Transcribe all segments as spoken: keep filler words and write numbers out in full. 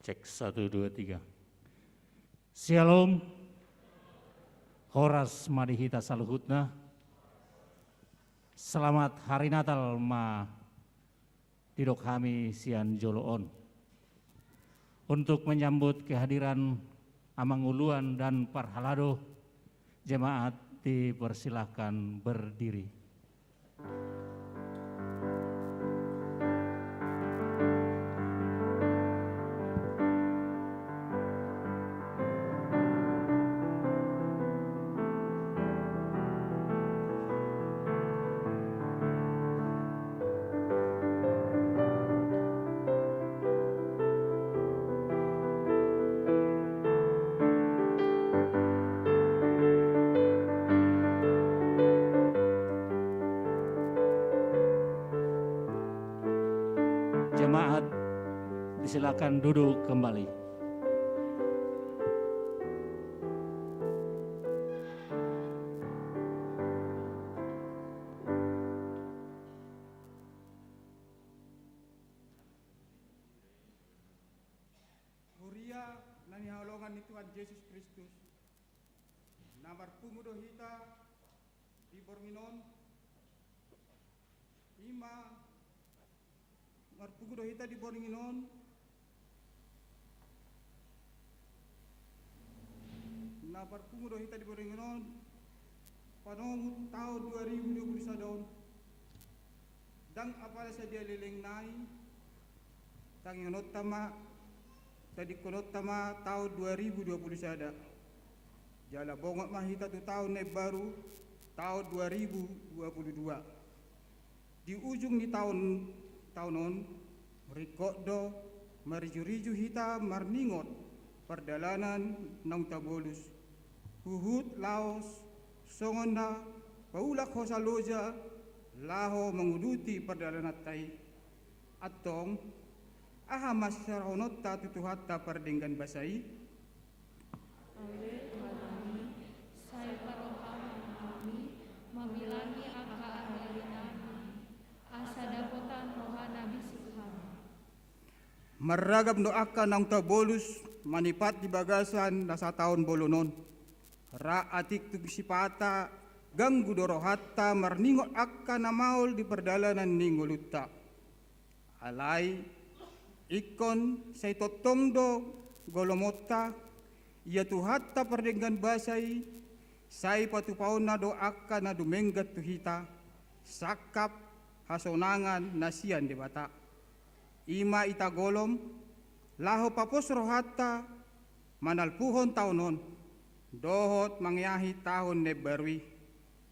Tek, satu, dua, tiga. Syalom. Horas ma di hita saluhutna. Selamat Hari Natal ma didok hami sian jolo on. Untuk menyambut kehadiran Amang Uluan dan parhalado, jemaat dipersilahkan berdiri. Jemaat, disilakan duduk kembali. Huria na hinaholongan ni Tuhan Jesus Kristus, na marpungu do hita di borngin on, ima, marpungu do hita di borngin on, na marpungu do hita di borngin on, panongot taon dua ribu dua puluh sada on. Ndang apala sadia leleng nai, tangihononta ma, tadingkononta ma taon dua ribu dua puluh sada. Jala bongot ma hita tu taon na imbaru, taon dua ribu dua puluh dua. Di ujung ni taon, taon on, ringkot do marijuriju hita marningot pardalanan naung tabolus, huhut laos songon na paulak hosa loja laho manguduti pardalananta i. Antong, aha ma sisorahononta tu Tuhanta pardenggan basa i? Ale Tuhan nami, sai parohaon ma hami mamilangi angka ari-ari nami, asa dapotan roha na bisuk hami. Marragam do angka naung tabolus manipat di bagasan na sataon bolon on. Ra atik tung sipata, ganggu do rohanta marningot angka na maol di pardalanan ni ngolunta. Alai, ingkon sai tongtong do golomonta, ia Tuhanta pardenggan basa i, sai patupaonna do angka na dumenggan tu hita, sangkap hasonangan na sian Debata. Ima ita golom, laho papos rohanta, manalpuhon taon on, dohot mangeahi taon na imbaru i.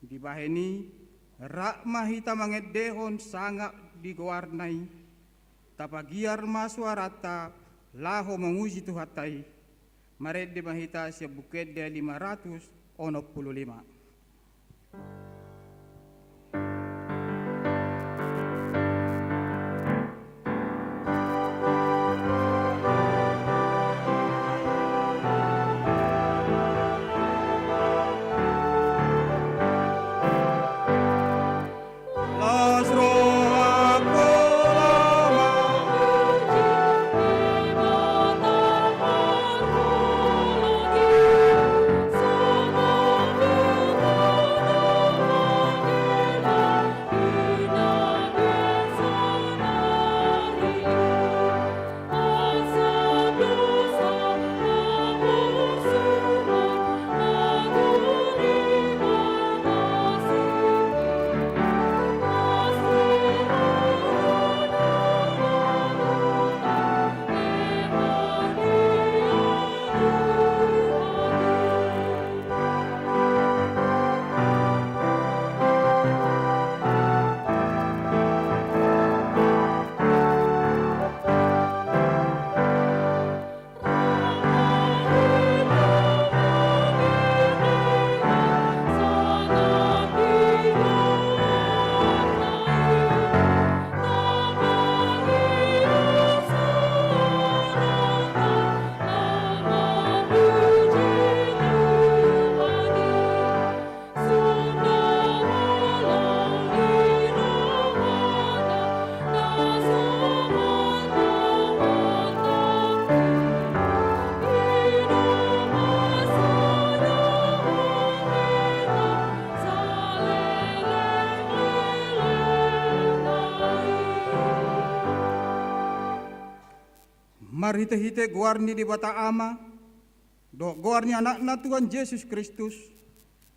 Dibahen i, rap ma hita mangendehon sangap di goarna i, tapagiar ma suaranta, laho mamuji Tuhanta i. Marende ma hita sian Buku Ende lima ratus onom pulu lima. Marhitehite goar ni Debata Ama, dohot goar ni Anakna Tuhan Jesus Kristus,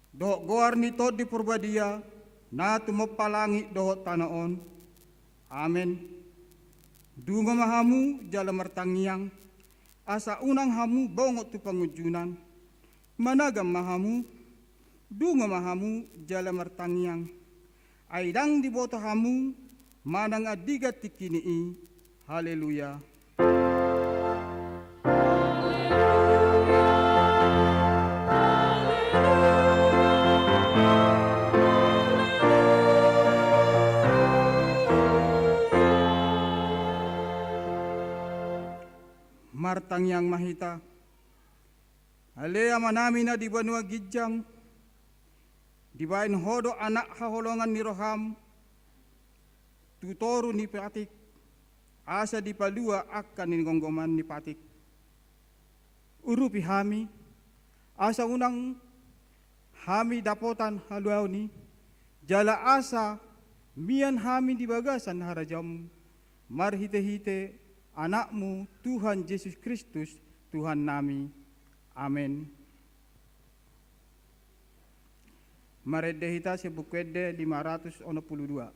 dohot goar ni Tondi Porbadia, na tumompa langit dohot tano on. Amen. Dungo ma hamu jala martangiang, asa unang hamu bongot tu pangunjunan. Managam ma hamu, dungo ma hamu jala martangiang. Ai ndang diboto hamu manang andigan tingkini i. Haleluya. Martangiang ma hita. Ale Amanami na di banua ginjang, dibaen Ho do Anak haholongan ni roham tu toru ni patik, asa dipalua angka ni gomgoman ni patik. Urupi hami, asa unang hami dapotan haluaon i, jala asa mian hami di bagasan harajaonmu, marhitehite Anakmu Tuhan Jesus Kristus, Tuhannami. Amen. Marende hita sian Buku Ende lima ratus onom pulu dua.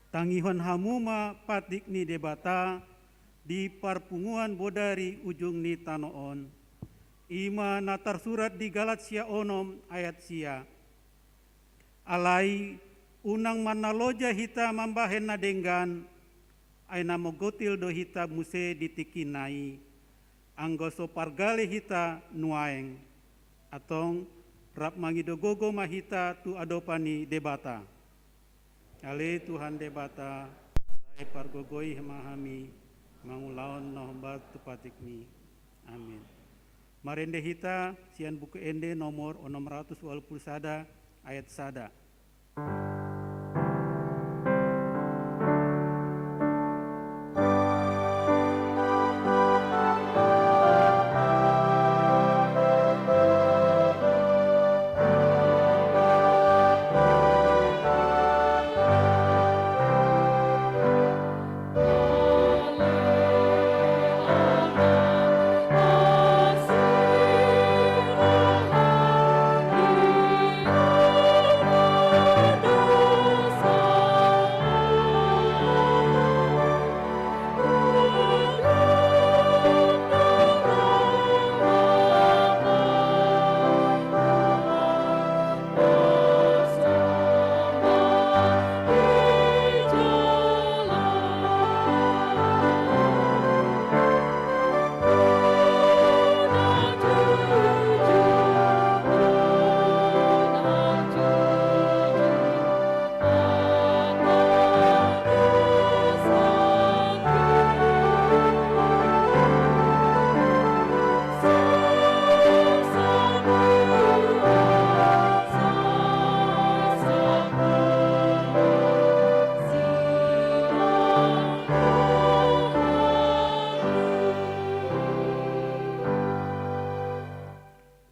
Tangihon hamu ma patik ni Debata di parpunguan bodari ujung ni tano on. I ma na tarsurat di Galatia onom ayat sia. Alai unang marnaloja hita mambahen na denggan, ai na manggotil do hita muse di tingkina i, anggo so pargale hita nuaeng. Antong rap mangido gogo ma hita tu adopan ni Debata. Ale Tuhan Debata, sai pargogoi ma hami mangulahon na hombar tu patikmi. Amin. Marende hita sian Buku Ende nomor onom ratus walu pulu sada ayat sada.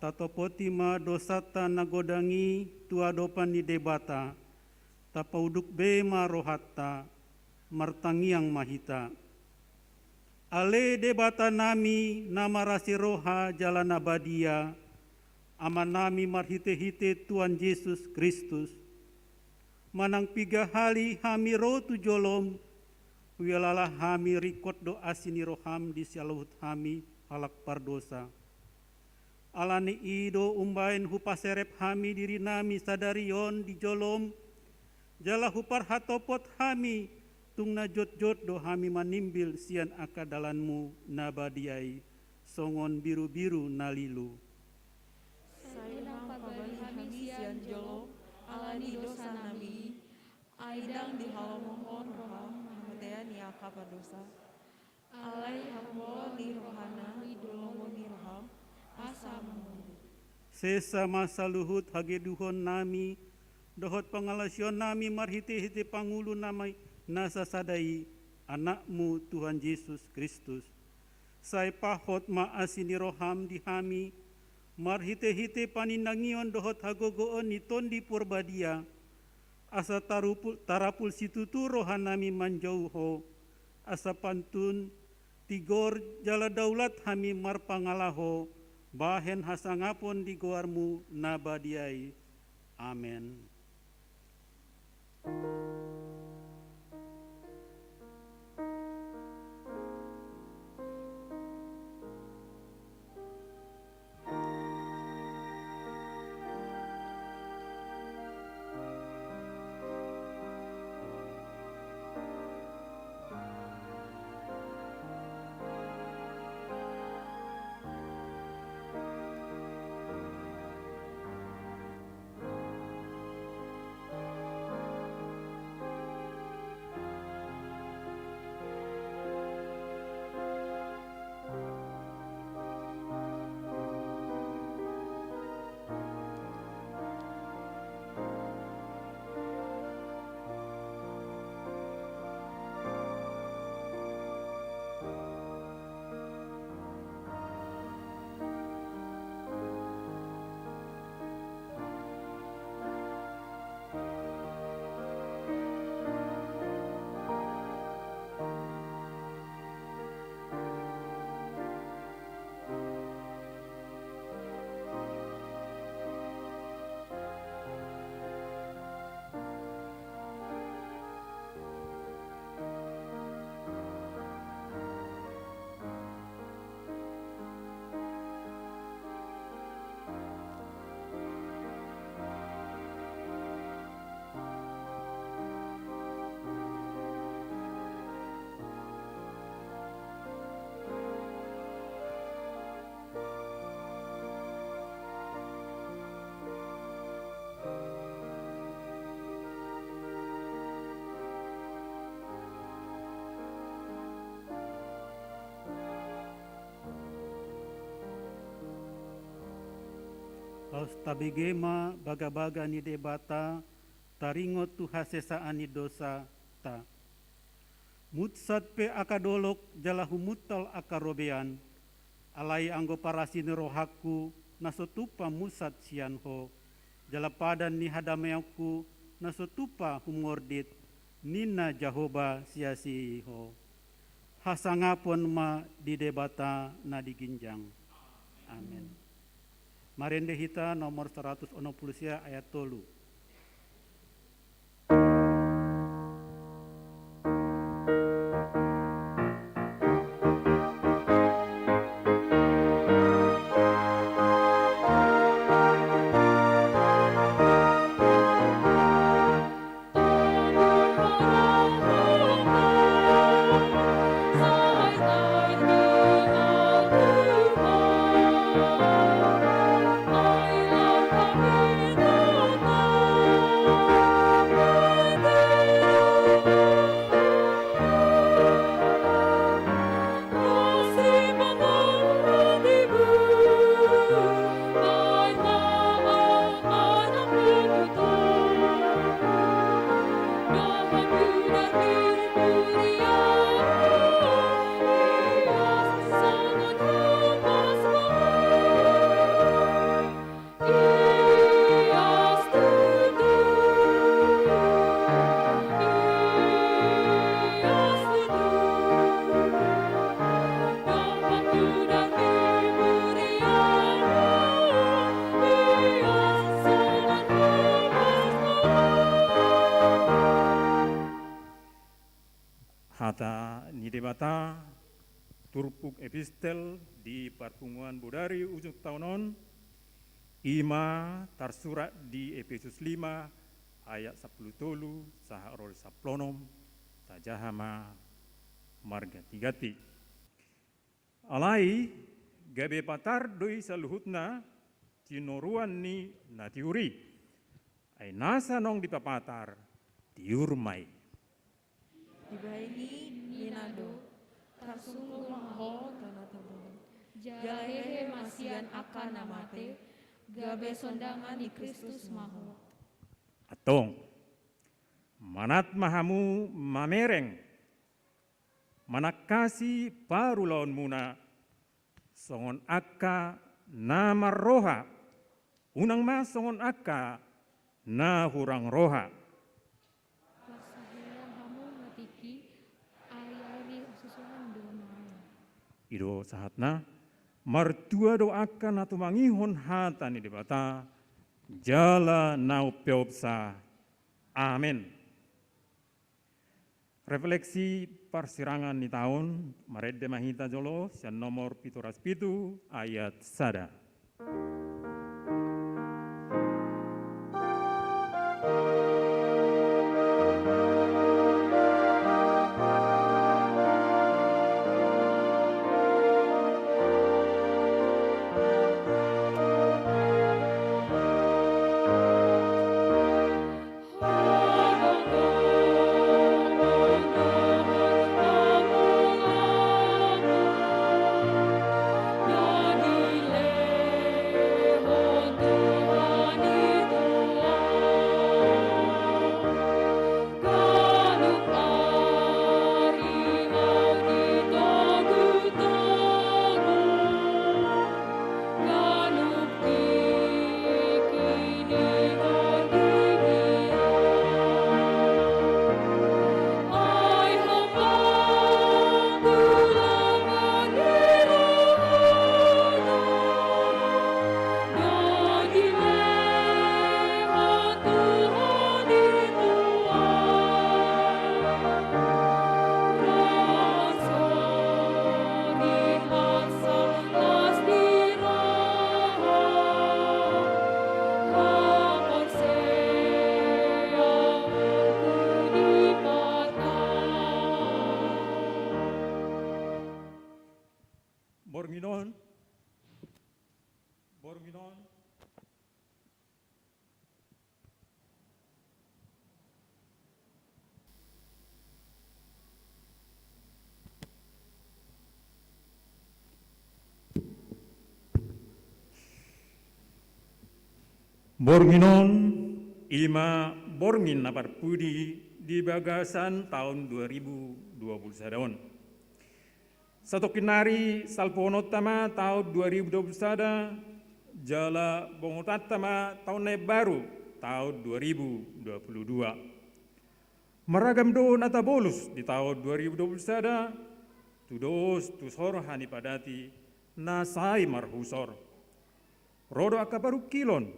Tatopoti ma dosanta na godang i tu adopan ni Debata, tapauduk be ma rohanta, martangiang ma hita. Ale Debatanami na marasi roha jala na badia, Amanami marhitehite Tuhan Jesus Kristus, Manang piga hali hami ro tu jolom, huilala hami ringkot do asi ni roham di saluhut hami halak pardosa. Ala ni i do umbaen hupaserep hami dirinami sadari on di jolom, jala huparhatopot hami, tung na jotjot do hami manimbil sian angka dalanmu na badia i, songon birubiru na lilu. Sai unang pabali hami sian jolom, ala ni dosa nami i, ai ndang dihalomohon roham hamatean ni angka pardosa. Alai hamoraon ni rohana di lombu ni roham, asa mangolu. Sesa ma saluhut hagedukon nami, dohot pangalaosion nami marhitehite pangulu nami na sasada i, Anakmu Tuhan Jesus Kristus. Sai pahot ma asi ni roham di hami, marhitehite panindangion dohot hagogoon ni Tondi Porbadia, asa tarupul, tarapul situtu rohanami manjou Ho, asa pantun, tigor jala daulat hami marpangalaho, bahen hasangapon di goarmu na badia i. Amen. Laos tabege ma bagabaga ni Debata, taringot tu hasesaan ni dosanta. Munsat pe angka dolok jala humuntal angka robean, alai anggo parasi ni rohangku na so tumpa munsat sian Ho, jala padan ni hadameonku na so tumpa humordit, ninna Jahowa siasi Ho. Hasangapon ma di Debata na di ginjang. Amen. Marende hita nomor saratus onom pulu sia ayat tolu. Hata ni Debata, turpuk epistel di parpunguan bodari ujung taon on, ima tarsurat di Epesus lima ayat sampulu tolu sahat ro di sampulu onom, tajaha ma marganti-ganti. Alai, gabe patar do i saluhutna tinoruan ni na tiur i. Ai nasa naung dipapatar, tiur ma i. Dibahen i ninna do, tarsungkun ma ho tano tabo on. Jala hehe ma sian angka na mate, gabe sondangan ni Kristus ma ho. Antong, manat ma hamu mamereng, manangkasi parulaonmuna, songon angka na marroha, unang ma songon angka na hurang roha. Parsahela hamu ma tingki, ai ari susuan do nuaeng. I do sahatna, martua do angka na tumangihon hata ni Debata, jala na umpeopsa. Amen. Refleksi parsirangan ni taon, marende ma hita jolo, sian nomor pitu ras pitu ayat sada. Borngin on, borngin on. Borngin on, ima borngin na parpudi di bagasan taon dua ribu dua puluh sada on. Satongkin nari salpuhononta ma taon dua ribu dua puluh sada, jala bongotanta ma taon na imbaru taon dua ribu dua puluh dua. Maragam do na tabolus di taon dua ribu dua puluh sada, tudos tu sorha ni padati na sai marhusor. Ro do angka parungkilon,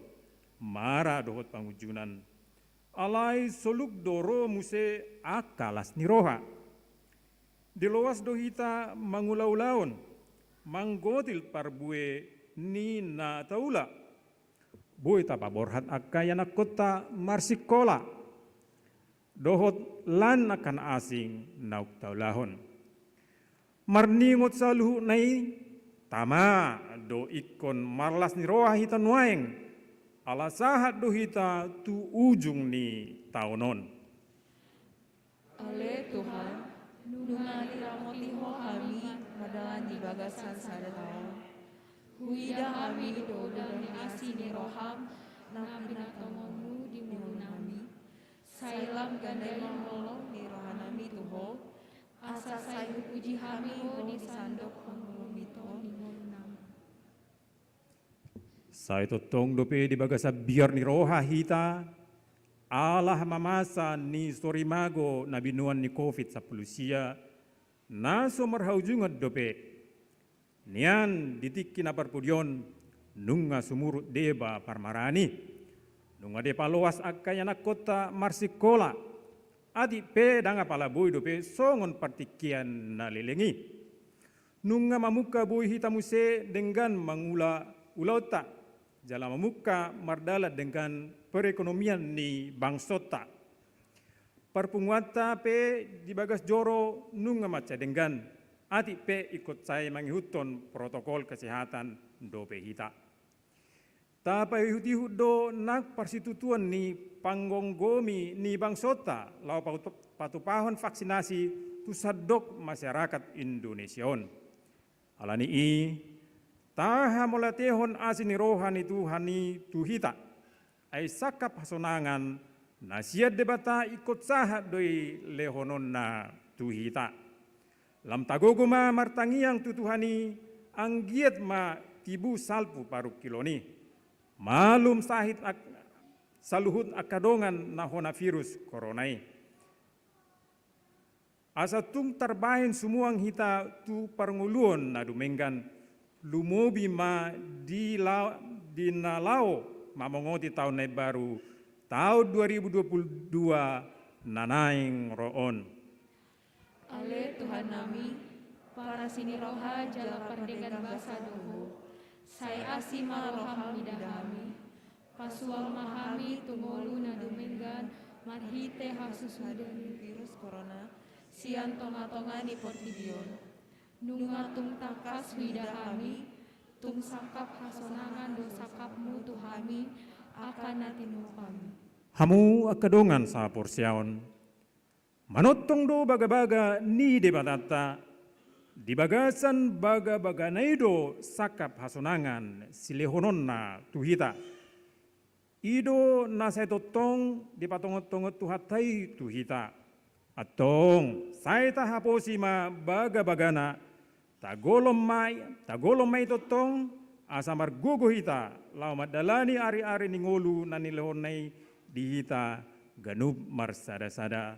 mara dohot pangunjunan. Alai soluk do ro muse angka las ni roha. Diloas do hita mangulaulaon, manggotil parbue ni na taula. Boi tapaborhat angka ianakkonta marsingkola. Dohot lan angka na asing naung taulahon. Marningot saluhutna i, tama do ingkon marlas ni roha hita nuaeng, ala sahat do hita tu ujung ni taon on. Ale Tuhan, nunga diramoti Ho hami mardalan di bagasan sada taon. Huida hami do godang ni asi ni roham na pinatongonmu di ngolunami. Sai lam gandai ma holong ni rohanami tu Ho, asa sai hupuji hami Ho di sandok pangulumi on di ngolunami. Sai tongtong dope di bagasan biar ni roha hita, ala hamamasa ni sorimago na binoan ni covid sampulu sia, na so marhaujungan dope. Nian di tingki na parpudi on, nunga sumurut deba parmaraan i. Nunga dipaloas angka ianakkonta marsingkola. Atik pe ndang apala boi dope songon partingkian na leleng i. Nunga mamungka boi hita muse denggan mangula ulaonta, jala mamungka mardalan denggan perekonomian ni bangsonta. Parpunguanta pe di bagas joro nunga mansai denggan, atik pe ingkon sai mangihuthon protokol kesehatan dope hita. Tapaihut-ihut do nang parsitutuon ni panggomgomi ni bangsonta laho patu-, patupahon vaksinasi tu sandok masyarakat Indonesia on. Ala ni i, tahamauliatehon asi ni roha ni Tuhan i tu hita. Ai sangkap hasonangan na sian Debata ingkon sahat do i lehononna tu hita. Lam tagogo ma martangiang tu Tuhan i, anggiat ma tibu salpu parungkilon i. Malum sahit ak-, saluhut angka dongan na hona virus corona i. Asa tung tarbahen sumuang hita tu parngoluon na dumenggan, lumobi ma di la-, di na laho mamongoti taon na imbaru, taon dua ribu dua puluh dua na naeng ro on. Ale Tuhannami, parasi ni roha jala pardenggan basa do Ho, sai asi ma roham mida hami. Pasuang ma hami tu ngolu na dumenggan marhite hasusudan ni virus corona sian tonga-tonga ni portibi on. Nunga tung tangkas huida hami, tung sangkap hasonangan do sangkapmu tu hami angka na tinontu hami. Hamu angka dongan sahaporseaon, manongtong do bagabaga ni Debatanta, di bagasan bagabagana i do sangkap hasonangan silehononna tu hita. I do na sai tongtong dipatongon-tongon Tuhanta i tu hita. Antong, sai tahaposi ma bagabagana, tagolom ma i, tagolom ma i tongtong, asa margogo hita laho mandalani ari-ari ni ngolu na nilehonna i di hita ganup marsada-sada.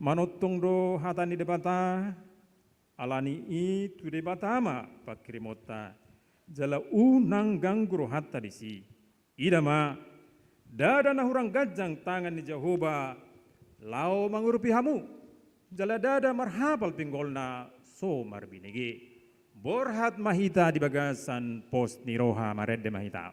Manongtong do hata ni Debata, ala ni i tu Debata ma pangkirimonta, jala unang ganggu rohanta disi. Ida ma, ndada na hurang ganjang tangan ni Jahowa laho mangurupi hamu, jala ndada marhapal pinggolna so marbinege. Borhat ma hita di bagasan pos ni roha, marende ma hita.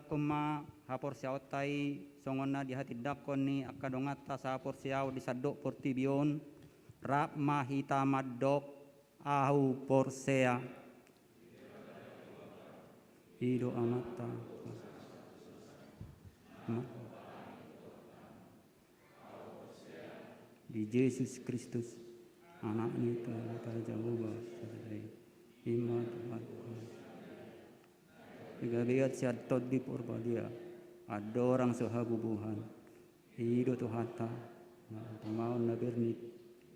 Tindangkon ma haporseaonta i songon na dihatindangkon ni angka donganta sahaporseaon di sandok portibi on, rap ma hita mandok: Ahu porsea. I do Amanta. Di Jesus Kristus, Anak ni Tuhanta Jahowa, sada i, i ma Tuhan. Di gabean sian Tondi Porbadia, andorang so habubuhan, i do Tuhanta, na pamangan na bernit,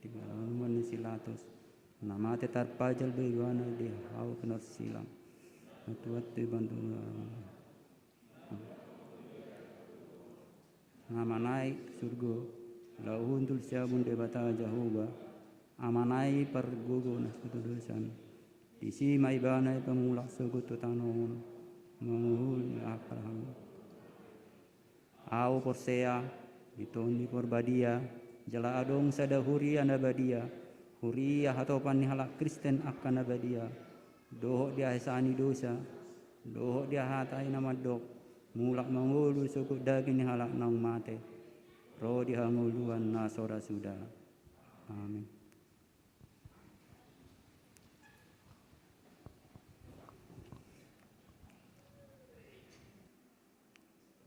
di panaruman ni si Latus, na mate tarpajal do ibana di hau pinarsilang, na tuat tu iban tu na manaek tu surgo, laho hundul siamun Debata Jahowa, Amana i pargogo na so tudosan. Disi ma ibana i pamulak sogot tu tano on, mangulahon. Ahu porsea di Tondi Porbadia, jala adong sada huria na badia, huria hatopan ni halak Kristen angka na badia, dohot di hasesaan ni dosa, dohot di hata i na mandok: Mulak mangolu sogot daging ni halak naung mate, ro di hangoluan na so ra suda. Amin.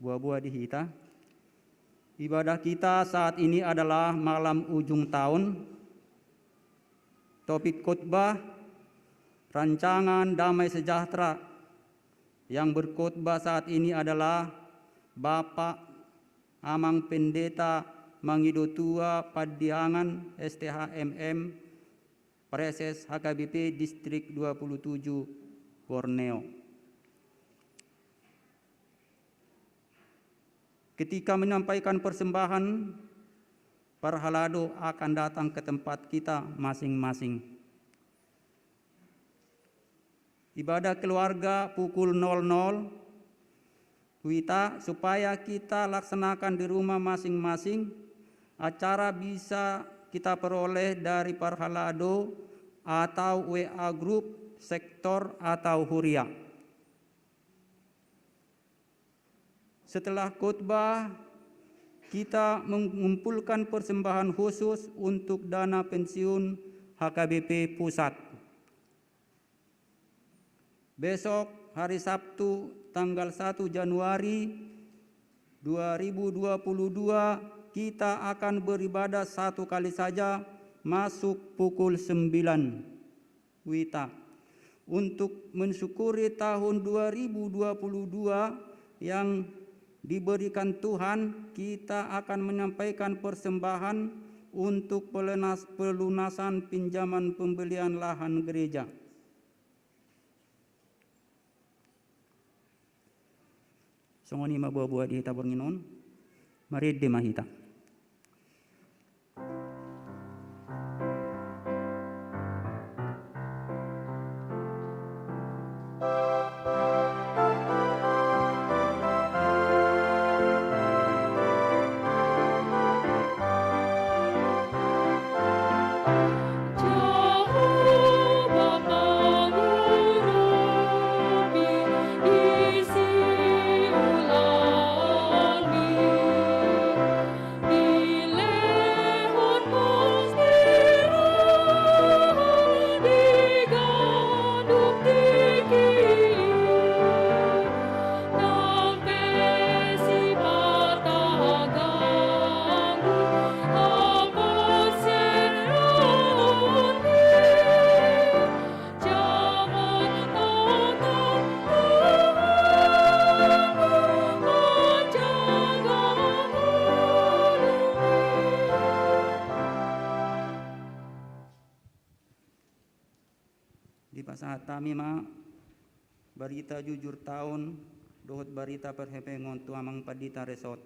Buha-buha di hita. Ibadah kita saat ini adalah malam ujung tahun. Topik khotbah, rancangan damai sejahtera. Yang berkhotbah saat ini adalah Bapak Amang Pendeta Mangido Tua Pandiangan, S T H M M, Praeses H K B P Distrik dua puluh tujuh Borneo. Ketika menyampaikan persembahan, parhalado akan datang ke tempat kita masing-masing. Ibadah keluarga pukul nol nol wita, supaya kita laksanakan di rumah masing-masing. Acara bisa kita peroleh dari parhalado atau W A grup sektor atau huria. Setelah khotbah, kita mengumpulkan persembahan khusus untuk dana pensiun H K B P Pusat. Besok, hari Sabtu, tanggal satu Januari dua ribu dua puluh dua, kita akan beribadah satu kali saja, masuk pukul sembilan wita. Untuk mensyukuri tahun dua ribu dua puluh dua yang diberikan Tuhan, kita akan menyampaikan persembahan untuk pelenas-, pelunasan pinjaman pembelian lahan gereja. Songon i ma buha-buha di hita borngin on, marende ma hita. Dipasahat hami ma barita jujur taon dohot barita parhepengon tu Amang Pandita Resort,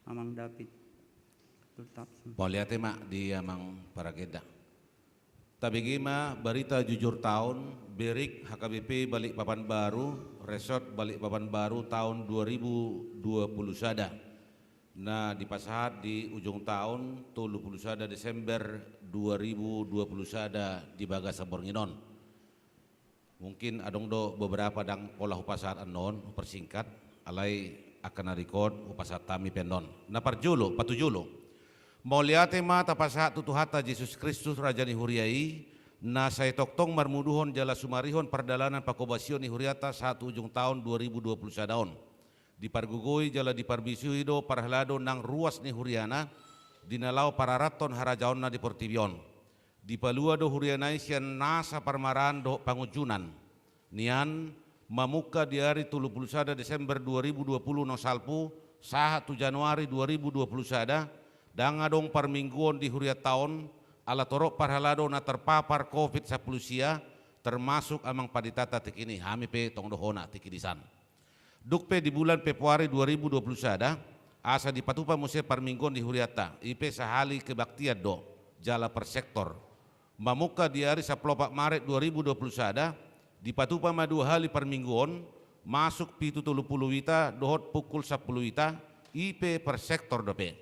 Amang David Tultapson. Mauliate ma di Amang Paragenda. Tabege ma barita jujur taon, Berik H K B P Balikpapan Baru, Resort Balikpapan Baru taon dua ribu dua puluh sada. Na dipasahat di ujung taon, tolu pulu sada Desember dua ribu dua pulu sada di bagasan borngin on. Mungkin adong do beberapa ndang pola hupasahat annon, hupersingkat. Alai angka na dikon hupasahat hami pe annon. Na parjolo, patujolo. Mauliate ma tapasahat tu Tuhanta Jesus Kristus, Raja ni huria i, na sai tongtong marmuduhon jala sumarihon pardalanan pangkobasion ni hurianta sahat tu ujung taon dua ribu dua puluh sada on. Dipargogoi jala diparbisuhi do parhalado nang ruas ni huriana, di na laho pararathon harajaonna di portibi on. Dipalua do huriana i sian nasa parmaraan dohot pangunjunan. Nian, mamungka di ari tolu puluh sada Desember dua ribu dua puluh na salpu, sahat tu Januari dua ribu dua puluh sada, ndang adong parmingguon di hurianta on, ala torop parhalado na terpapar covid sampulu sia, termasuk amang panditanta tingki i, hami pe tong do hona tingki disan. Dung pe di bulan Februari dua ribu dua puluh sada, asa dipatupa muse parmingguon di hurianta, i pe sahali kebaktian do, jala per sektor. Mamungka di ari sampulu opat Maret dua ribu dua puluh sada, dipatupa ma dua hali parmingguon, masuk pitu tolu puluh ita dohot pukul sampulu ita, i pe per sektor dope.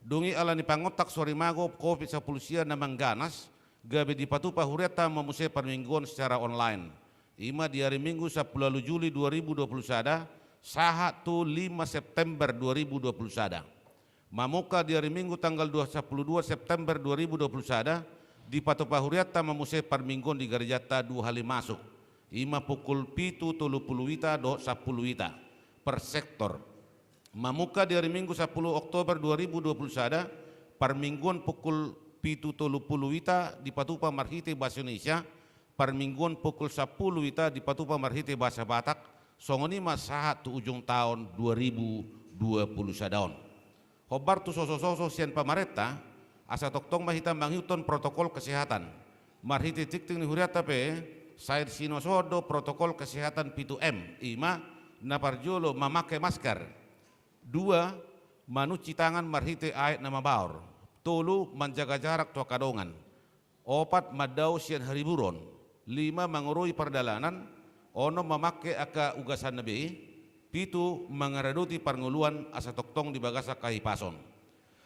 Dung i ala ni pangontak sorimago covid sampulu sia na mangganas, gabe dipatupa hurianta ma muse parmingguon secara online. I ma di ari Minggu sampulu ualu Juli dua ribu dua puluh sada, sahat tu lima September dua ribu dua puluh sada. Mamungka di ari Minggu tanggal dua, sampulu dua September dua ribu dua puluh sada, dipatupa hurianta ma muse parmingguon di garejanta dua hali masuk. I ma pukul pitu tolu puluh ita dohot sampulu ita per sektor. Mamungka di ari Minggu sampulu Oktober dua ribu dua puluh sada, parmingguon pukul pitu tolu puluh ita dipatupa marhite bahasa Indonesia, parmingguon pukul sampulu ita dipatupa marhite bahasa Batak, songon i ma sahat tu ujung taon dua ribu dua puluh sada on. Hombar tu sosososo sian pamarenta, asa tongtong ma hita mangihuthon protokol kesehatan. Marhite tingting ni hurianta pe, sai sinosohon do protokol kesehatan pitu M, i ma, na parjolo mamake masker. Dua, manunci tangan marhite aek na mabaor. Tolu, manjaga jarak tu angka dongan. Opat, mandao sian hariburon. Lima, mangorui pardalanan. Onom, mamake angka ugasanna be. Pitu, mangaradoti parngoluan asa tongtong di bagasan hahipason.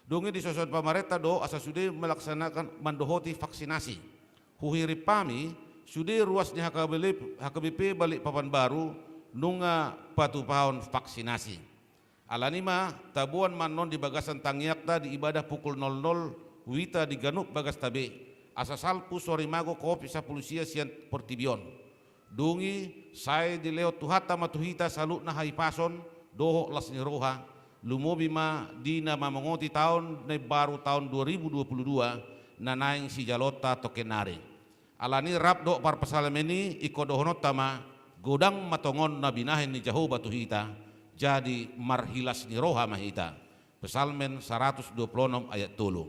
Dung i disosohon pamarenta do asa sude melaksanakan mandohoti vaksinasi. Huhirim hami, sude ruas ni H K B P, H K B P Balikpapan Baru, nunga patupahon vaksinasi. Alani ma, taboan ma annon di bagasan tangiangta di ibadah pukul nol nol, huita di ganup bagasta be, asa salpu sorimago covid sampulu sia sian portibi on. Dung i, sai dilehon Tuhanta ma tu hita saluhutna hahipason, dohot las ni roha, lumobi ma di na mamongoti taon na imbaru taon dua ribu dua puluh dua, na naeng sijaloonta tongkin nari. Alani rap dohot parpsalmen i ingkon dohononta ma, godang ma tongon na binahen ni Jahowa tu hita, jadi marhilas ni roha ma hita. Psalmen saratus dua pulu onom ayat tolu.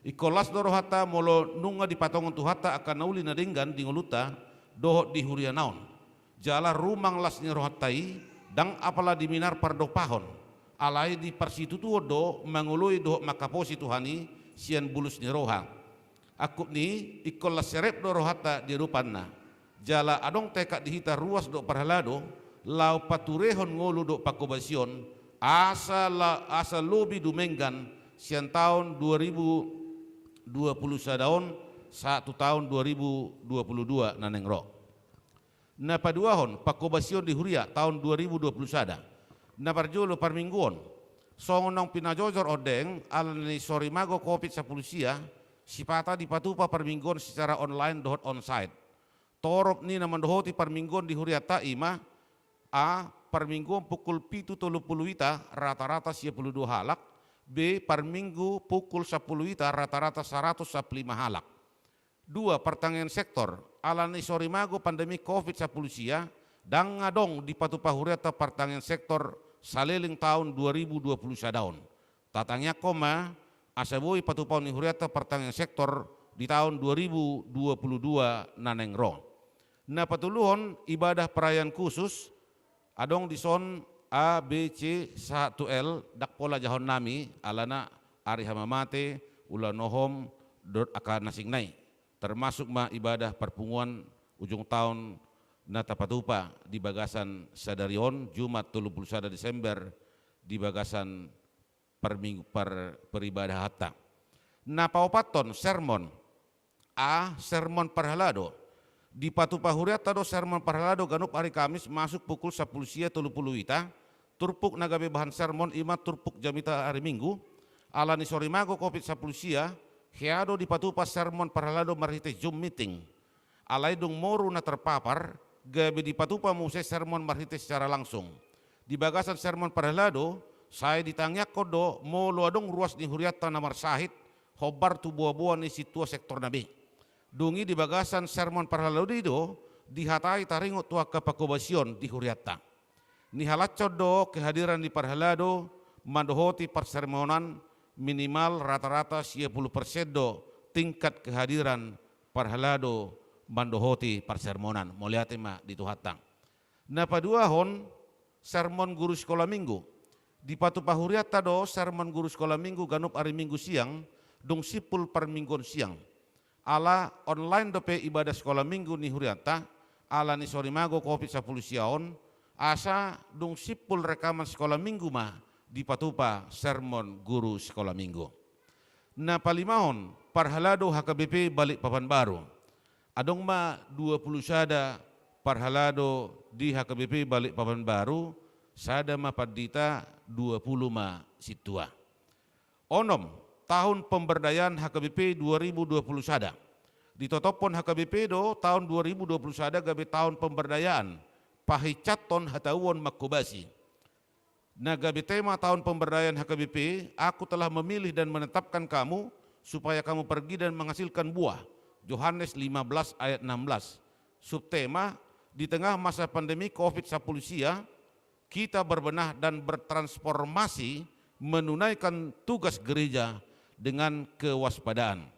Ingkon las do rohanta molo nunga dipatongon Tuhanta angka na uli na denggan di ngolunta dohot di huriana on. Jala rumang las ni rohanta i, ndang apala di minar pardopahon, alai di parsitutuon do mangoloi dohot mangkaposi Tuhan i sian bulus ni roha. Angkup ni i, ingkon las serep do rohanta di adopanna. Jala adong tekad di hita ruas dohot parhalado, laho paturehon ngolu dohot pangkobasion, asa la-, asa lobi dumenggan sian taon dua ribu dua puluh sada on, sahat tu taon dua ribu dua puluh dua na naeng ro. Na paduahon, pangkobasion di huria taon dua ribu dua puluh sada. Na parjolo parmingguon. Songon naung pinajojor ondeng, ala ni sorimago covid sampulu sia, sipata dipatupa parmingguon secara online dohot onsite. Torop ni na mandohoti parmingguon di hurianta i ma, A, parmingguon pukul pitu tolu puluh ita, rata-rata sia puluh dua halak, B, parminggu pukul sampulu ita, rata-rata saratus sampulu lima halak. Dua, partangiangan sektor. Ala ni sorimago pandemi covid sampulu sia, ndang adong dipatupa hurianta partangiangan sektor saleleng taon dua ribu dua puluh sada on. Tatangiangkon ma, asa boi patupahon ni hurianta partangiangan sektor di taon dua ribu dua puluh dua na naeng ro. Na patoluhon, ibadah perayaan khusus, adong dison A, B, C, sahat tu L, ndang pola jahahon nami, alana ari hamamate, ulang nohom, dohot angka na asing nai. Termasuk ma ibadah parpunguan ujung taon na tapatupa di bagasan sadari on, Jumat tolu puluh sada Desember, di bagasan parminggu-, par-, paribadahanta. Na paopathon, sermon. A, sermon parhalado. Dipatupa hurianta do sermon parhalado ganup ari Kamis masuk pukul sampulu sia tolu puluh ita, Turpuk na gabe bahan sermon i ma turpuk jamita ari Minggu. Ala ni so rimago covid sampulu sia, hea do dipatupa sermon parhalado marhite Zoom meeting. Alai dung moru na terpapar, gabe dipatupa muse sermon marhite secara langsung. Di bagasan sermon parhalado, sai ditangiangkon do molo adong ruas ni hurianta na marsahit, hombar tu boa-boa ni sintua sektor na be. Dung i di bagasan sermon parhalado i do, dihatai taringot tu angka panghobasion di hurianta. Nihalashon do kehadiran ni parhalado mandohoti parsermonan, minimal rata-rata sia pulu persen do tingkat kehadiran parhalado mandohoti parsermonan. Mauliate ma di Tuhanta. Na paduahon, sermon guru sikola Minggu. Dipatupa hurianta do sermon guru sikola Minggu ganup ari Minggu siang, dung simpul parmingguon siang. Ala online dope ibadah sikola Minggu ni hurianta, ala ni so rimago covid sampulu sia on, asa dung simpul rekaman sikola Minggu ma dipatupa sermon guru sikola Minggu. Na palimahon, parhalado H K B P Balikpapan Baru. Adong ma dua pulu sada parhalado di H K B P Balikpapan Baru, sada ma pandita, dua pulu ma sintua. Onom, tahun pemberdayaan H K B P dua ribu dua puluh sada. Ditotophon H K B P do tahun dua ribu dua puluh sada gabe tahun pemberdayaan, pahinsathon, hatauon, manghobasi. Na gabe tema tahun pemberdayaan H K B P, "Aku telah memilih dan menetapkan kamu supaya kamu pergi dan menghasilkan buah." Yohanes lima belas ayat enam belas. Subtema, di tengah masa pandemi covid sampulu sia, kita berbenah dan bertransformasi menunaikan tugas gereja dengan kewaspadaan.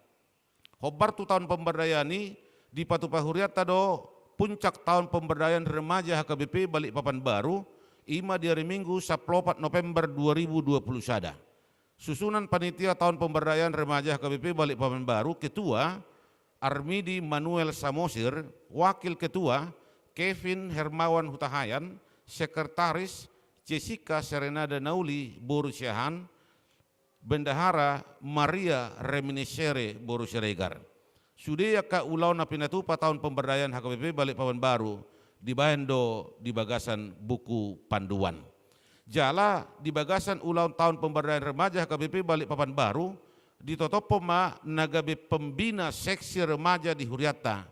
Hombar tu tahun pemberdayaan i, dipatupa hurianta do puncak tahun pemberdayaan remaja H K B P Balikpapan Baru, i ma di ari Minggu sampulu opat November dua ribu dua puluh sada. Susunan panitia tahun pemberdayaan remaja H K B P Balikpapan Baru, ketua, Armidi Manuel Samosir, wakil ketua, Kevin Hermawan Hutahaean, sekretaris, Jessica Serenada Nauli, boru Siahaan, bendahara, Maria Reminiscere, boru Siregar. Sude angka ulaon na pinatupa tahun pemberdayaan H K B P Balikpapan Baru, dibaen do di bagasan buku panduan. Jala di bagasan ulaon tahun pemberdayaan remaja H K B P Balikpapan Baru, ditotophon ma na gabe pembina seksi remaja di hurianta,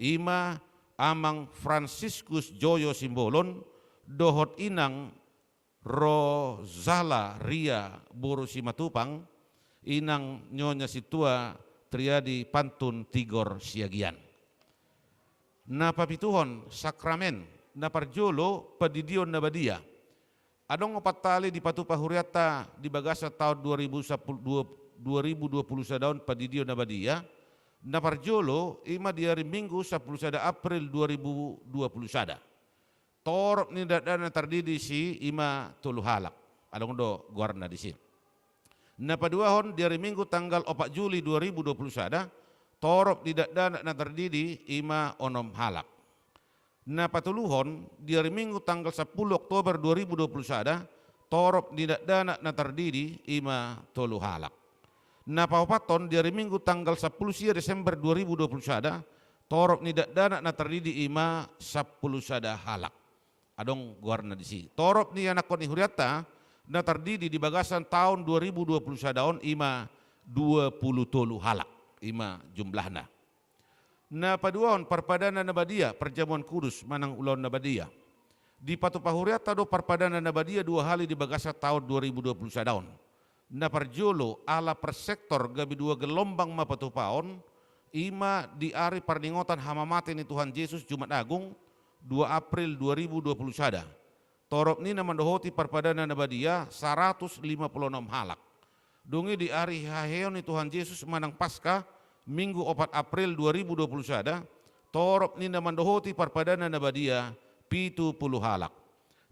i ma Amang Franciscus Joyo Simbolon, dohot Inang Rozala Ria boru Simatupang, Inang Nyonya Sintua Triadi Pantun Tigor Siagian. Na papituhon, sakramen. Na parjolo, pandidion na badia. Adong opat hali dipatupa hurianta di bagasan taon dua ribu sapuluh, dua, dua ribu dua puluh sada on pandidion na badia. Na parjolo, i ma di ari Minggu sampulu sada April dua ribu dua puluh sada. Torop ni dakdanak na tardidi disi i ma tolu halak. Adong do goarna disi. Na paduahon, di ari Minggu tanggal opat Juli dua ribu dua puluh sada, torop ni dakdanak na tardidi i ma onom halak. Na patoluhon, di ari Minggu tanggal sampulu Oktober dua ribu dua puluh sada, torop ni dakdanak na tardidi i ma tolu halak. Na paopathon, di ari Minggu tanggal sampulu sia Desember dua ribu dua puluh sada, torop ni dakdanak na tardidi i ma sampulu sada halak. Adong goarna disi. Torop ni anakkon ni hurianta na tardidi di bagasan taon dua ribu dua puluh sada on i ma dua puluh tolu halak, i ma jumlahna. Na paduahon, parpadanan na badia, parjamuan kudus manang ulaon na badia. Dipatupa hurianta do parpadanan na badia dua hali di bagasan taon dua ribu dua puluh sada on. Na parjolo, ala parsektor gabe dua gelombang ma patupaon, i ma di ari parningotan hamamate ni Tuhan Jesus, Jumat Agung, dua April dua ribu dua puluh sada. Torop ni na mandohoti parpadanan na badia saratus lima pulu onom halak. Dung i di ari haheheon ni Tuhan Jesus manang Paskah, Minggu opat April dua ribu dua puluh sada, torop ni na mandohoti parpadanan na badia pitu pulu halak.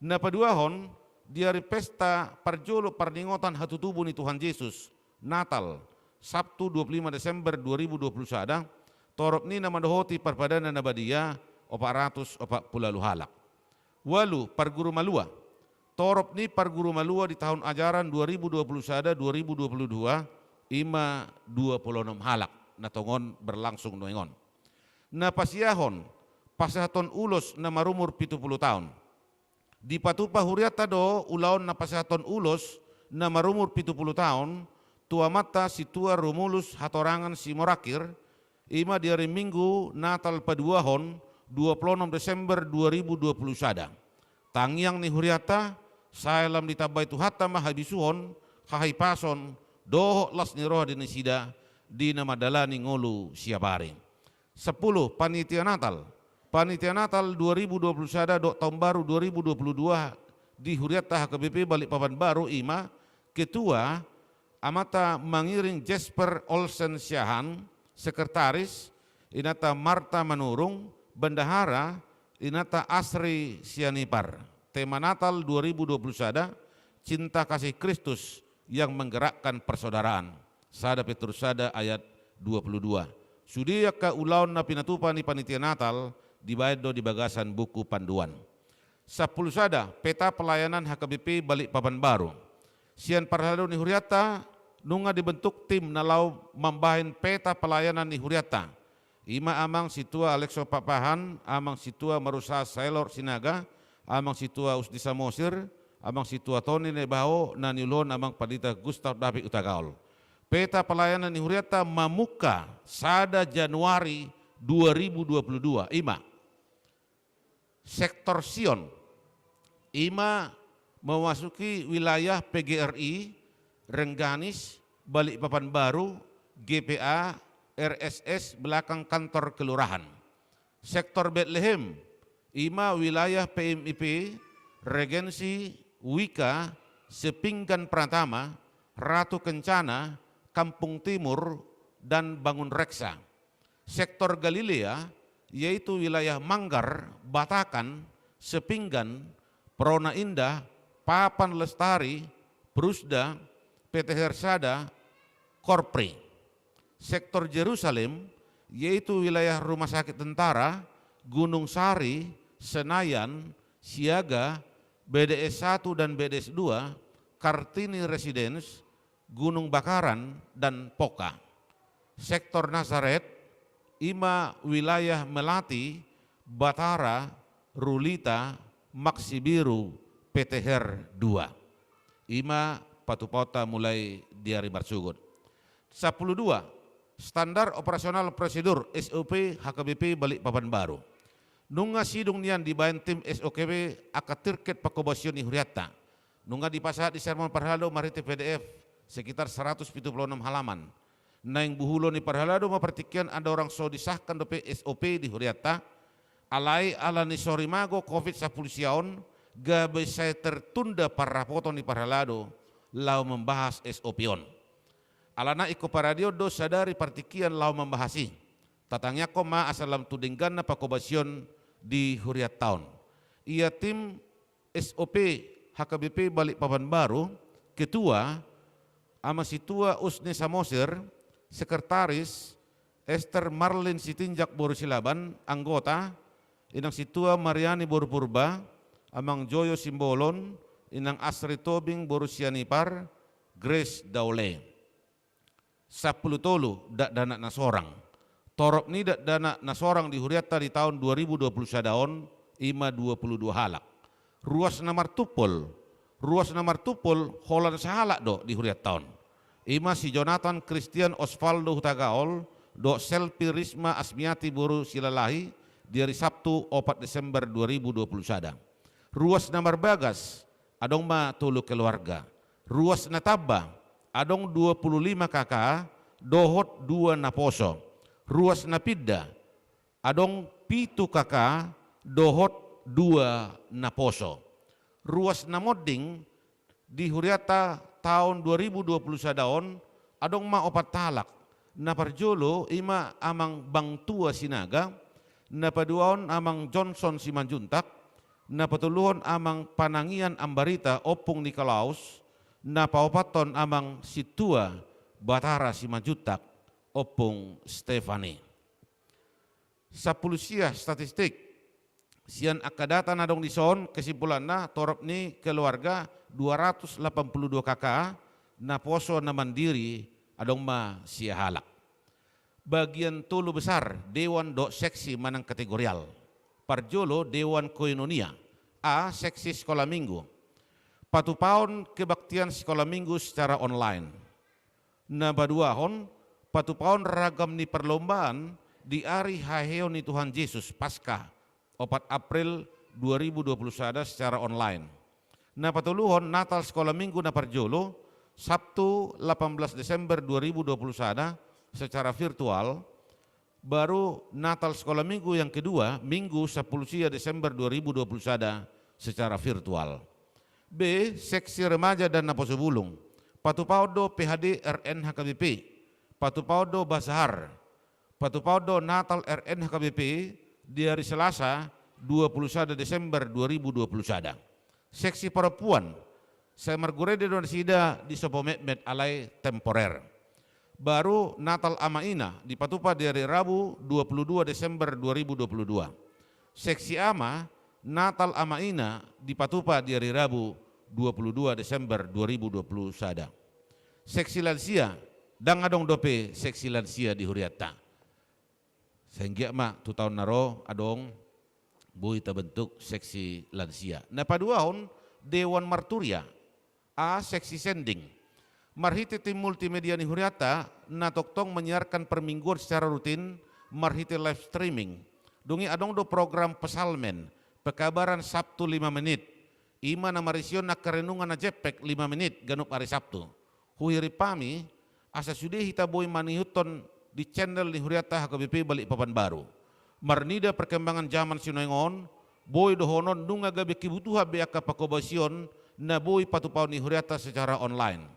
Na paduahon, di ari pesta parjolo parningotan hatutubu ni Tuhan Jesus, Natal, Sabtu dua pulu lima Desember dua ribu dua puluh sada, torop ni na mandohoti parpadanan na badia opat ratus opat pulu ualu halak. Ualu, parguru malua. Torop ni parguru malua di taon ajaran dua ribu dua puluh sada dua ribu dua puluh dua, i ma dua pulu onom halak, na tongon berlangsung nuaeng on. Na pasiahon, pasahathon ulos na marumur pitu pulu taon. Dipatupa hurianta do ulaon na pasahathon ulos na marumur pitu pulu taon tu amanta Sintua Romulus Hatorangan Simorangkir, i ma di ari Minggu Natal paduahon, dua pulu onom Desember dua ribu dua pulu sada. Tangiang ni hurianta, sai lam ditambai Tuhanta ma habisuhon, hahipason, dohot las ni roha di nasida, di na mandalani ngolu siapari. Sampulu, Panitia Natal. Panitia Natal dua ribu dua puluh sada dohot taon baru dua ribu dua puluh dua di hurianta H K B P Balikpapan Baru i ma, Ketua, Amanta Mangiring Jesper Olsen Siahaan, Sekretaris, Inanta Marta Manurung, Bendahara, Inanta Asri Sianipar. Tema Natal dua ribu dua puluh sada, Cinta Kasih Kristus yang Menggerakkan Persaudaraan. Sada Petrus sada ayat dua puluh dua. Sude angka ulaon na pinatupa ni Panitia Natal dibaen do di bagasan buku panduan. Sampulu sada, Peta Pelayanan H K B P Balikpapan Baru. Sian parhalado ni hurianta, nunga dibentuk tim na laho mambahen peta pelayanan ni hurianta. I ma Amang Sintua Alexo Pakpahan, Amang Sintua Marusaha Sailor Sinaga, Amang Sintua Usni Samosir, Amang Sintua Toni Naibao, na niuluhon Amang Pandita Gustav David Hutagaol. Peta pelayanan ni hurianta mamungka sada Januari dua ribu dua puluh dua, i ma. Sektor Sion, i ma memasuki wilayah P G R I, Rengganis, Balikpapan Baru, G P A, R S S, belakang kantor kelurahan. Sektor Betlehem, i ma wilayah P M I P, Regensi, Wika, Sepinggan Pratama, Ratu Kencana, Kampung Timur, dan Bangun Reksa. Sektor Galilea, yaitu wilayah Manggar, Batakan, Sepinggan, Perona Indah, Papan Lestari, Prusda, P T Hersada, Korpri. Sektor Jerusalem, yaitu wilayah Rumah Sakit Tentara, Gunung Sari, Senayan, Siaga, B D S satu dan B D S dua, Kartini Residence, Gunung Bakaran, dan Poka. Sektor Nazaret, i ma wilayah Melati, Batara, Rulita, Maksibiru, P T Her dua. I ma patupaonta mulai di ari marsogot. Sampulu dua, Standar Operasional Prosedur, S O P, H K B P Balikpapan Baru. Nunga sidung nian dibaen tim S O K B angka tirket pangkobasion ni hurianta. Nunga dipasahat di Sermon parhalado marhite P D F sekitar seratus pitu pulu onom halaman. Naeng buhulon ni parhalado ma partingkian andorang so disahkan dope S O P di hurianta, alai ala ni sorimago covid sampulu sia on, gabe sai tertunda parrapoton ni parhalado laho mambahas S O P on. Alana ingkon paradion do sadari partingkian laho mambahas i. Tatangiangkon ma asa lam tu dengganna pangkobasion di hurianta on. Ia tim S O P H K B P Balikpapan Baru, Ketua, Amang Sintua Usni Samosir, Sekretaris, Ester Marlin Sitinjak boru Silaban, anggota, Inang Sintua Mariani boru Purba, Amang Joyo Simbolon, Inang Asri Tobing boru Sianipar, Grace Daule. Sampulu tolu, dakdanak na sorang. Torop ni dakdanak na sorang di hurianta di taon dua ribu dua puluh sada on, i ma dua pulu dua halak. Ruas na martumpol, ruas na martumpol holan sahalak do di hurianta on. I ma si Jonathan Christian Osvaldo Hutagaol dohot Selvi Risma Asmiati boru Silalahi di ari Sabtu opat Desember dua ribu dua puluh sada. Ruas na marbagas, adong ma tolu keluarga. Ruas na tamba, adong dua pulu lima K K dohot dua naposo. Ruas na pinda, adong pitu K K dohot dua naposo. Ruas na monding di hurianta taon dua ribu dua puluh sada on, adong ma opat halak. Na parjolo i ma Amang Bangtua Sinaga, na paduahon Amang Johnson Simanjuntak, na patoluhon Amang Panangian Ambarita, Ompung Nikolaus, na paopathon Amang Sintua Batara Simanjuntak, Ompung Stefani. Sampulu sia, statistik. Sian angka data na adong dison, kesimpulanna torop ni keluarga dua ratus lapan pulu dua K K, naposo na mandiri adong ma sia halak. Bagian tolu besar, dewan dohot seksi manang kategorial. Parjolo, dewan koinonia. A. Seksi sikola minggu. Patupaon kebaktian sikola minggu secara online. Na paduahon, patupaon ragam ni parlombaan di ari haheheon ni Tuhan Jesus, Paskah, opat April dua ribu dua puluh sada, secara online. Na patoluhon, Natal sikola minggu na parjolo, Sabtu lapan belas Desember dua ribu dua puluh sada, secara virtual. Baru Natal sikola minggu yang kedua, Minggu sampulu sia Desember dua ribu dua puluh sada, secara virtual. B. Seksi remaja dan naposo bulung. Patupaon do P H D R N H K B P. Patupaon do Bazar. Patupaon do Natal R N H K B P di ari Selasa, dua puluh sada Desember dua ribu dua puluh sada. Seksi perempuan, sai margurende do nasida di Sopometmet alai temporer. Baru Natal Ama Ina dipatupa di ari Rabu, dua puluh dua Desember dua ribu dua puluh dua. Seksi Ama, Natal Ama Ina dipatupa di ari Rabu, dua puluh dua Desember dua ribu dua puluh sada. Seksi lansia, ndang adong dope seksi lansia di hurianta. Sai anggiat ma tu taon na ro adong boi tabentuk seksi lansia. Na paduahon, Dewan Marturia. A. Seksi sending. Marhite tim multimedia ni hurianta na tongtong menyiarkan permingguan secara rutin marhite live streaming. Dung i adong do program pesalmen, pekabaran Sabtu lima menit. I ma na marisi on angka renungan na jempek lima menit ganup ari Sabtu. Huhirim hami, asa sude hita boi mangihuthon di channel ni hurianta H K B P Balikpapan Baru. Marnida perkembangan jaman sinuaeng on, boi dohonon nunga gabe kebutuhan be angka pangkobasion na boi patupaon ni hurianta secara online.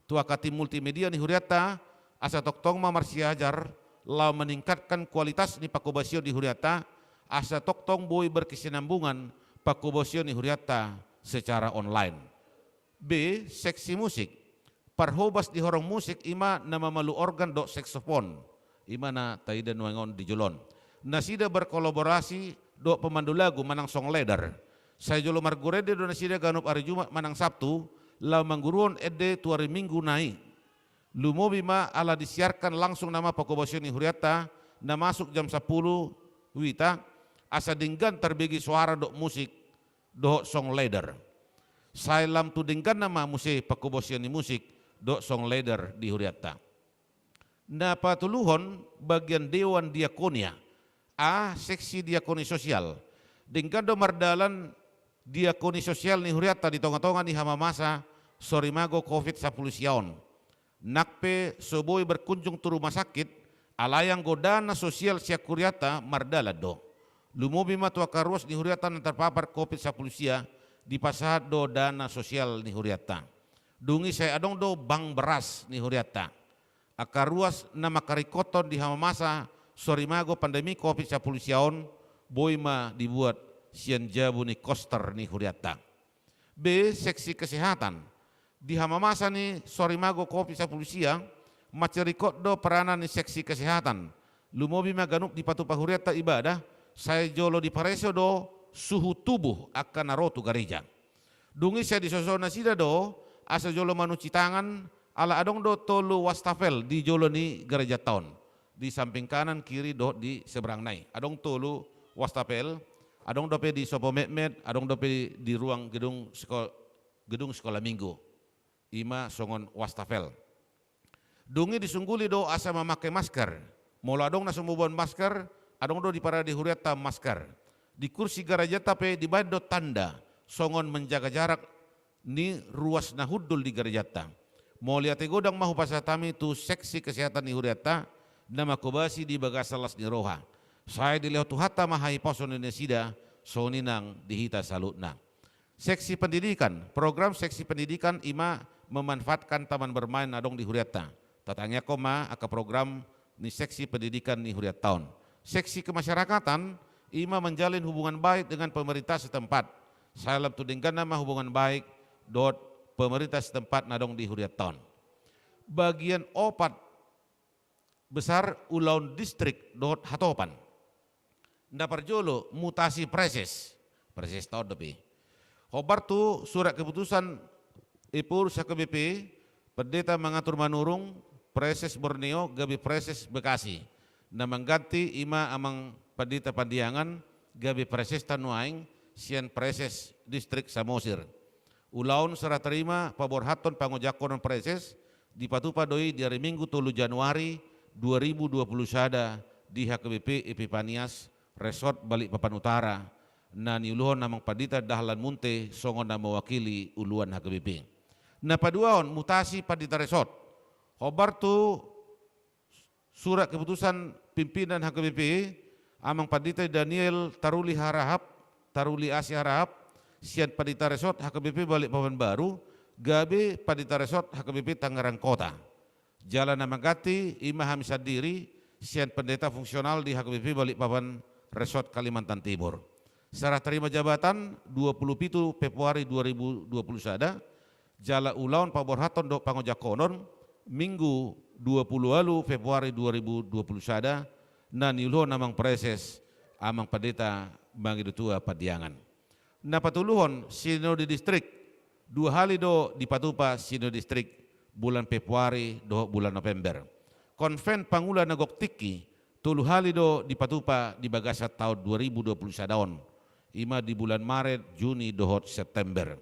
Tu angka tim multimedia ni hurianta, asa tongtong ma marsiajar, laho meningkatkan kualitas ni pangkobasion di hurianta, asa tongtong boi berkesinambungan pangkobasion ni hurianta secara online. B. Seksi musik. Parhobas di horong musik i ma na mamalu organ dohot seksopon. I ma na taida nuaeng on di jolo on. Nasida berkolaborasi dohot pemandu lagu manang song leader. Sai jolo margurende do nasida ganup ari Jumat manang Sabtu, laho mangguruhon ende tu ari Minggu na i. Lumobi ma ala disiarkan langsung nama pangkobasion ni hurianta na masuk jam sampulu wita, asa denggan tarbege soara dohot musik dohot song leader. Sai lam tu dengganna ma muse pangkobasion ni musik dohot song leader di hurianta. Na patoluhon, bagian Dewan Diakonia. A. Seksi diakoni sosial. Denggan do mardalan diakoni sosial ni hurianta di tongatonga ni hamamasa sorimago covid sampulu sia on. Nang pe so boi berkunjung tu rumah sakit, alai anggo dana sosial sian hurianta mardalan do. Lumobi ma tu angka ruas ni hurianta na terpapar covid sampulu sia, dipasahat do dana sosial ni hurianta. Dung i sai adong do bank beras ni hurianta. Angka ruas na mangkaringkothon di hamamasa sorimago pandemi covid sampulu sia on, boi ma dibuat sian jabu ni koster ni hurianta. B. Seksi kesehatan. Di hamamasa ni sorimago covid sampulu sia, mansai ringkot do peranan ni seksi kesehatan. Lumobi ma ganup dipatupa hurianta ibadah, sai jolo dipareso do suhu tubuh angka na ro tu gareja. Dung i sai disoso nasida do asa jolo manuci tangan, ala adong do tolu wastafel di jolo ni garejanta on, di samping kanan, kiri dohot di seberangna i. Adong tolu wastafel, adong dope di Sopometmet, adong dope di ruang gedung siko-, gedung sikola minggu. I ma songon wastafel. Dung i disungguli do asa mamake masker. Molo adong na so mamboan masker, adong do diparade hurianta masker. Di kursi garejanta pe dibaen do tanda songon menjaga jarak ni ruas na hundul di garejanta. Mauliate godang ma hupasahat hami tu seksi kesehatan ni hurianta na mangkobasi di bagasan las ni roha. Sai dilehon Tuhanta ma hahipason ni nasida, songon i nang di hita saluhutna. Seksi pendidikan. Program seksi pendidikan i ma memanfaatkan taman bermain na adong di hurianta. Tatangiangkon ma angka program ni seksi pendidikan ni hurianta on. Seksi kemasyarakatan i ma menjalin hubungan baik dengan pemerintah setempat. Sai lam tu dengganna ma hubungan baik dohot pemerintah setempat na adong di hurianta on. Bagian opat besar, ulaon distrik dohot hatopan. Na parjolo, mutasi praeses. Praesesta on dope i. Hombar tu surat keputusan Ephorus H K B P, Pendeta Mangatur Manurung, Praeses Borneo gabe Praeses Bekasi. Na mangganti i ma Amang Pandita Pandiangan gabe praesesta nuaeng, sian Praeses Distrik Samosir. Ulaon serah terima paborhathon pangojakhon Praeses dipatupa do i di ari Minggu tolu Januari dua ribu dua puluh sada di H K B P Epipanias Resort Balikpapan Utara, na niuluhon Amang Pandita Dahlan Munte songon na mewakili uluan H K B P. Na paduahon, mutasi Pandita Resort. Hombar tu surat keputusan pimpinan H K B P, Amang Pandita Daniel Taruli Harahap, Taruli Asi Harahap, sian Pandita Resort H K B P Balikpapan Baru, gabe Pandita Resort H K B P Tangerang Kota. Jala na mangganti i ma hami sandiri, sian pendeta fungsional di H K B P Balikpapan Resort Kalimantan Timur. Serah terima jabatan dua puluh pitu Februari dua ribu dua puluh sada, jala ulaon paborhathon dohot pangojakhonon Minggu dua puluh ualu Februari dua ribu dua puluh sada, na niuluhon Amang Praeses, Amang Pandita Mangido Tua Pandiangan. Na patoluhon, Sinode Distrik. Dua hali do dipatupa Sinode Distrik, bulan Februari dohot bulan November. Konven pangula na gok tingki, tolu hali do dipatupa di bagasan taon dua ribu dua puluh sada on, i ma di bulan Maret, Juni dohot September.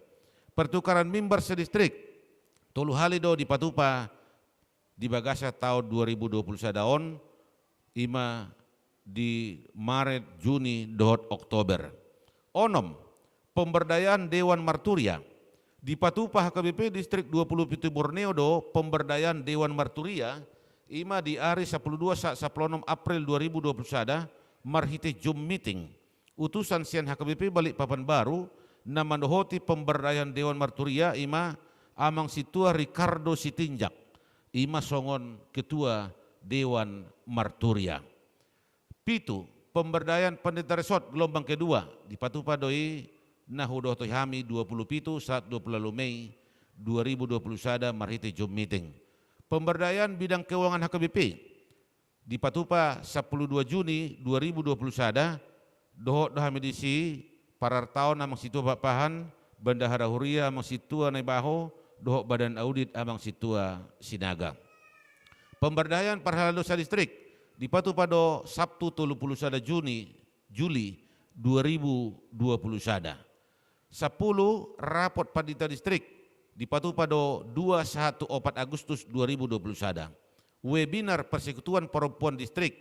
Pertukaran mimbar sedistrik, tolu hali do dipatupa di bagasan taon dua ribu dua puluh sada on, i ma di Maret, Juni dohot Oktober. Onom, pemberdayaan Dewan Marturia. Dipatupa H K B P Distrik dua puluh pitu Borneo do pemberdayaan Dewan Marturia, i ma di ari sampulu dua sahat sampulu onom April dua ribu dua puluh sada, marhite Zoom meeting. Utusan sian H K B P Balikpapan Baru na mandohoti pemberdayaan Dewan Marturia, i ma Amang Sintua Ricardo Sitinjak, i ma songon Ketua Dewan Marturia. Pitu, pemberdayaan Pandita Resort gelombang kedua, dipatupa do i na hudohoti hami dua puluh pitu sahat dua puluh ualu Mei dua ribu dua puluh sada marhite Zoom meeting. Pemberdayaan bidang keuangan H K B P, dipatupa sampulu dua Juni dua ribu dua puluh sada, dohot do hami disi, parartaon Amang Sintua Pakpahan, Bendahara Huria Amang Sintua Naibaho, dohot Badan Audit Amang Sintua Sinaga. Pemberdayaan parhalado sadistrik, dipatupa do Sabtu tolu puluh sada Juni, Juli dua ribu dua puluh sada. Sampulu, rapot Pandita Distrik, dipatupa do dua sahat tu opat Agustus dua ribu dua puluh sada. Webinar Persekutuan Perempuan Distrik,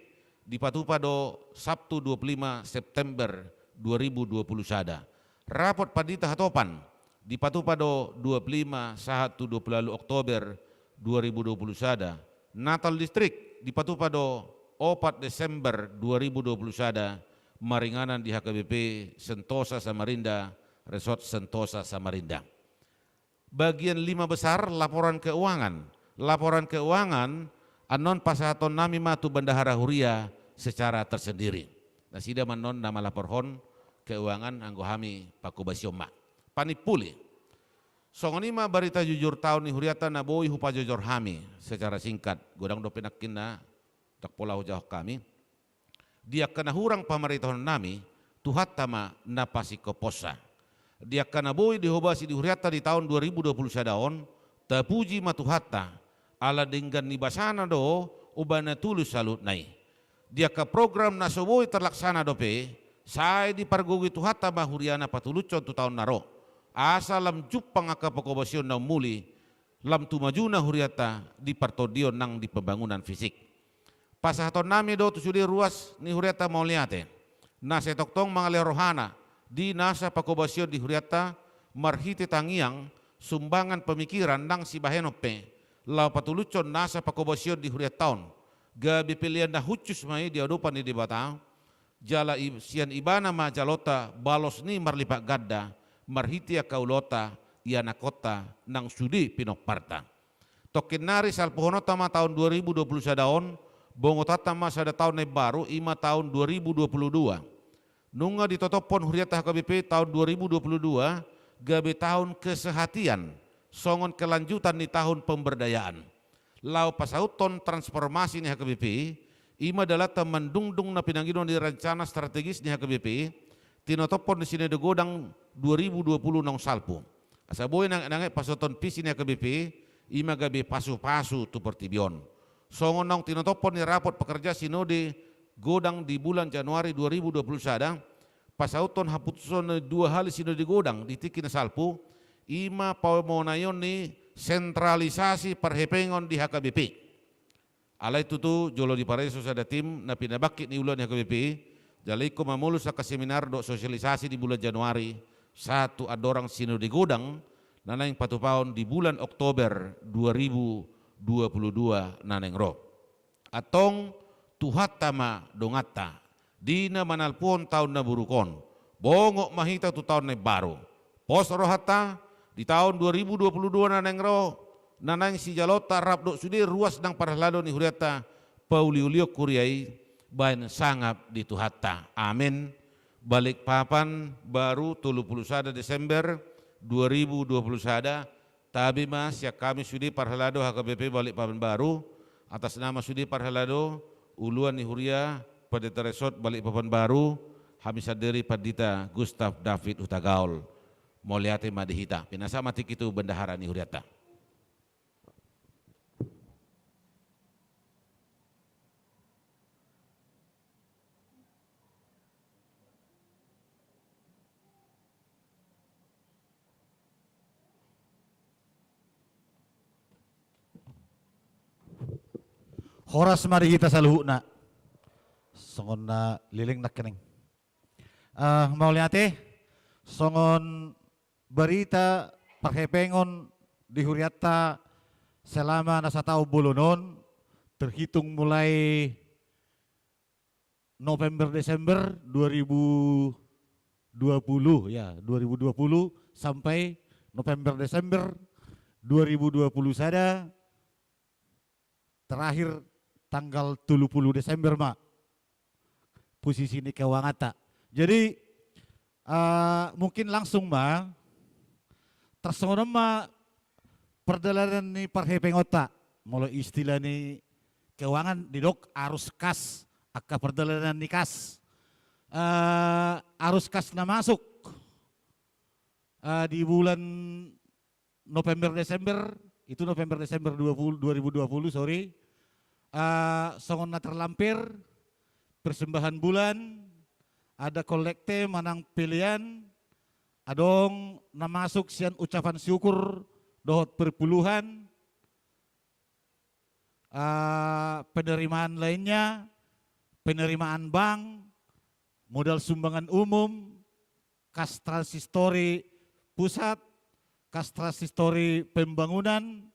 dipatupa do Sabtu dua puluh lima September dua ribu dua puluh sada. Rapot Pandita Hatopan, dipatupa do dua puluh lima sahat tu dua puluh ualu Oktober dua ribu dua puluh sada. Natal Distrik, dipatupa do opat Desember dua ribu dua puluh sada, maringanan di H K B P Sentosa Samarinda, Resort Sentosa Samarinda. Bagian lima besar, laporan keuangan. Laporan keuangan annon pasahatonnami ma tu Bendahara Huria secara tersendiri. Nasida ma annon na malaporhon keuangan, anggo hami pangkobasion ma. Panimpuli. Songon i ma barita jujur taon ni hurianta na boi hupajojor hami secara singkat, godang dope nangkin na ndang pola hujahahon hami. Di angka na hurang pamaritahonnami, Tuhanta ma na pasingkopkonsa. Di angka na boi dihobasi di hurianta di taon dua ribu dua puluh sada on, tapuji ma Tuhanta, ala denggan ni basana do umbahen na tulus saluhutna i. Di angka program na so boi terlaksana dope, sai dipargogoi Tuhanta ma huriana patulushon tu taon na ro, asa lam jumpang angka pangkobasion na umuli, lam tumajuna hurianta di partondion nang di pembangunan fisik. Pasahatonnami do tu sude ruas ni hurianta mauliate, na sai tongtong mangalehon rohana di nasa pangkobasion di hurianta, marhite tangiang, sumbangan, pemikiran nang sibahenon pe, laho patulushon nasa pangkobasion di hurianta on, gabe pelean na hushus ma i di adopan ni Debata, jala i-, sian Ibana ma jalonta balos ni marlipat ganda, marhite angka ulaonta, ianakhonta nang sude pinomparta. Tongkin nari salpuhononta ma taon dua ribu dua puluh sada on, bongotanta ma sada taon na imbaru, i ma taon dua ribu dua puluh dua. Nunga ditotophon hurianta H K B P taon dua ribu dua puluh dua, gabe taon kesehatian, songon kelanjutan ni tahun pemberdayaan. Laho pasauthon transformasi ni H K B P, i ma dalanta mandungdung na pinangido ni rencana strategis ni H K B P, tinotophon ni Sinode Godang dua ribu dua puluh naung salpu. Asa boi nang, nang pasauthon visi ni H K B P, i ma gabe pasupasu tu portibi on. Songon naung tinotophon ni rapot pekerja Sinode Godang di bulan Januari dua ribu dua puluh sada, pasauthon haputusan dua hali sinode godang di tingki na salpu, i ma pamonaion ni sentralisasi parhepengon di H K B P. Alai tutu jolo dipareso sada tim na pinabangkit ni uluan ni H K B P i, jala ingkon mamolus angka seminar dohot sosialisasi di bulan Januari, sahat tu andorang sinode godang, na naeng patupaon di bulan Oktober dua ribu dua puluh dua na naeng ro. Antong Tuhanta ma donganta, di na manalpuhon taon na buruk on, bongot ma hita tu taon na imbaru. Pos rohanta, di taon dua ribu dua puluh dua na naeng ro, na naeng sijaloonta rap dohot sude ruas nang parhalado ni hurianta, pauliulion huria i baen sangap di Tuhanta. Amin. Balikpapan Baru, tolu pulu sada Desember dua ribu dua pulu sada, tabe ma sian hami sude parhalado H K B P Balikpapan Baru, atas nama sude parhalado, uluan ni huria, Pendeta Resort Balikpapan Baru, hami sandiri Pandita Gustav David Hutagaol. Mauliate ma di hita. Pinasahat ma tingki tu bendahara ni hurianta. Horas ma di hita saluhutna. Songon na leleng nangkining. Ah, mauliate, songon barita parhepengon di hurianta selama na sataon bolon on, terhitung mulai November Desember dua ribu dua puluh, ya, dua ribu dua puluh sampai November Desember dua ribu dua puluh sada, terakhir tanggal tolu pulu Desember ma posisi ni keuanganta. Jadi, eh, mungkin langsung ma, tarsongon on ma pardalanan ni parhepengonta, molo istilah ni keuangan didok arus kas, angka pardalanan ni kas. Eh, arus kas na masuk, eh, di bulan November Desember, itu November Desember dua puluh, dua ribu dua puluh, sorry. Eh, songon na terlampir, persembahan bulan, ada kolekte manang pelean, adong na masuk sian ucapan syukur dohot perpuluhan, eh, penerimaan lainnya, penerimaan bank, modal sumbangan umum, kas transistori pusat, kas transistori pembangunan,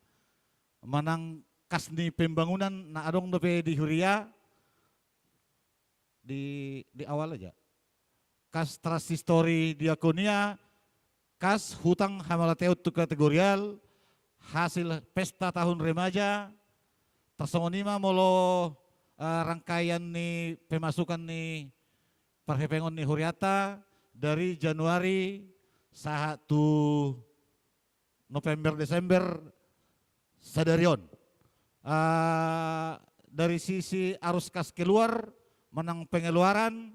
manang kas ni pembangunan na adong dope di huria, di, di awal aja. Kas transistori diakonia, kas hutang hamauliateon tu kategorial, hasil pesta tahun remaja, tarsongon i ma molo, eh, rangkaian ni pemasukan ni parhepengon ni hurianta dari Januari sahat tu November, Desember sadari on. Eh, dari sisi arus kas keluar manang pengeluaran,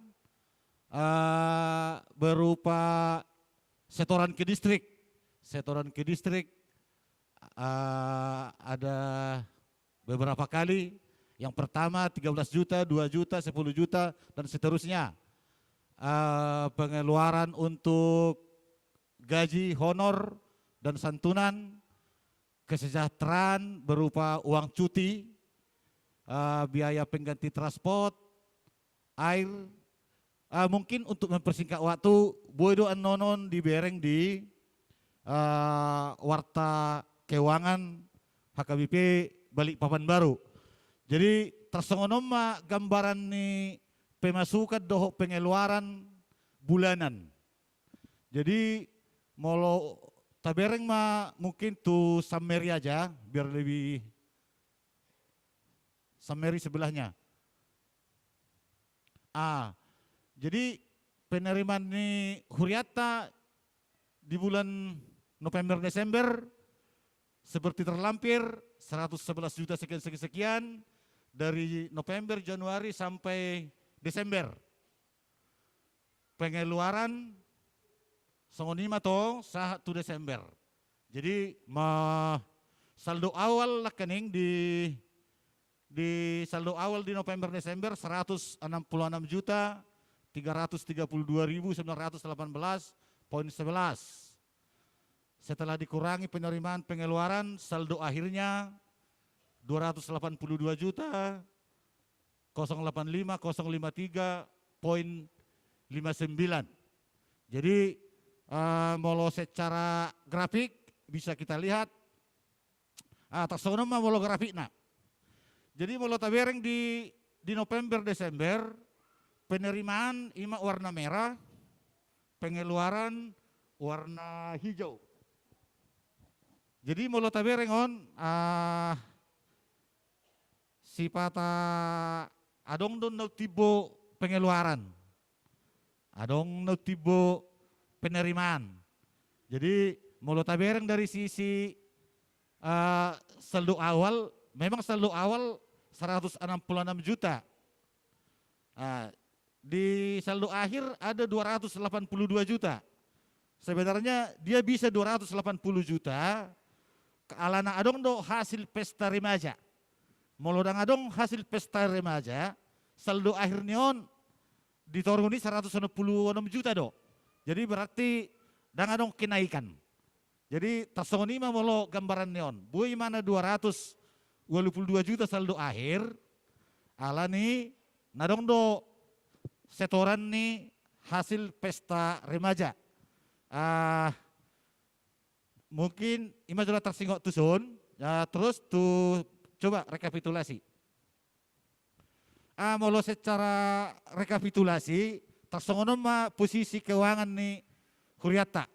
eh, berupa setoran ke distrik. Setoran ke distrik, eh, ada beberapa kali. Yang pertama tiga belas juta, dua juta, sepuluh juta, dan seterusnya. Eh, pengeluaran untuk gaji, honor, dan santunan, kesejahteraan berupa uang cuti, eh, biaya pengganti transport, air. Eh, mungkin untuk mempersingkat waktu, boi do annon on dibereng di, eh, warta keuangan H K B P Balikpapan Baru. Jadi, tarsongon on ma gambaran ni pemasukan dohot pengeluaran bulanan. Jadi, molo tabereng ma mungkin tu summary aja, biar lebih summary sebelahnya. Ah, jadi penerimaan ni hurianta di bulan November Desember seperti terlampir seratus sebelas juta sekian, sekian, sekian dari November, Januari sampai Desember. Pengeluaran songon i ma tong sahat tu Desember. Jadi, ma-, saldo awal nangkining di, di saldo awal di November Desember seratus enam puluh enam juta tiga ratus tiga puluh dua ribu sembilan ratus delapan belas poin sebelas. Setelah dikurangi penerimaan pengeluaran, saldo akhirnya dua ratus delapan puluh dua juta kosong delapan lima kosong lima tiga poin lima sembilan. Jadi, eh, molo secara grafik bisa kita lihat, ah, tarsongon on ma molo grafikna. Jadi molo tabereng di, di November, Desember, penerimaan ima warna merah, pengeluaran warna hijau. Jadi molo tabereng on, ah, sipata adong do na timbo pengeluaran, adong na timbo penerimaan. Jadi molo tabereng dari sisi, eh, saldo awal, memang saldo awal seratus enam puluh enam juta. Ah, di saldo akhir ada dua ratus delapan puluh dua juta. Sebenarnya dia bisa dua ratus delapan puluh juta, alana adong do hasil pesta remaja. Molo ndang adong hasil pesta remaja, saldo akhir ni on di toru ni seratus enam puluh enam juta do. Jadi berarti ndang adong kenaikan. Jadi tarsongon i ma molo gambaran ni on. Boi ma na dua ratus dua puluh dua juta saldo akhir, alani na adong do setoran ni hasil pesta remaja. Ah, mungkin ima jolo tarsingot tuson, ya, terus tu coba rekapitulasi. Ah, molo secara rekapitulasi, tarsongon on ma posisi keuangan ni hurianta.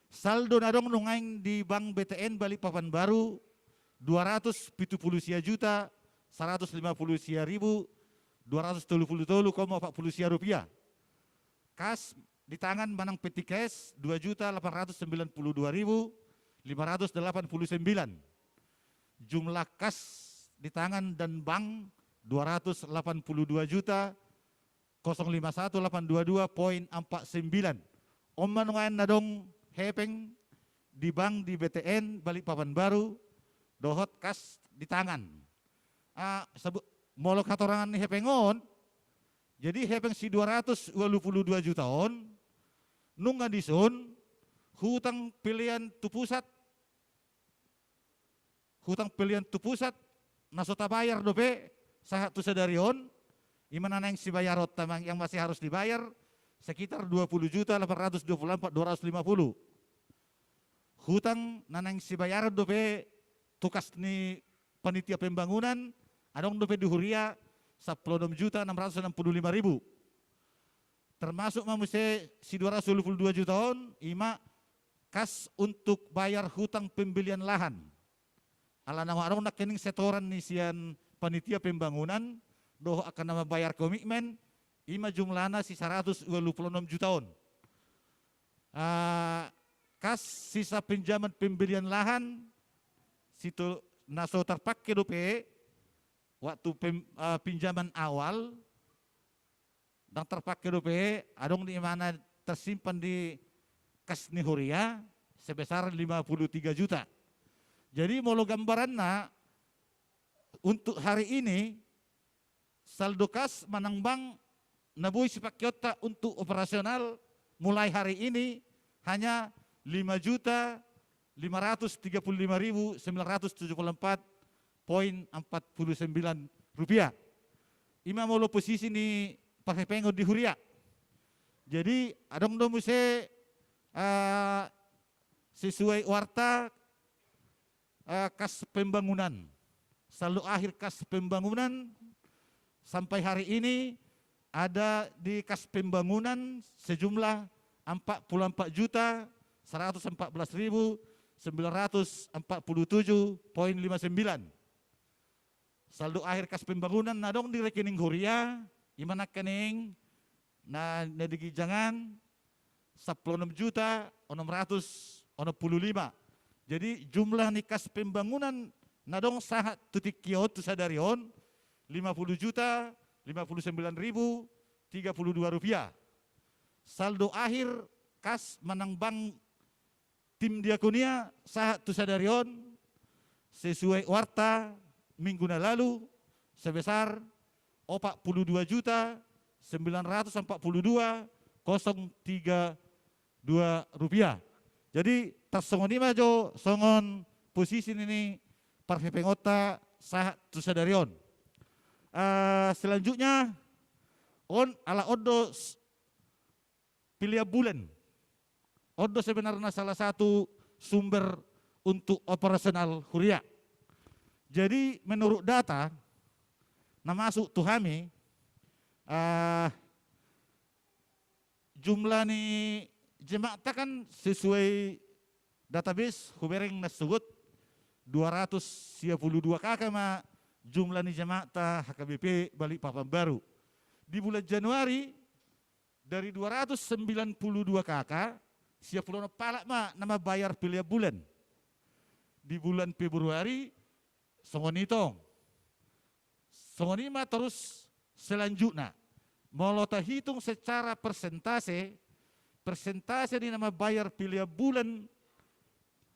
Saldo na adong nuaeng di Bank B T N Balikpapan Baru, dua ratus pitu pulu sia juta, saratus lima pulu sia ribu, dua ratus tolu pulu tolu koma opat pulu sia rupiah. Kas di tangan manang petty cash, dua juta delapan ratus sembilan puluh dua ribu lima ratus delapan puluh sembilan. Jumlah kas di tangan dan bank, dua ratus delapan puluh dua juta kosong lima satu delapan dua dua poin empat sembilan. On ma nuaeng na adong hepeng di bank di B T N Balikpapan Baru, dohot kas di tangan. Ah, sabu-, molo hatorangan ni hepeng on, jadi hepeng si dua ratus dua pulu dua juta on, nunga dison, hutang pelean tu pusat, hutang pelean tu pusat, na so tabayar dope, sahat tu sadari on, ima na naeng sibayaronta ma yang masih harus dibayar, sekitar dua puluh juta delapan ratus dua puluh empat dua ratus lima puluh. Hutang na naeng sibayaron dope tu kas ni panitia pembangunan, adong dope di huria sampulu onom juta enam ratus enam pulu lima ribu. Termasuk ma muse si dua ratus dua pulu dua juta on, ima kas untuk bayar hutang pembelian lahan. Alana adong nangkining setoran ni sian panitia pembangunan, dohot angka na mambayar komitmen, ima jumlahna si saratus dua pulu onom juta on. Ah, kas sisa pinjaman pembelian lahan, situ na so tarpake dope, waktu pem-, ah, pinjaman awal, ndang tarpake dope, adong di mana tersimpan di kas ni huria sebesar lima puluh tiga juta. Jadi molo gambaranna untuk hari ini, saldo kas manang bank na boi sipakeonta untuk operasional mulai hari ini hanya lima juta lima ratus tiga puluh lima ribu sembilan ratus tujuh puluh empat poin empat puluh sembilan rupiah. Ima molo posisi ni parhepengon di huria. Jadi adong do muse, eh, sesuai warta, eh, kas pembangunan. Saldo akhir kas pembangunan sampai hari ini ada di kas pembangunan sejumlah empat puluh empat juta seratus empat belas ribu sembilan ratus empat puluh tujuh poin lima sembilan. Saldo akhir kas pembangunan na adong di rekening huria, ima nangkining na, na di ginjangan, sampulu onom juta onom ratus onom pulu lima. Jadi jumlah ni kas pembangunan na adong sahat tu tingki on tu sadari on, lima puluh juta lima puluh sembilan ribu tiga puluh dua rupiah. Saldo akhir kas manang bank tim Diakonia sahat tu sadari on, sesuai warta minggu na lalu, sebesar opat puluh dua juta sembilan ratus empat puluh dua kosong tiga dua rupiah. Jadi tarsongon i ma jo songon posisi ni parhepengonta sahat tu sadari on. Eh, selanjutnya on ala on do s-, pelean bulan. On do sebenarna salah satu sumber untuk operasional huria. Jadi menurut data na masuk tu hami, eh, jumlah ni jemaat kan sesuai database hubereng na sogot dua ratus sia puluh dua K K ma jumlah ni jemaat H K B P Balikpapan Baru. Di bulan Januari dari dua ratus sembilan puluh dua K K, sia puluh onom halak ma na mambayar pelean bulan. Di bulan Februari songon i tong. Songon i ma terus selanjutna. Molo tahitung secara persentase, persentase ni na mambayar pelean bulan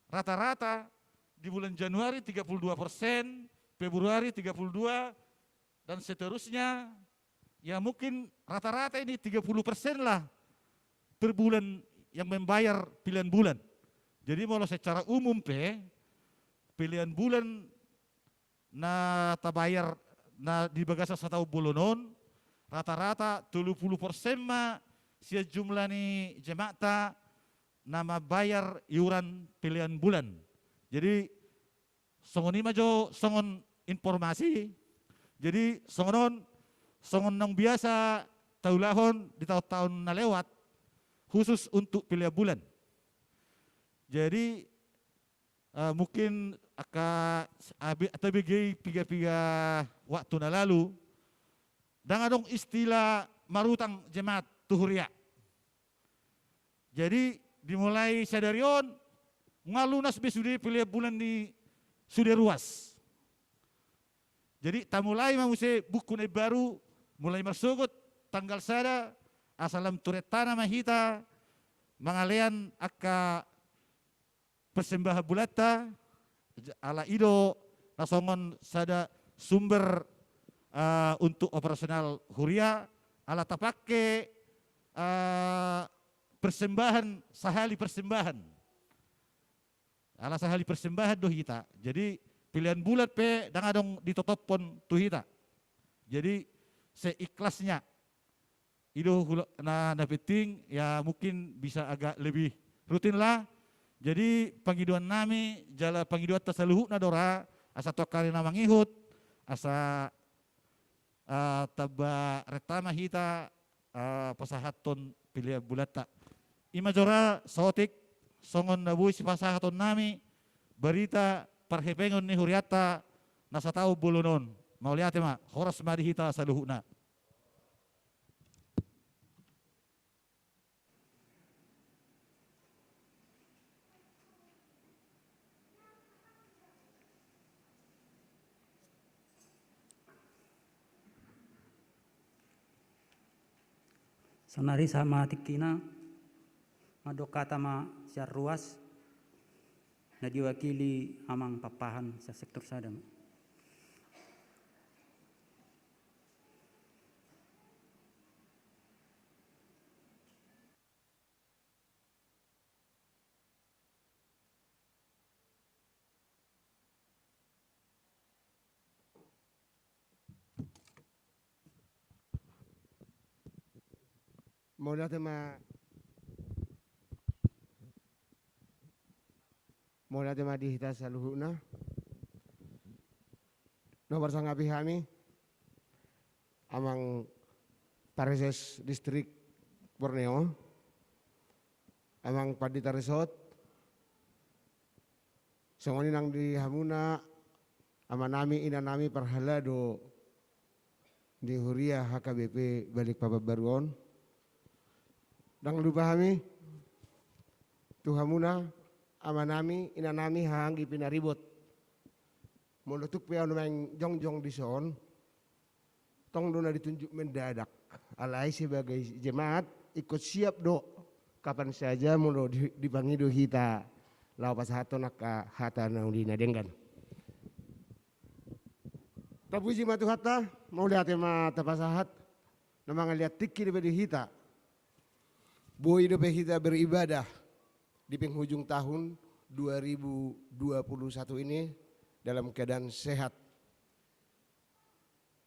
rata-rata di bulan Januari tiga puluh dua persen, Februari tiga puluh dua, dan seterusnya, ya mungkin rata-rata ini tiga puluh persen lah per bulan yang membayar pelean bulan. Jadi molo secara umum pe, pelean bulan na tabayar na di bagasan sataon bolon on, rata-rata tolu pulu persen ma sian jumlah ni jemaat na mambayar iuran pelean bulan. Jadi songon i ma jo songon informasi. Jadi songon on, songon naung biasa taulahon di taon-taon na lewat, khusus untuk pelean bulan. Jadi, eh, mungkin angka s-, abi-, tabege i piga-piga waktu na lalu, ndang adong istilah marutang jemaat tu huria. Jadi dimulai sadari on, nga lunas be sude pelean bulan ni sude ruas. Jadi tamulai ma muse buku na imbaru, mulai marsogot tanggal sada, asa lam tu rentana ma hita mangalean angka persembahan bulanta, ala i do na songon sada sumber, eh, untuk operasional huria, ala tapake, eh, persembahan, sahali persembahan. Ala sahali persembahan do hita. Jadi pelean bulan pe ndang adong ditotophon tu hita. Jadi seikhlasnya. I do hula-, na, na penting, ya mungkin bisa agak lebih rutin lah. Jadi pangidoan nami, jala pangidoanta saluhutna do ra, asa tongka ari na mangihut, asa, eh, tamba renta ma hita, eh, pasahathon pelean bulanta. I ma jo ra saotik songon na boi sipasahaton nami barita parhepengon ni hurianta na sataon bolon on. Mauliate ma, horas ma di hita saluhutna. Saonari sahat ma tingkina, mandok hata ma sian ruas, na diwakili Amang Pakpahan sian sektor sada ma. Mauliate ma, mauliate ma di hita saluhutna. Na marsangapi hami, Amang Pareses Distrik Borneo, Amang Pandita Resort, songon i nang di hamuna amanami, inanami parhalado di huria H K B P Balikpapan Baru on. Ndang lupa hami tu hamuna amanami, inanami, haha anggi pinaribot. Molo tung pe ahu nuaeng jongjong dison, tong do na ditunjuk mendadak. Alai sebagai jemaat, ingkon siap do kapan saja molo di, dipangido hita laho pasahathon angka hata na uli na denggan. Tapuji ma Tuhanta, mauliate ma tapasahat. Na mangaliat tingki dope di hita. Boi dope hita beribadah di penghujung tahun dua ribu dua puluh satu ini dalam keadaan sehat.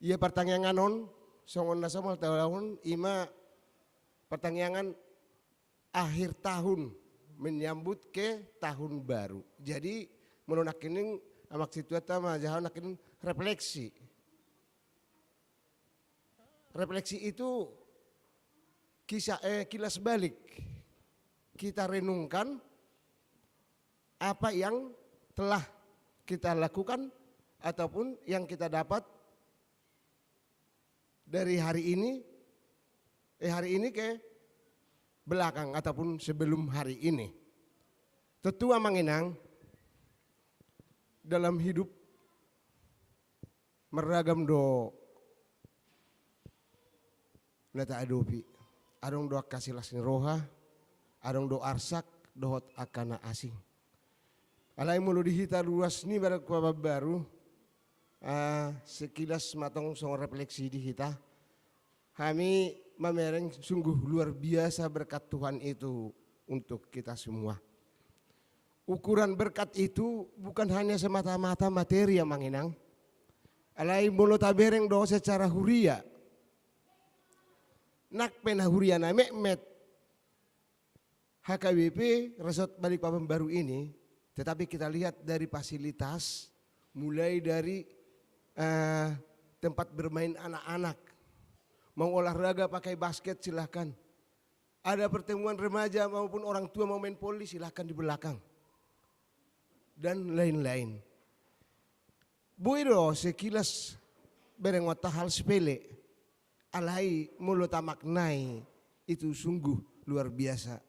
Ia partangiangan on, songon na somal taon, ima partangiangan akhir tahun menyambut ke tahun baru. Jadi, molo nangkining, amak situata ma jaha nangkining refleksi. Refleksi itu kisah, eh, kilas balik. Kita renungkan apa yang telah kita lakukan ataupun yang kita dapat dari hari ini, eh, hari ini ke belakang ataupun sebelum hari ini. Tontu amang inang, dalam hidup marragam do na taadopi. Adong do angka silas ni roha, adong do arsak, dohot angka na asing. Alai molo di hita ruas ni Balikpapan Baru, ah, sekilas ma tong songon refleksi di hita. Hami mamereng, sungguh luar biasa berkat Tuhan itu untuk kita semua. Ukuran berkat itu bukan hanya semata-mata materi, amang inang. Alai molo tabereng do secara huria, nang pe na huria na metmet H K B P Resort Balikpapan Baru ini, tetapi kita lihat dari fasilitas, mulai dari, eh, tempat bermain anak-anak, mau olahraga pakai basket, silahkan. Ada pertemuan remaja maupun orang tua mau main voli, silahkan di belakang. Dan lain-lain. Boi do sekilas berengonta hal sepele. Alai molo tamaknai, itu sungguh luar biasa.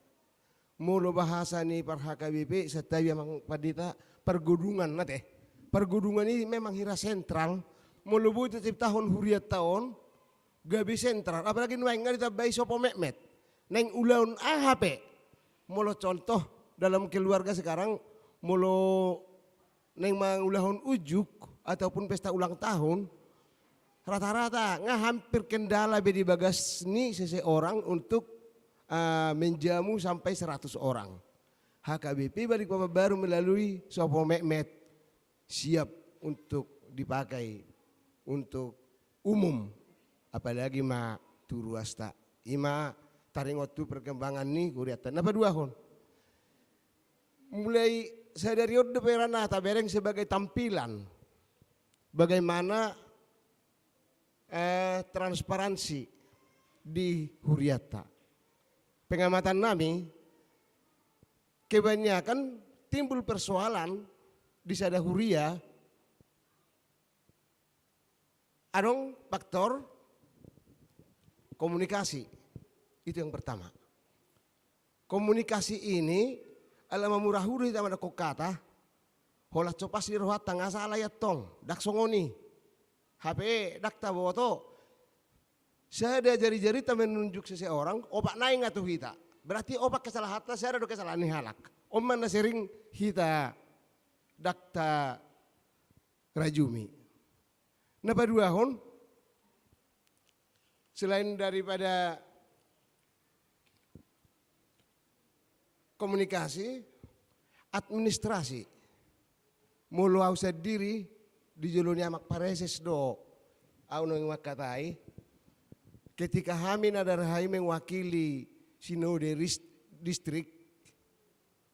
Molo bahasa ni par H K B P, santabi amang pandita, pargodungan, ate. Pargodungan i memang hira sentral. Molo boi taciptahon hurianta on, gabe sentral. Apalagi nuaeng nga ditambai sopo metmet. Naeng ulaon aha pe. Molo contoh, dalam keluarga sekarang, molo naeng mangulahon unjuk ataupun pesta ulang tahun, rata-rata nga hampir kendala be di bagas ni seseorang untuk, ah, menjamu sampai seratus orang. H K B P Balikpapan Baru melalui sopo metmet siap untuk dipakai untuk umum, apalagi ma tu ruasta. Ima taringot tu perkembangan ni hurianta. Na paduahon, mulai sadari on dope ra na tabereng sebagai tampilan bagaimana, eh, transparansi di hurianta. Pengamatan nami, kebanyakan timbul persoalan di sada huria, adong faktor komunikasi. Itu yang pertama. Komunikasi ini, ala mamurah huda hita mandokkon hata, holan so pas di rohanta, nga sala i antong, ndang songon i. Hape ndang taboto, sada jari-jarinta menunjuk seseorang, opat nai nga tu hita. Berarti opat kesalahanta, sada do kesalahan ni halak. On ma na sering hita ndang tarajumi. Na paduahon, selain daripada komunikasi, administrasi. Molo au sandiri, di jolo ni amang pareses do au naeng mangkatai. Ketika hami na darhai mewakili sinode ris-, distrik,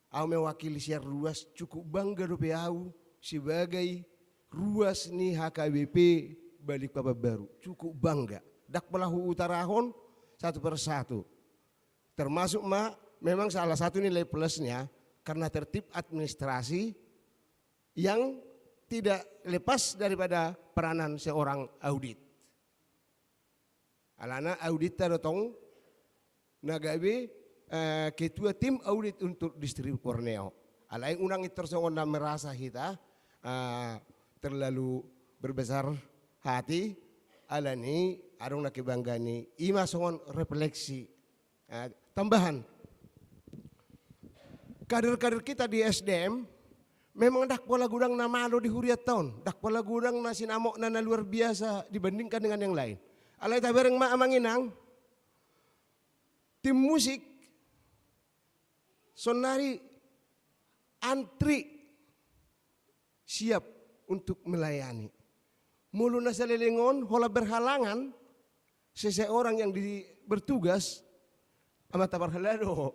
au mewakili sian ruas, cukup bangga dope au sebagai ruas ni H K B P Balikpapan Baru. Cukup bangga. Ndang pola huutarahon satu per satu. Termasuk ma memang salah satu nilai plusnya karena tertib administrasi yang tidak lepas daripada peranan seorang audit. Alana auditta do tong na gabe, eh, ketua tim audit untuk distrik Borneo. Alai unang intor songon na merasa hita, eh, terlalu berbesar hati, alani adong na kebanggaan i, ima songon refleksi. Eh, tambahan. Kader-kader kita di S D M memang ndang pola godang na malo di hurianta on, ndang pola godang na sinamotna na luar biasa dibandingkan dengan yang lain. Alai tabereng ma amang inang, tim musik sonari antri siap untuk melayani. Molo na saleleng on holan berhalangan seseorang yang di, bertugas, amanta parhalado do.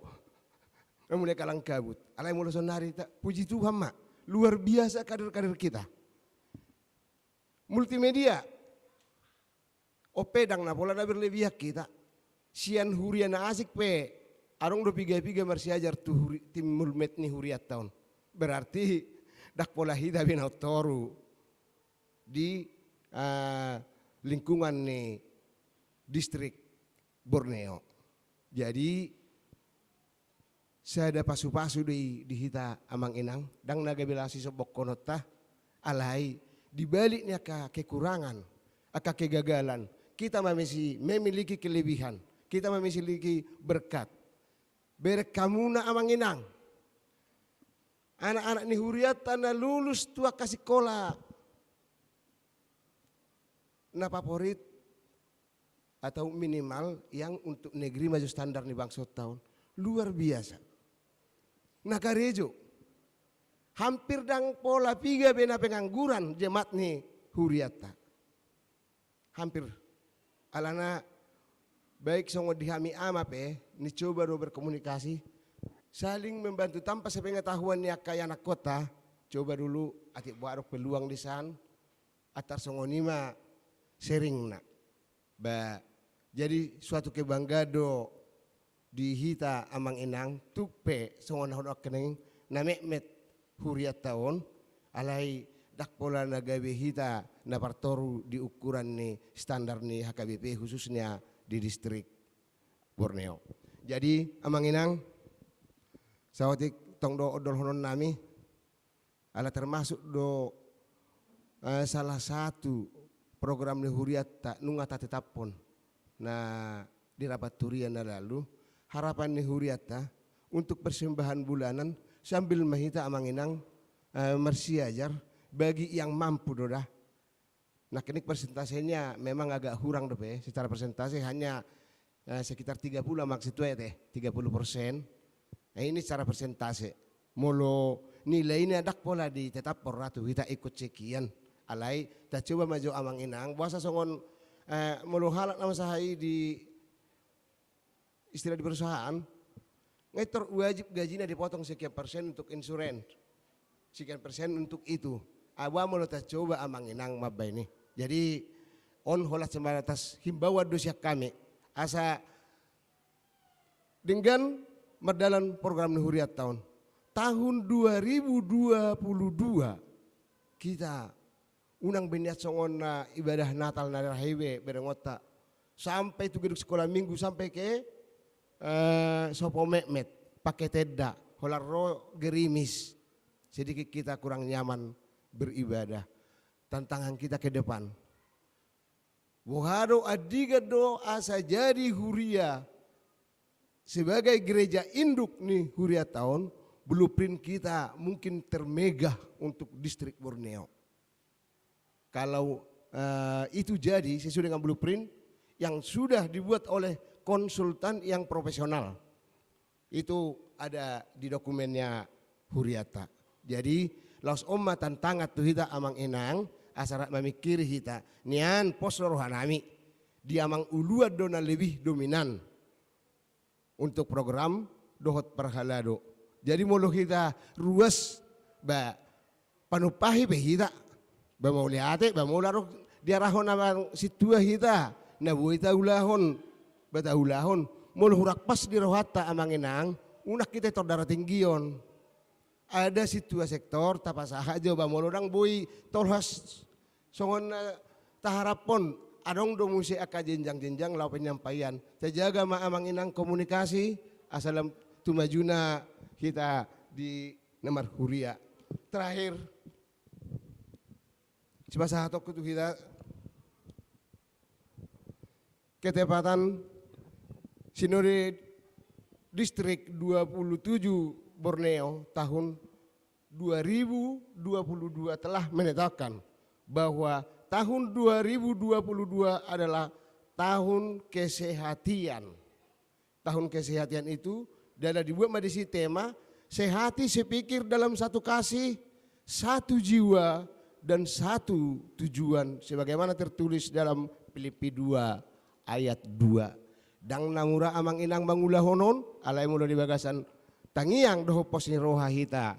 Mulai kalang kabut. Alai molo sonari, puji Tuhan ma, luar biasa kader-kader kita. Multimedia, on pe ndang na pola na berlebihan hita. Sian huria na asing pe adong do piga-piga marsiajar tu huri, tim mulmed ni hurianta on. Berarti ndang pola hita be na on toru di, eh, lingkungan ni distrik Borneo. Jadi sada pasu-pasu do i di hita amang inang, ndang na gabe las i sombongkononta. Alai di balik ni angka kekurangan, angka kegagalan, kita ma misi memiliki kelebihan, kita ma misi memiliki berkat. Bereng hamuna amang inang, anak-anak ni hurianta na lulus tu angka sikola na favorit atau minimal yang untuk negeri ma jo standar ni bangsonta on. Luar biasa. Na karejo. Hampir ndang pola piga be na pengangguran jemaat ni hurianta. Hampir. Alana baik songon di hami ama pe, nicoba do berkomunikasi, saling membantu tanpa sepengetahuan ni angka ianakhonta. Coba dulu, atik boha adong peluang di san, antar songon i ma sharingna. Ba, jadi suatu kebanggaan do di hita amang inang, tung pe songon na hudok nangkin, na metmet hurianta on, alai ndang pola na gabe hita na partoru di ukuran ni standar ni H K B P khususnya di distrik Borneo. Jadi amang inang, saotik tong do ondolhonon nami, ala termasuk do, eh, salah satu program ni hurianta nunga tatetaphon na di rapat huria na lalu, harapan ni hurianta untuk persembahan bulanan sambil ma hita amang inang, eh, marsiajar bagi yang mampu do da. Nangkin persentasenya memang agak kurang dope, secara persentase hanya, eh, sekitar tiga puluh maksud tua ya teh, tiga puluh persen. Nah, ini secara persentase. Molo nilainya ndang pola ditetaphon ra tu hita ikut sekian. Alai tacoba ma jo amang inang, boasa songon, eh, molo halak na masaha i di istilah di perusahaan, ngetor wajib gajina dipotong sekian persen untuk insurance, sekian persen untuk itu. Aba molo tacoba amang inang mambaen i. Jadi on holan sebatas himbauan do sian hami. Asa denggan mardalan program ni hurianta on. Tahun dua ribu dua puluh dua kita unang be nian songon na ibadah Natal na rahe be berengonta. Sampai tu gedung sekolah minggu, sampai ke, eh, sopo metmet, pakai tenda, holan ro gerimis. Sedikit kita kurang nyaman beribadah. Tantangan kita ke depan. Boha do andigan do asa jadi huria sebagai gereja induk ni hurianta on, blueprint kita mungkin termegah untuk distrik Borneo. Kalau, eh, itu jadi sesuai dengan blueprint yang sudah dibuat oleh konsultan yang profesional, itu ada di dokumennya hurianta. Jadi laos on ma tantangan tu hita amang inang, asa rap mamingkiri hita. Nian pos do rohanami di amang uluan do na lebih dominan untuk program dohot parhalado. Jadi molo hita ruas, ba, panumpahi pe hita, ba mauliate, ba molo adong diarahon amang sintua hita, na boi taulahon, ba taulahon. Molo hurang pas di rohanta amang inang, unang hita tor darah tinggi on. Ada sintua sektor tapasahat jo, ba molo ndang boi tolhas songon na taharaphon, adong do muse angka jenjang-jenjang laho penyampaian. Tajaga ma amang inang komunikasi, asa lam tu majuna hita di na marhuria. Terakhir, sipasahatonku tu hita ketepatan Sinode Distrik dua puluh tujuh Borneo tahun dua ribu dua puluh dua telah menetapkan bahwa tahun dua ribu dua puluh dua adalah tahun kesehatian. Tahun kesehatian itu, dan dibuat ma disi tema, sehati sepikir dalam satu kasih, satu jiwa, dan satu tujuan, sebagaimana tertulis dalam Filipi dua ayat dua. Ndang na mura amang inang mangulahon on, alai molo di bagasan tangiang dohot pos ni roha hita,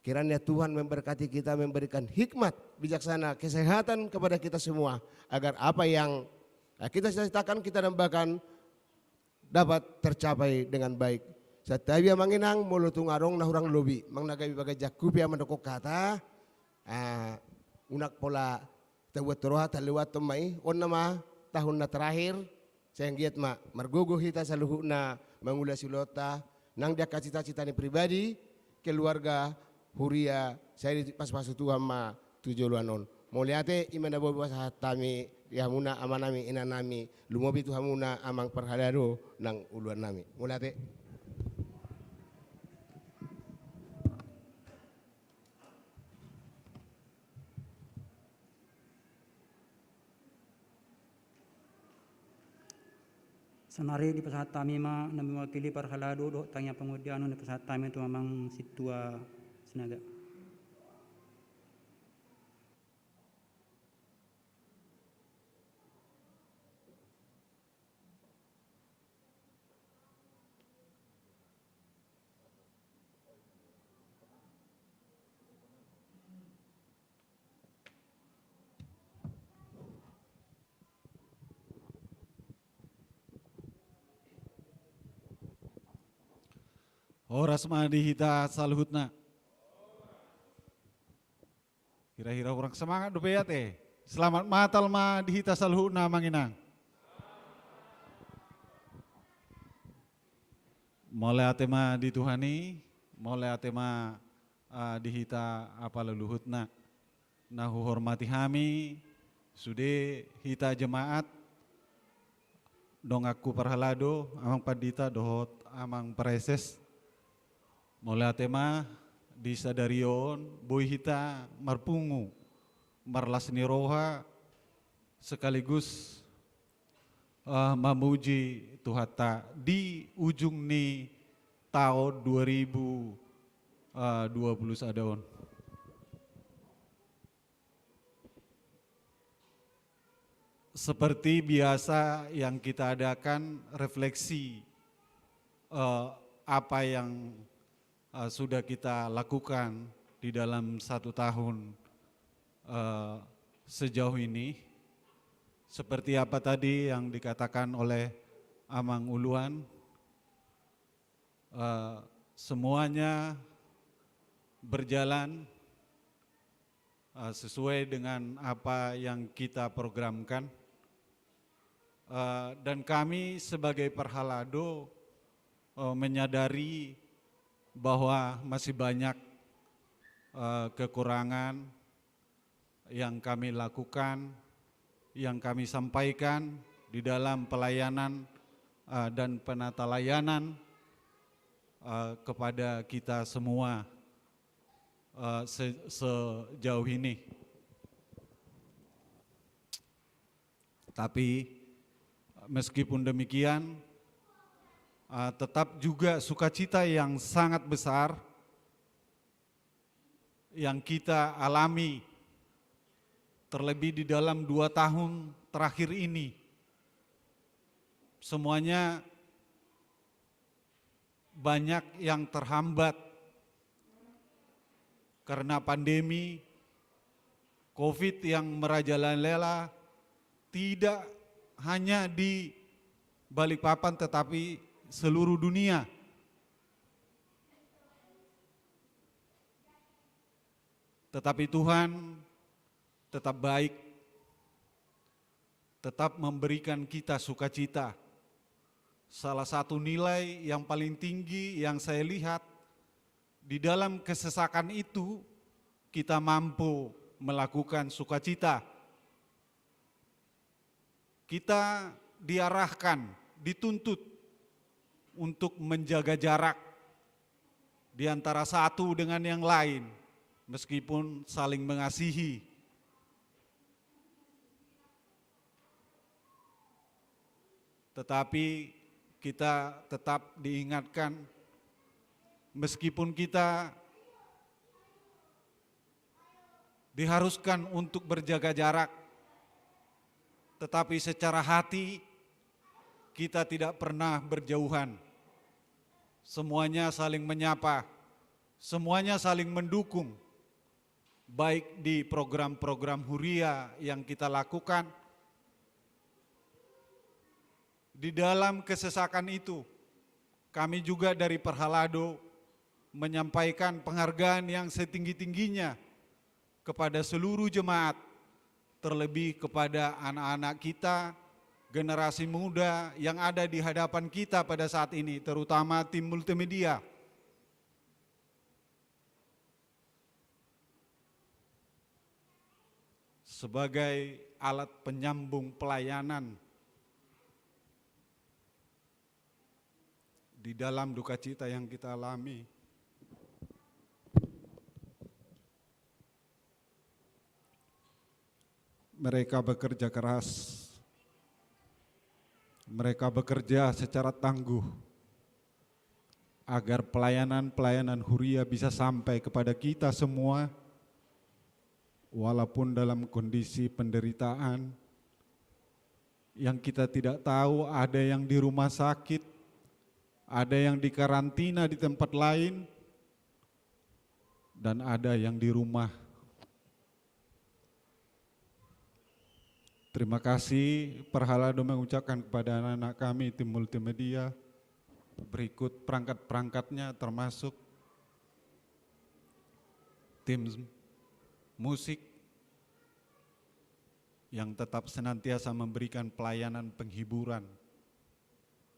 kiranya Tuhan memberkati kita, memberikan hikmat bijaksana, kesehatan kepada kita semua, agar apa yang, eh, kita cita-citakan, kita dambakan, dapat tercapai dengan baik. Santabi amang inang, molo tung adong na hurang lobi, manang na gabe bagas jangkup ia mandok hata, ah, unang pola tabuat roha, talewat ma i, on nama tahun na terakhir, sai anggiat ma margogo hita saluhutna mangula siulaonta, nang di angka cita-cita ni pribadi, keluarga, huria, sai dipasupasu Tuhan ma tu joloan on. Mauliate, i ma na boi pasahat hami di hamuna amanami, inanami, lumobi tu hamuna amang parhalado nang uluannami. Mauliate. Saonari dipasahat hami ma na mewakili parhalado dohot tangiang pangondaion, dipasahat hami tu amang sintua Sinaga. Horas ma di hita saluhutna. Hira-hira hurang semangat dope ia te. Selamat Natal ma di hita saluhutna amang inang. Mauliate ma di Tuhan i, mauliate ma, ah, di hita apala luhutna. Na huhormati hami, sude hita jemaat, donganku parhalado, amang pandita dohot amang praeses. Mauliate ma di sadari on boi hita marpungu, marlas ni roha, sekaligus, eh, mamuji Tuhanta di ujung ni taon dua ribu, eh, dua puluh sada on. Seperti biasa yang kita adakan refleksi, eh, apa yang, eh, sudah kita lakukan di dalam satu tahun, eh, sejauh ini. Seperti apa tadi yang dikatakan oleh Amang Uluan, eh, semuanya berjalan, eh, sesuai dengan apa yang kita programkan. Eh, dan kami sebagai parhalado, eh, menyadari bahwa masih banyak, eh, kekurangan yang kami lakukan, yang kami sampaikan di dalam pelayanan, eh, dan penata layanan, eh, kepada kita semua, eh, se-, sejauh ini. Tapi meskipun demikian, eh, tetap juga sukacita yang sangat besar yang kita alami, terlebih di dalam dua tahun terakhir ini. Semuanya banyak yang terhambat karena pandemi covid yang merajalela, tidak hanya di Balikpapan tetapi seluruh dunia. Tetapi Tuhan tetap baik, tetap memberikan kita sukacita. Salah satu nilai yang paling tinggi yang saya lihat, di dalam kesesakan itu kita mampu melakukan sukacita. Kita diarahkan, dituntut untuk menjaga jarak di antara satu dengan yang lain, meskipun saling mengasihi. Tetapi kita tetap diingatkan, meskipun kita diharuskan untuk berjaga jarak, tetapi secara hati kita tidak pernah berjauhan. Semuanya saling menyapa, semuanya saling mendukung, baik di program-program huria yang kita lakukan. Di dalam kesesakan itu, kami juga dari Perhalado menyampaikan penghargaan yang setinggi-tingginya kepada seluruh jemaat, terlebih kepada anak-anak kita, generasi muda yang ada di hadapan kita pada saat ini, terutama tim multimedia. Sebagai alat penyambung pelayanan di dalam duka cita yang kita alami, mereka bekerja keras, mereka bekerja secara tangguh agar pelayanan-pelayanan huria bisa sampai kepada kita semua, walaupun dalam kondisi penderitaan yang kita tidak tahu, ada yang di rumah sakit, ada yang dikarantina di tempat lain, dan ada yang di rumah. Terima kasih, Perhalado mengucapkan kepada anak-anak kami tim multimedia, berikut perangkat-perangkatnya, termasuk tim musik yang tetap senantiasa memberikan pelayanan penghiburan,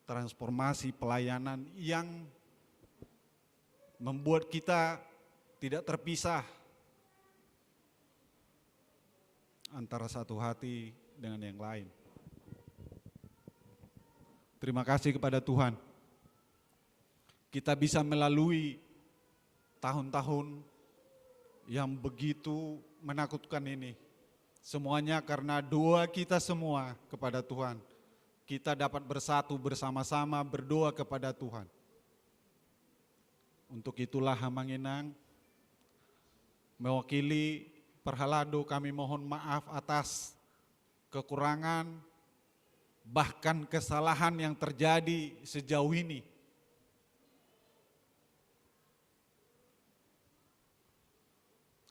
transformasi pelayanan yang membuat kita tidak terpisah antara satu hati dengan yang lain. Terima kasih kepada Tuhan, kita bisa melalui tahun-tahun yang begitu menakutkan ini. Semuanya karena doa kita semua kepada Tuhan. Kita dapat bersatu bersama-sama berdoa kepada Tuhan. Untuk itulah, Amang Inang, mewakili Perhalado, kami mohon maaf atas kekurangan, bahkan kesalahan yang terjadi sejauh ini.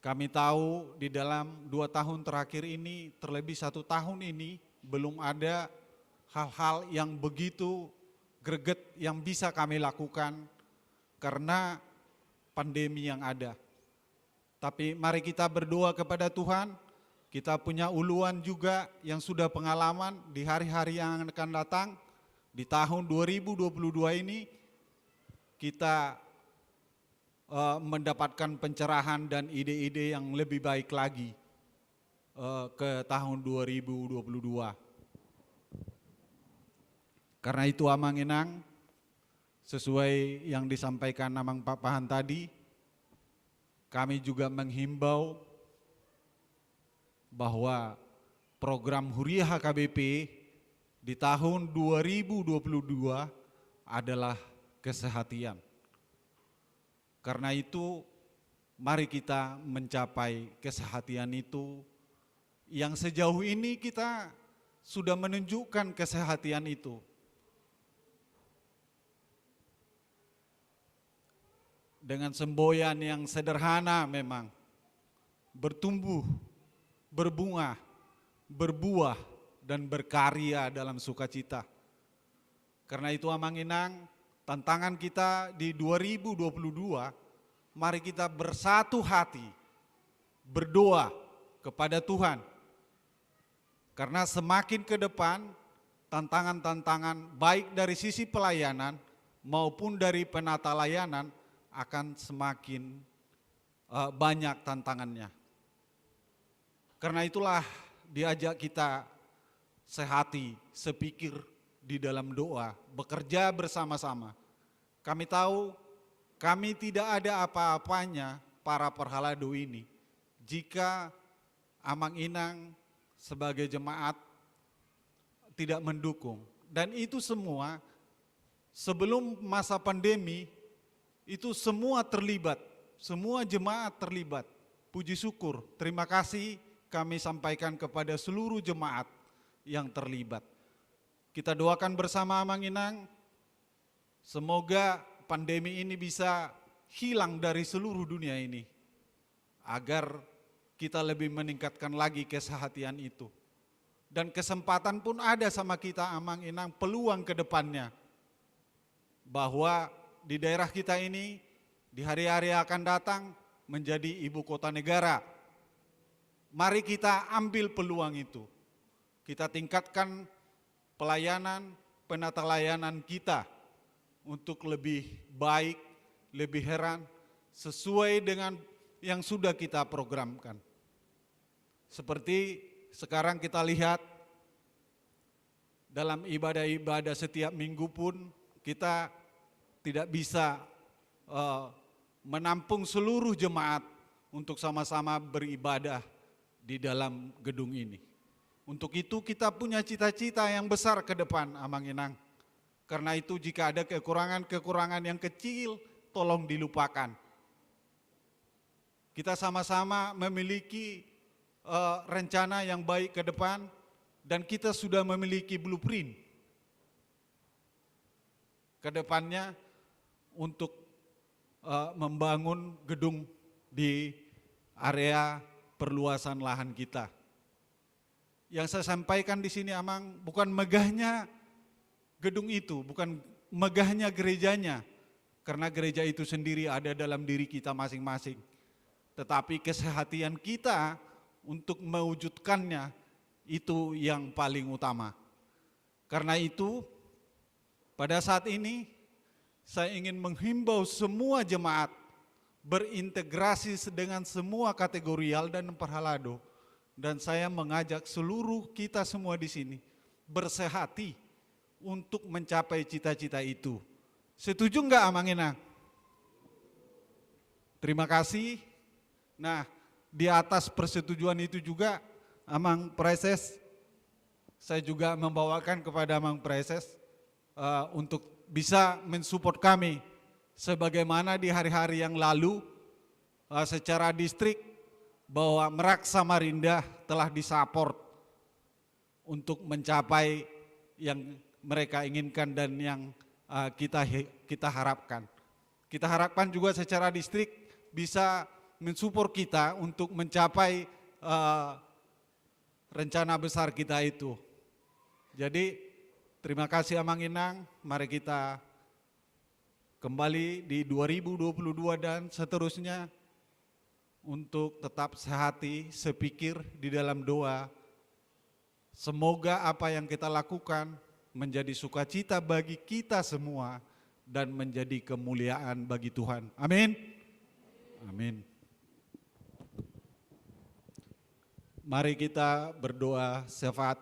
Kami tahu di dalam dua tahun terakhir ini, terlebih satu tahun ini, belum ada hal-hal yang begitu greget yang bisa kami lakukan karena pandemi yang ada. Tapi mari kita berdoa kepada Tuhan. Kita punya uluan juga yang sudah pengalaman di hari-hari yang akan datang, di tahun dua ribu dua puluh dua ini, kita eh, mendapatkan pencerahan dan ide-ide yang lebih baik lagi eh, ke tahun dua ribu dua puluh dua. Karena itu, Amang Inang, sesuai yang disampaikan Amang Pakpahan tadi, kami juga menghimbau bahwa program Huria H K B P di tahun dua ribu dua puluh dua adalah kesehatian. Karena itu, mari kita mencapai kesehatian itu yang sejauh ini kita sudah menunjukkan kesehatian itu. Dengan semboyan yang sederhana memang, bertumbuh, berbunga, berbuah, dan berkarya dalam sukacita. Karena itu, Amang Inang, tantangan kita di dua ribu dua puluh dua, mari kita bersatu hati, berdoa kepada Tuhan. Karena semakin ke depan, tantangan-tantangan baik dari sisi pelayanan maupun dari penata layanan akan semakin eh, banyak tantangannya. Karena itulah diajak kita sehati, sepikir di dalam doa, bekerja bersama-sama. Kami tahu, kami tidak ada apa-apanya para Perhalado ini jika Amang Inang sebagai jemaat tidak mendukung. Dan itu semua, sebelum masa pandemi, itu semua terlibat, semua jemaat terlibat. Puji syukur, terima kasih kami sampaikan kepada seluruh jemaat yang terlibat. Kita doakan bersama, Amang Inang, semoga pandemi ini bisa hilang dari seluruh dunia ini, agar kita lebih meningkatkan lagi kesehatan itu. Dan kesempatan pun ada sama kita, Amang Inang, peluang ke depannya, bahwa di daerah kita ini di hari-hari yang akan datang menjadi ibu kota negara. Mari kita ambil peluang itu. Kita tingkatkan pelayanan, penata layanan kita untuk lebih baik, lebih heran, sesuai dengan yang sudah kita programkan. Seperti sekarang kita lihat dalam ibadah-ibadah setiap minggu pun kita tidak bisa, eh, menampung seluruh jemaat untuk sama-sama beribadah di dalam gedung ini. Untuk itu kita punya cita-cita yang besar ke depan, Amang Inang. Karena itu jika ada kekurangan-kekurangan yang kecil, tolong dilupakan. Kita sama-sama memiliki, eh, rencana yang baik ke depan dan kita sudah memiliki blueprint ke depannya untuk, eh, membangun gedung di area perluasan lahan kita. Yang saya sampaikan di sini, Amang, bukan megahnya gedung itu, bukan megahnya gerejanya, karena gereja itu sendiri ada dalam diri kita masing-masing. Tetapi kesehatan kita untuk mewujudkannya itu yang paling utama. Karena itu, pada saat ini, saya ingin menghimbau semua jemaat berintegrasi dengan semua kategorial dan parhalado. Dan saya mengajak seluruh kita semua di sini bersehati untuk mencapai cita-cita itu. Setuju nggak, Amang Inang? Terima kasih. Nah, di atas persetujuan itu juga, Amang Praeses, saya juga membawakan kepada Amang Praeses, eh, untuk bisa mensupport kami sebagaimana di hari-hari yang lalu, eh, secara distrik, bahwa Merak Samarinda telah disupport untuk mencapai yang mereka inginkan dan yang, eh, kita he-, kita harapkan. Kita harapkan juga secara distrik bisa mensupport kita untuk mencapai, eh, rencana besar kita itu. Jadi, terima kasih, Amang Inang. Mari kita kembali di dua ribu dua puluh dua dan seterusnya untuk tetap sehati, sepikir di dalam doa. Semoga apa yang kita lakukan menjadi sukacita bagi kita semua dan menjadi kemuliaan bagi Tuhan. Amin. Amin. Mari kita berdoa syafaat.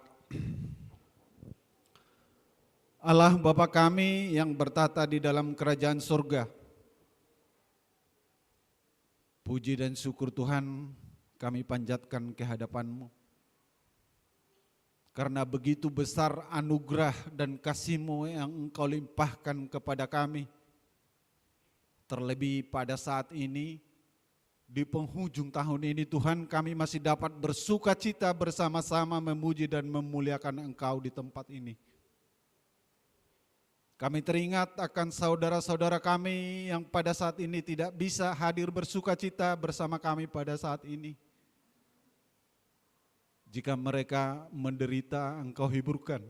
Allah Bapa kami yang bertahta di dalam kerajaan surga, puji dan syukur, Tuhan, kami panjatkan ke hadapan-Mu. Karena begitu besar anugerah dan kasih-Mu yang Engkau limpahkan kepada kami. Terlebih pada saat ini, di penghujung tahun ini, Tuhan, kami masih dapat bersukacita bersama-sama memuji dan memuliakan Engkau di tempat ini. Kami teringat akan saudara-saudara kami yang pada saat ini tidak bisa hadir bersukacita bersama kami pada saat ini. Jika mereka menderita, Engkau hiburkan.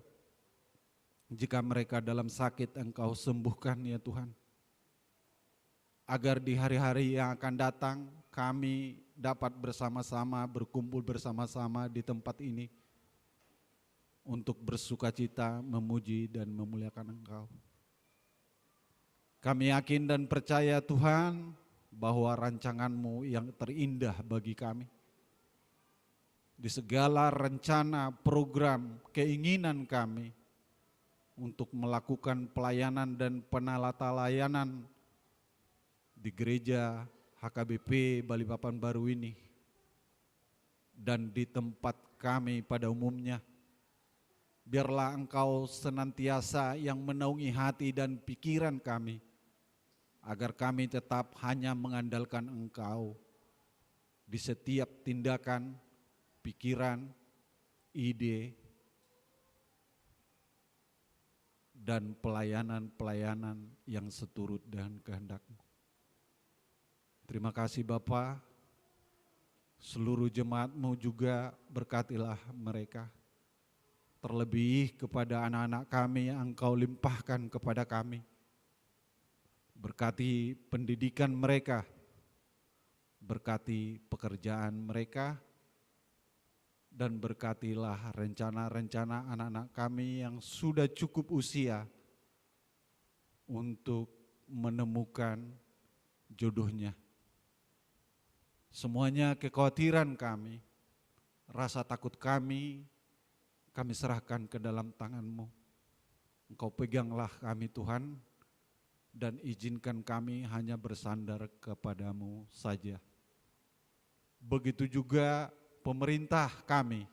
Jika mereka dalam sakit, Engkau sembuhkan, ya Tuhan. Agar di hari-hari yang akan datang, kami dapat bersama-sama, berkumpul bersama-sama di tempat ini untuk bersukacita, memuji, dan memuliakan Engkau. Kami yakin dan percaya, Tuhan, bahwa rancangan-Mu yang terindah bagi kami, di segala rencana, program, keinginan kami untuk melakukan pelayanan dan penata layanan di gereja H K B P Balikpapan Baru ini, dan di tempat kami pada umumnya, Biarlah Engkau senantiasa yang menaungi hati dan pikiran kami, agar kami tetap hanya mengandalkan Engkau di setiap tindakan, pikiran, ide, dan pelayanan-pelayanan yang seturut dengan kehendak-Mu. Terima kasih Bapa, seluruh jemaat-Mu juga berkatilah mereka. Terlebih kepada anak-anak kami yang Engkau limpahkan kepada kami. Berkati pendidikan mereka, berkati pekerjaan mereka, dan berkatilah rencana-rencana anak-anak kami yang sudah cukup usia untuk menemukan jodohnya. Semuanya kekhawatiran kami, rasa takut kami, kami serahkan ke dalam tangan-Mu. Engkau peganglah kami, Tuhan, dan izinkan kami hanya bersandar kepada-Mu saja. Begitu juga pemerintah kami,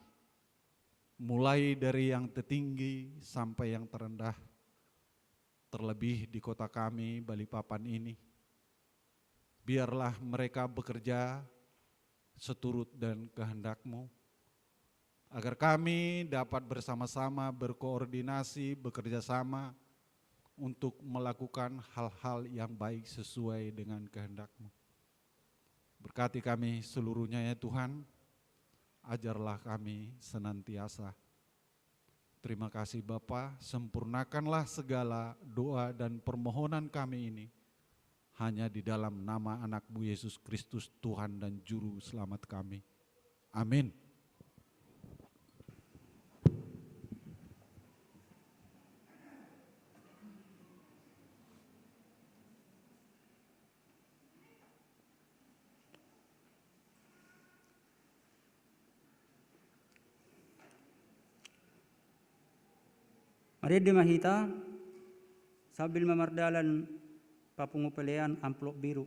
mulai dari yang tertinggi sampai yang terendah, terlebih di kota kami, Balikpapan ini. Biarlah mereka bekerja seturut dan kehendak-Mu, agar kami dapat bersama-sama berkoordinasi, bekerja sama untuk melakukan hal-hal yang baik sesuai dengan kehendak-Mu. Berkati kami seluruhnya ya Tuhan, ajarlah kami senantiasa. Terima kasih Bapa, sempurnakanlah segala doa dan permohonan kami ini, hanya di dalam nama Anak-Mu Yesus Kristus, Tuhan dan Juru Selamat kami. Amin. Marende ma hita, sambil ma mardalan papungu pelean amplop biru.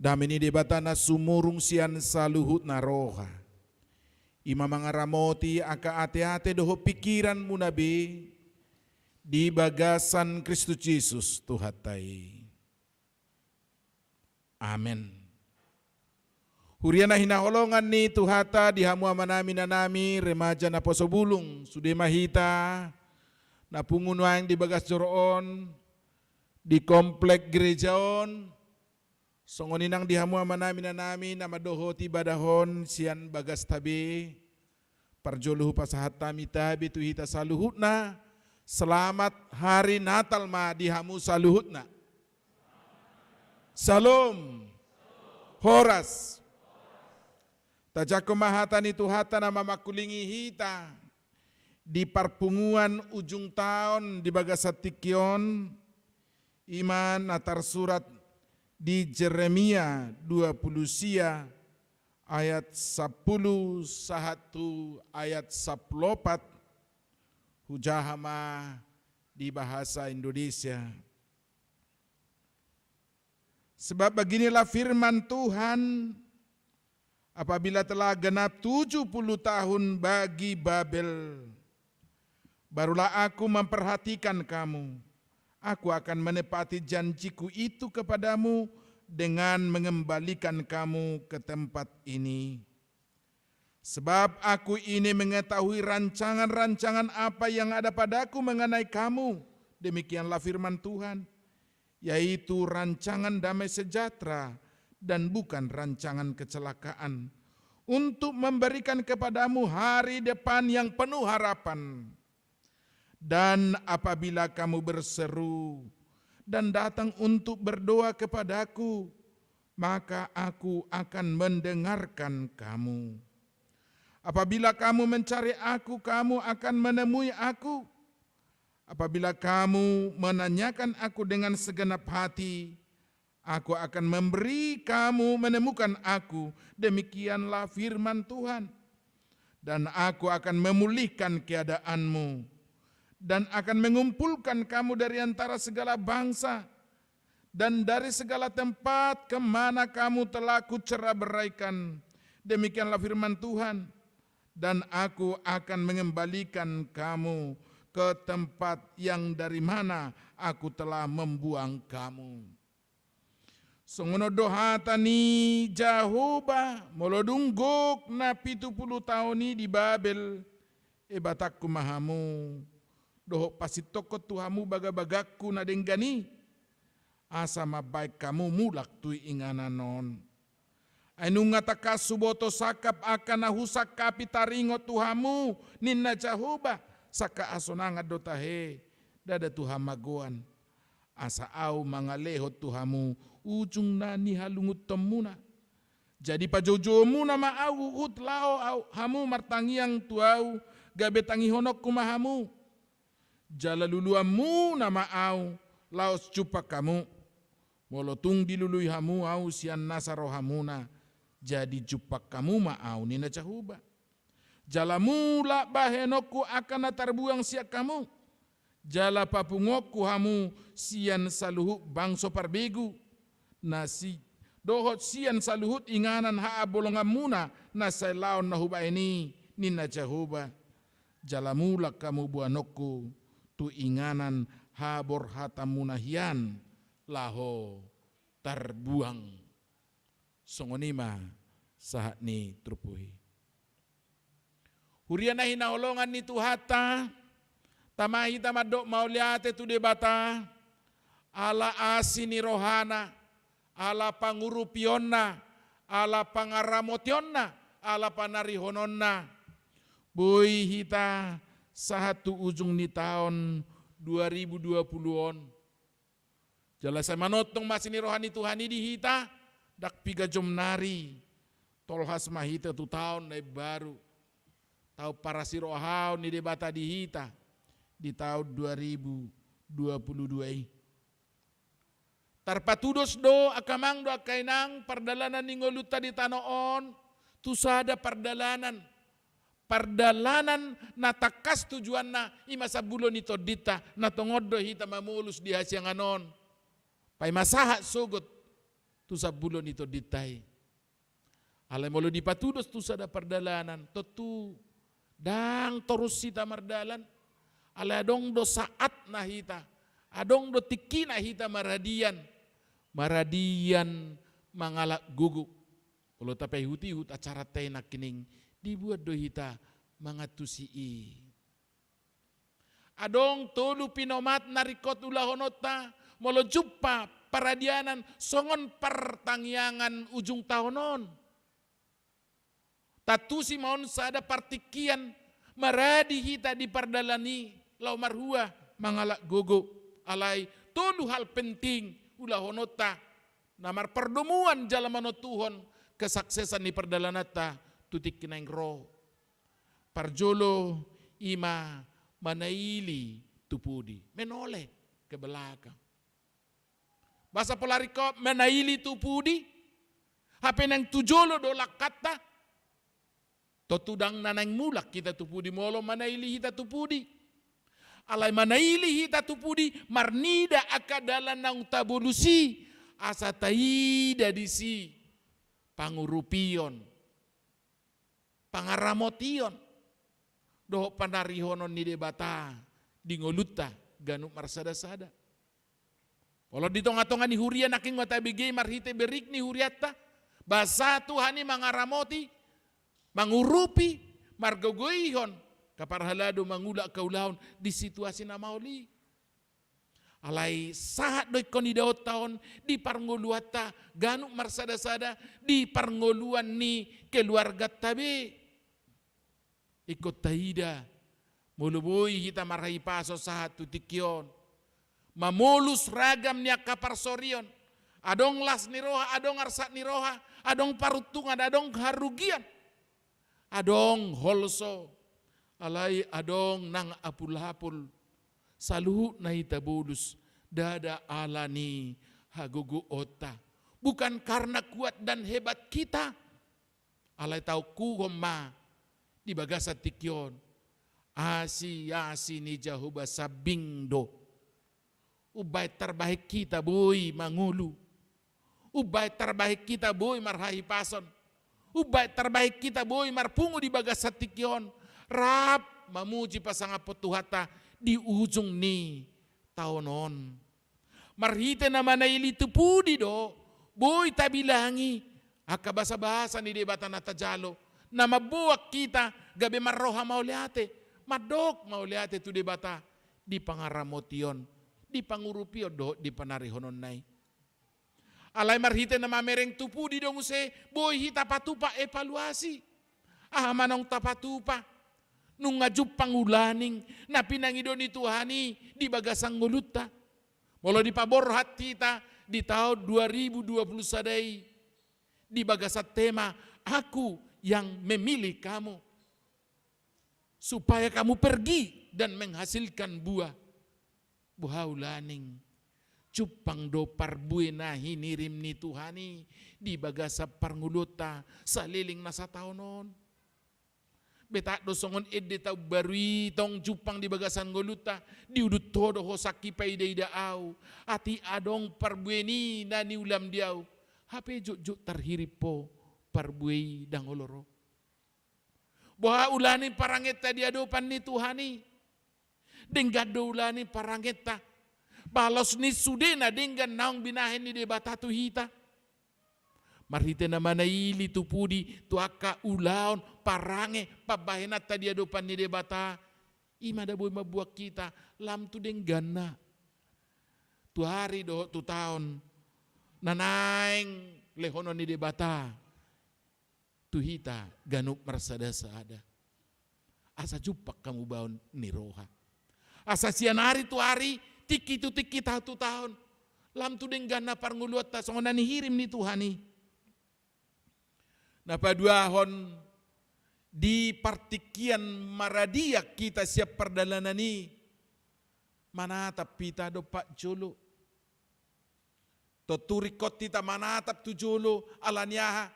Dame ni Debata na sumurung sian saluhutna roha, i ma mangaramoti angka ateate dohot pingkiranmuna be di bagasan Kristus Jesus Tuhanta i. Amen. Huria na hinaholongan ni Tuhanta, di hamu amanami, inanami, remaja naposo bulung, sude ma hita na pungu nuaeng di bagas joro on, di komplek gereja on, songon i nang di hamu amanami, inanami, na mandohoti ibadah on sian bagasta be. Parjolo hupasahat hami tabe tu hita saluhutna, selamat hari Natal ma di hamu saluhutna. Syalom. Horas. Tajangkon ma hata ni Tuhanta na mamangkulingi hita di parpunguan ujung taon di bagasan tingki on, i ma na tarsurat di Jeremia dua pulu sia ayat sampulu sahat tu ayat sampulu opat, hujaha ma di bahasa Indonesia. Sebab beginilah firman Tuhan, apabila telah genap tujuh puluh tahun bagi Babel, barulah Aku memperhatikan kamu. Aku akan menepati janjiku itu kepadamu dengan mengembalikan kamu ke tempat ini. Sebab Aku ini mengetahui rancangan-rancangan apa yang ada padaku mengenai kamu, demikianlah firman Tuhan, yaitu rancangan damai sejahtera dan bukan rancangan kecelakaan, untuk memberikan kepadamu hari depan yang penuh harapan. Dan apabila kamu berseru dan datang untuk berdoa kepada-Ku, maka Aku akan mendengarkan kamu. Apabila kamu mencari Aku, kamu akan menemui Aku. Apabila kamu menanyakan Aku dengan segenap hati, Aku akan memberi kamu menemukan Aku, demikianlah firman Tuhan. Dan Aku akan memulihkan keadaanmu, dan akan mengumpulkan kamu dari antara segala bangsa, dan dari segala tempat ke mana kamu telah Kucerai-beraikan. Demikianlah firman Tuhan. Dan Aku akan mengembalikan kamu ke tempat yang dari mana Aku telah membuang kamu. Songon on do hata ni Jahowa, molo dung gok na pitu pulu taon i di Babel, ebatangku ma hamu, dohot pasintongkon tu hamu bagabagangku na denggan i, asa mambahen hamu mulak tu inganan on. Ai nunga tangkas huboto sangkap angka na husangkapi taringot tu hamu, ninna Jahowa, sangkap hasonangan do tahe, ndada tu hamagoan. Asa Ahu mangalehon tu hamu ujung na nihalungunhonmuna. Jadi pajoujouonmuna ma Ahu huhut laho Ahu, hamu martangiang tu Ahu, gabe tangihononku ma hamu. Jala luluanmuna ma Ahu, laos jumpang hamu. Molo tung dilului hamu Ahu sian nasa rohamuna, jadi jumpang hamu ma Ahu, ninna Jahowa. Jala mulak bahenonku angka na tarbuang sian hamu. Jala papunguonku hamu sian saluhut bangso parbegu, na si, dohot sian saluhut inganan haambolonganmuna na sai laon na hubahen i, ninna Jahowa. Jala mulak hamu boanonku tu inganan haborhatanmuna hian laho tarbuang. Songon i ma sahat ni turpuk i. Huria na hinaholongan ni Tuhanta, tama hita mandok mauliate tu Debata, ala asi ni rohana, ala pangurupionna, ala pangaramotionna, ala panarihononna. Boi hita sahat tu ujung ni taon dua ribu dua puluh on. Jala sai manongtong ma asi ni roha ni Tuhan i di hita, ndang piga jom nari, tolhas ma hita tu taon na imbaru. Taon parasirohaon ni Debata di hita, di taon dua ribu dua puluh dua i. Tarpatudos do angka amang dohot angka inang pardalanan ni ngolunta di tano on, tu sada pardalanan. Pardalanan na tangkas tujuanna i ma sambulo ni tondinta, na tongon do hita mamolus di hasiangan on. Paima sahat sogot. tu sambulo ni tondinta i. Alai molo dipatudos tu sada pardalanan, tontu ndang torus hita mardalan. Alai adong do saatna hita, adong do tingkina hita maradian, maradian mangalap gogo. Molo tapaihut-ihut acaranta i nangkining, dibuat do hita mangantusi i. Adong tolu pinomat na ringkot ulahononta molo jumpa paradianan songon partangiangan ujung taon on. Tantusi ma on sada partingkian maradi hita di pardalan i laho marhua mangalap gogo. Alai tolu hal penting ulahononta na marpardomuan jala manontuhon kesuksesan ni pardalananta tu tingki naeng ro. Parjolo i ma manaili tu pudi, menoleh ke belakang. Bahasa pola ringkot manaili tu pudi, hape naeng tu jolo do langkanta. Tontu ndang na naeng mulak hita tu pudi molo manaili hita tu pudi. Alai manaili hita tu pudi marnida angka dalan naung tabolus i, asa taida disi pangurupion, pangaramotion dohot panarihonon ni Debata di ngolunta ganup marsada-sada. Molo di tonga-tonga ni huria nangkin ma tabege marhite berik ni hurianta, basa Tuhan i mangaramoti, mangurupi, margogoihon, kaparhalado mangula angka ulaon di situasi na maol i. Alai sahat do ingkon idaonta on di parngoluanta ganup marsada-sada, di parngoluan ni keluarganta be. Ingkon taida, molo boi hita marhahipason sahat tu tingki on, mamolus ragam ni angka parsorion, adong las ni roha, adong arsak ni roha, adong paruntungan, adong harugian, adong holso, alai adong nang apul-apul. Saluhutna i tabolus ndada ala ni hagogoonta, bukan karena kuat dan hebat kita. Alai taokuhon ma di bagasan tingki on, asi-asi ni Jahowa sambing do. Umbaen tarbahen hita boi mangolu, umbaen tarbahen hita boi marhahipason, umbaen tarbahen hita boi marpungu di bagasan tingki on, rap mamuji pasangaphon Tuhanta di ujung ni taon on. Marhite na manaili tu pudi do boi tabilangi angka basa-basa ni Debata na tajalo, na mamboan hita gabe marroha mauliate, mandok mauliate tu Debata di pangaramotion, di pangurupion dohot di panarihononna i. Alai marhite na mamereng tu pudi do muse boi hita patupa evaluasi. Aha ma naung tapatupa? Nunga jumpang ulaning na pinangido ni Tuhan i di bagasan ngolunta? Molo dipaborhat hita di taon dua ribu dua puluh sada i di bagasan tema Aku yang memilih kamu, supaya kamu pergi dan menghasilkan buah. Boha ulaning, jumpang do parbue na hinirim ni Tuhan i di bagasan parngoluonta saleleng na sataon on? Betak do songon ende taon baru i tong jumpang di bagasan ngolunta, diudut ho do ho sangkipaida-ida au, atik adong parbue ni na niulam di au, hape jotjot tarhirim ho parbue i ndang olo ro. Boha ulaning parangenta di adopan ni Tuhan i? Denggan do ulaning parangenta, balos ni sude na denggan naung binahen ni Debata tu hita. Marhite na manaili tu pudi tu angka ulaon parange pambahenanta di adopan ni Debata, i ma na boi mamboan hita lam tu dengganna tu ari dohot tu taon na naeng lehonon ni Debata tu hita ganup marsada-sada. Asa jumpang hamubaon ni roha, asa sian ari tu ari, tingki tu tingki, taon tu taon, lam tu dengganna parngoluonta songon na nihirim ni Tuhan i. Na paduahon, di partingkian maradian hita sian pardalanan i, manatap hita dompak jolo. Tontu ringkot hita manatap tu jolo, ala ni aha?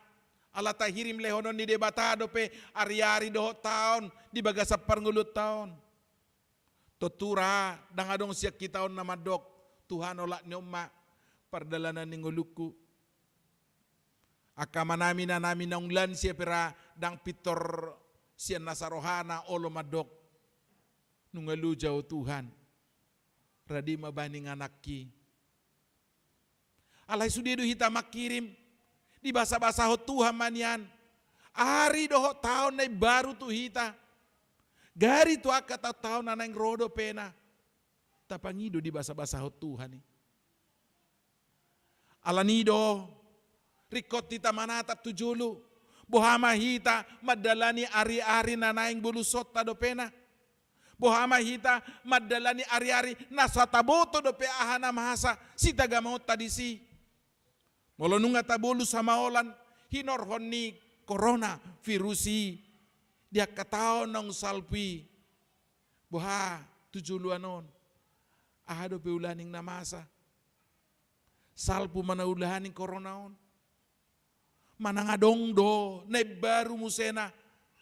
Ala tahirim lehonon ni Debata dope ari-ari dohot taon di bagasan parngoluonta on. Tontu ra ndang adong sian hita on na mandok, Tuhan, olat ni on ma pardalanan ni ngolungku. Angka amanami, inanami naung lansia pe ra, ndang pintor sian nasa rohana olo mandok: Nunga loja ho Tuhan, rade ma baning anakki. Alai sude do hita mangkirim, dibasabasahon Tuhan ma nian ari dohot taon na imbaru tu hita. Gari tu angka taon-taon na naeng ro dopena, tapangido dibasabasahon Tuhan i. Alani do, ringkot hita manatap tu jolo, boha ma hita mandalani ari-ari na naeng bolusonta dopena. Boha ma hita mandalani ari-ari na so taboto dope aha na masa sitagamaonta disi. Molo nunga tabolus hamaolan hinorhon ni korona virus i di angka taon naung salpu i, boha tu joloan on? Aha dope ulaning na masa? Salpu ma na ulaning korona on? Manang adong do na imbaru musena,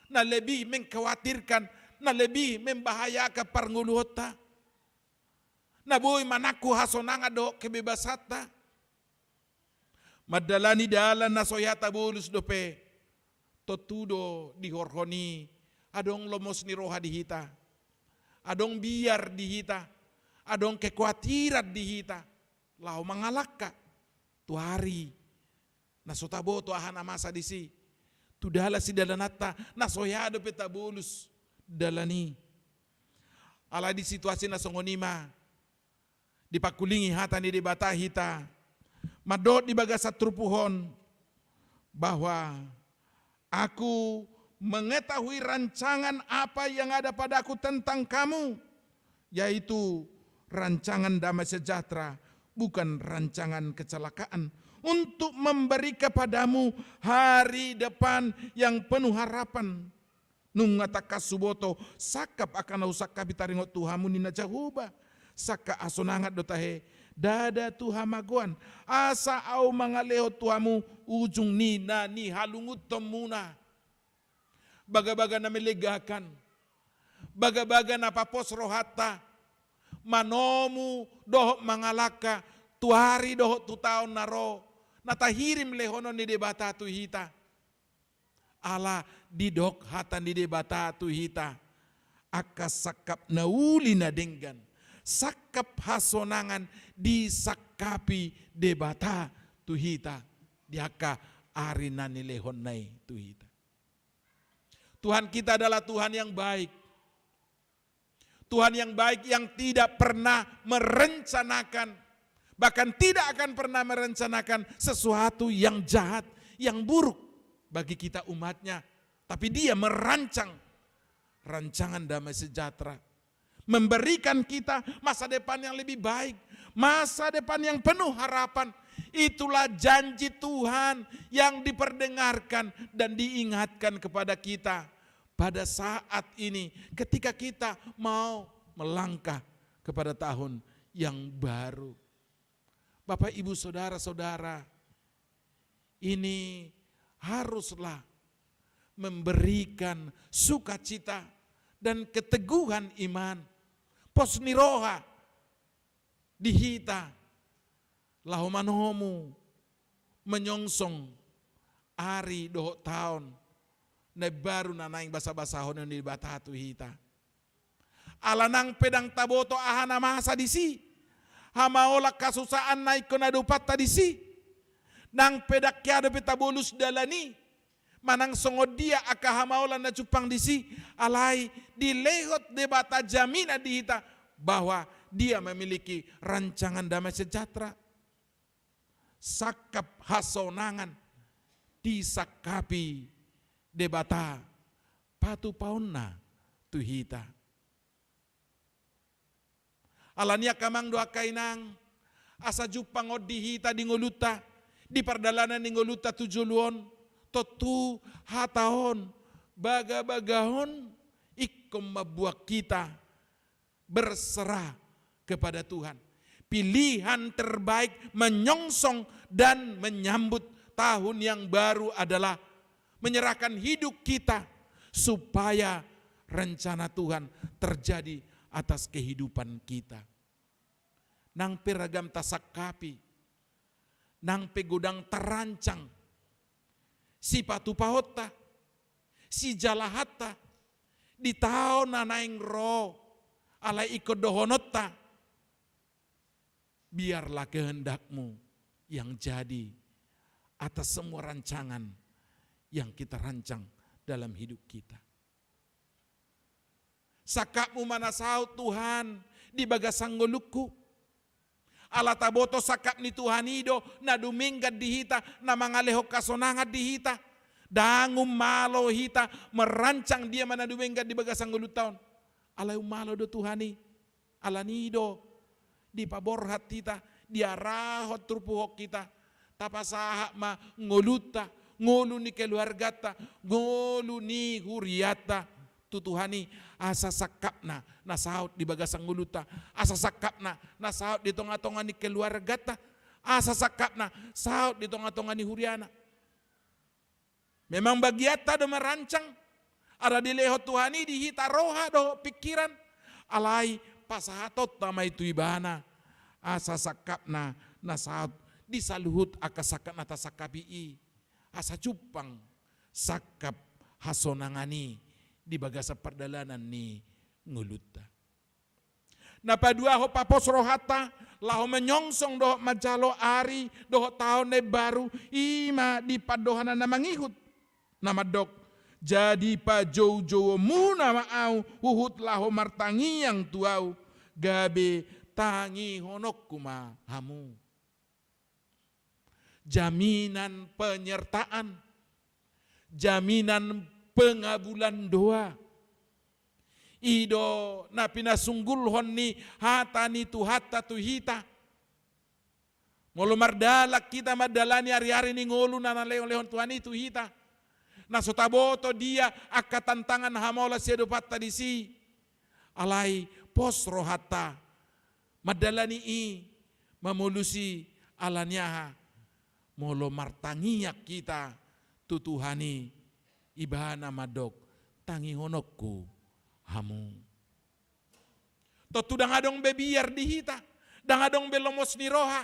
na lebih mengkhawatirkan, na lebih membahayakan parngoluonta, na boi manangku hasonangan dohot kebebasanta? Mandalani dalan na so hea tabolus dope, tontu do di horhon i adong lomos ni roha di hita, adong biar di hita, adong kekuatiran di hita, laho mangalangka tu ari na so taboto aha na masa disi, tu dalan sidalananta na so hea dope tabolus dalan i. Alai di situasi na songon i ma dipangkulingi hata ni Debata hita, mandok di bagasan turpuk on, bahwa Aku mengetahui rancangan apa yang ada padaku tentang kamu, yaitu rancangan damai sejahtera, bukan rancangan kecelakaan, untuk memberi kepadamu hari depan yang penuh harapan. Nunga tangkas huboto sangkap angka na husangkapi taringot tu hamu, ninna Jahowa. Sangkap hasonangan do tahe, ndada tu hamagoan, asa ahu mangalehon tu hamu ujung ni na nihalungunhonmuna. Bagabaga na melegakan, bagabaga na papos rohanta, manomu dohot mangalangka tu ari dohot tu taon na ro, na tahirim lehonon ni Debata tu hita. Ala didok hata ni Debata tu hita, angka sangkap na uli na denggan, sangkap hasonangan disangkapi Debata tu hita di angka ari na nilehonna i tu hita. Tuhan kita adalah Tuhan yang baik. Tuhan yang baik, yang tidak pernah merencanakan, bahkan tidak akan pernah merencanakan sesuatu yang jahat, yang buruk bagi kita umat-Nya. Tapi Dia merancang rancangan damai sejahtera, memberikan kita masa depan yang lebih baik, masa depan yang penuh harapan. Itulah janji Tuhan yang diperdengarkan dan diingatkan kepada kita pada saat ini, ketika kita mau melangkah kepada tahun yang baru. Bapak, Ibu, saudara-saudara, ini haruslah memberikan sukacita dan keteguhan iman, pos ni roha di hita, laho manomu menyongsong ari dohot taon na imbaru na naeng basabasahon ni Debata tu hita. Ala nang pe ndang taboto aha na masa disi, hamaolan, hasusaan na ingkon adopanta disi, nang pe ndang hea dope tabolus dalan i, manang songon dia angka hamaolan na jumpang disi, alai dilehon Debata jaminan di hita bahwa Dia memiliki rancangan damai sejahtera. Sangkap hasonangan disangkapi Debata patupaonna tu hita. Alani i, angka amang dohot angka inang, asa jumpang on di hita di ngolunta, di pardalanan ni ngolunta tu jolo on, tontu hata on, bagabaga on ingkon mambuat hita berserah kepada Tuhan. Pilihan terbaik menyongsong dan menyambut tahun yang baru adalah menyerahkan hidup kita supaya rencana Tuhan terjadi atas kehidupan kita. Nang pe ragam tasangkapi, nang pe godang tarancang, sipatupaonta, sijalahanta, di taon na naeng ro, alai ingkon dohononta, biarlah kehendak-Mu yang jadi atas semua rancangan yang kita rancang dalam hidup kita. Sangkap-Mu ma na saut, Tuhan, di bagasan ngolungku. Ala taboto sangkap ni Tuhan i do na dumenggan di hita, na mangalehon hasonangan di hita. Ndang ummalo hita marancang dia ma na dumenggan di bagasan ngolunta on. Alai ummalo do Tuhan i. Alani i do dipaborhat hita, diarahon, turpuhon hita, tapasahat ma ngolunta, ngolu ni keluarganta, ngolu ni hurianta tu Tuhan i, asa sangkapna na saut di bagasan ngolunta, asa sangkapna na saut di tongatonga ni keluarganta, asa sangkapna saut di tongatonga ni huriana. Memang bagianta do marancang, ala dilehon Tuhan i di hita roha dohot pingkiran, alai pasahatonta ma i tu Ibana, asa sangkapna na saut di saluhut angka sangkap na tasangkapi i, asa jumpang sangkap hasonangan i di bagasan pardalanan ni ngolunta. Na paduahon, papos rohanta laho manyongsong dohot manjalo ari dohot taon na imbaru, i ma di pandohan na mangihut, na mandok: Jadi pajoujouonmuna ma ahu huhut laho martangiang tu ahu, gabe tangihononku ma hamu. Jaminan penyertaan, jaminan pengabulan doa. I do na pinasunggulhon ni hata ni Tuhanta tu hita. Molo mardalan hita mandalani ariari ni ngolu na nalehonlehon Tuhan i tu hita, na so taboto dia angka tantangan hamaolan siadopanta disi, alai pos rohanta mandalani i, mamolus i. Alani aha? Molo martangiang hita tu Tuhan i, Ibana mandok: Tangihononku hamu. Tontu ndang adong be biar di hita, ndang adong be lomos ni roha,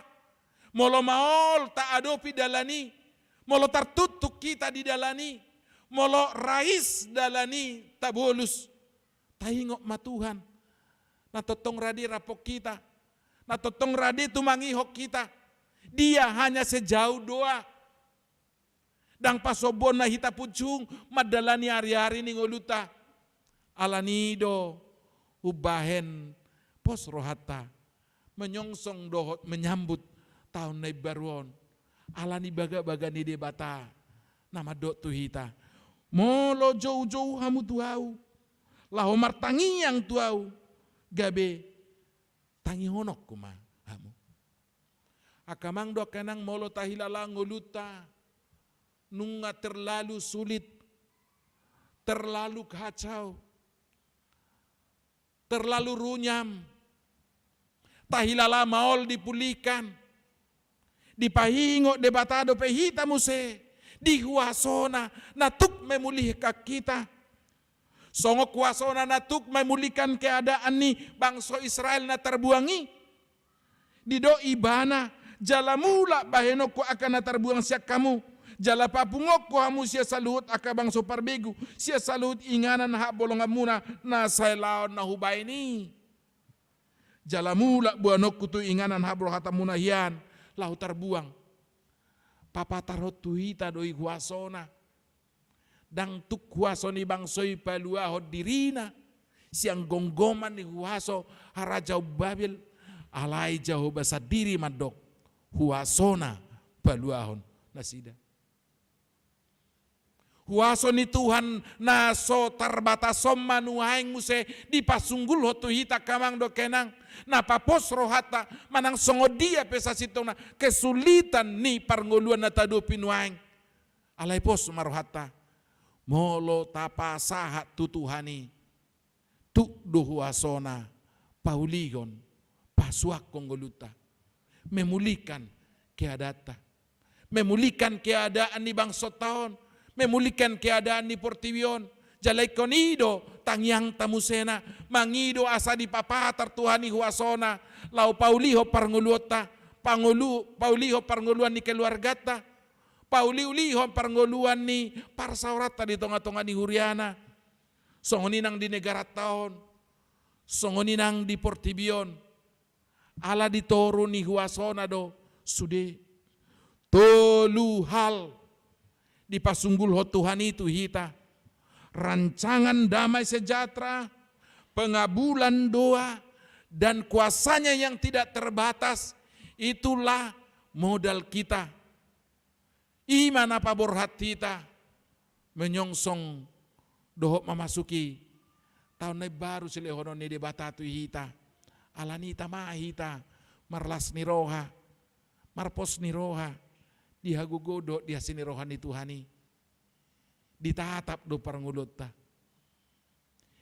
molo maol taadopi dalan i, molo tartuktuk hita di dalan i, molo rais dalan i tabolus. Taingot ma Tuhan, na tongtong rade rap hita, na tongtong rade tumangihon hita. Dia hanya sejauh doa. Ndang pasombuonna hita punjung mandalani ariari ni ngolunta. Alani i do umbahen pos rohanta manyongsong dohot manyambut taon na imbaru on, alani bagabaga ni Debata na mandok tu hita: Molo joujou hamu tu ahu laho martangiang tu ahu, gabe tangihononku ma hamu. Angka amang dohot angka inang, molo tahilala ngolunta nunga terlalu sulit, terlalu kacau, terlalu runyam, tahilala maol dipulihkan, dipaingot Debata dope hita muse di huasoNa na tuk memulihkan hita. Songon huasoNa na tuk memulihkan keadaan ni bangso Israel na tarbuang i. Didok Ibana: Jala mulak bahenonku angka na tarbuang sian hamu, jala papunguonku hamu sian saluhut angka bangso parbegu, sian saluhut inganan habolonganmuna na sai laon na hubahen i. Jala mulak boanonku tu inganan haborhatanmuna hian laho tarbuang. Papatarhon tu hita do i huasoNa. Ndang tuk huaso ni bangso i paluahon dirina sian gomgoman ni huaso harajaon Babel, alai Jahowa sandiri mandok huasoNa paluahon nasida. Huaso ni Tuhan na so tarbatas on ma nuaeng muse dipasunggulhon tu hita, angka amang dohot angka inang, na papos rohanta manang songon dia pe sasintongna kesulitan ni parngoluan na taadopi nuaeng. Alai pos ma rohanta, molo tapasahat tu Tuhan i, tuk do huasoNa paulihon, pasuangkon ngolunta, memulihkan keadaanta, memulihkan keadaan ni bangsonta on, memulihkan keadaan ni portibi on. Jala ingkon i do tangiangta muse na mangido asa dipapatar Tuhan i huasoNa laho paulihon parngoluanta, pangolu-, paulihon parngoluan ni keluarganta, Pauliulihon parngoluan ni parsaoranta di tongatonga ni huriana. Songon i nang di negaranta on, songon i nang di portibi on. Ala di toru ni huasona do sude. Tolu hal dipasunggulhon Tuhan i tu hita. Rancangan damai sejahtera, pengabulan doa, dan kuasa-Nya yang tidak terbatas, itulah modal kita. I ma na paborhat hita menyongsong dohot mamasuki taon na imbaru silehonon ni Debata tu hita. Ala ni i tama hita marlas ni roha, marpos ni roha, di hagogoon dohot di asi ni roha ni Tuhan i. Ditatap do parngoluonta.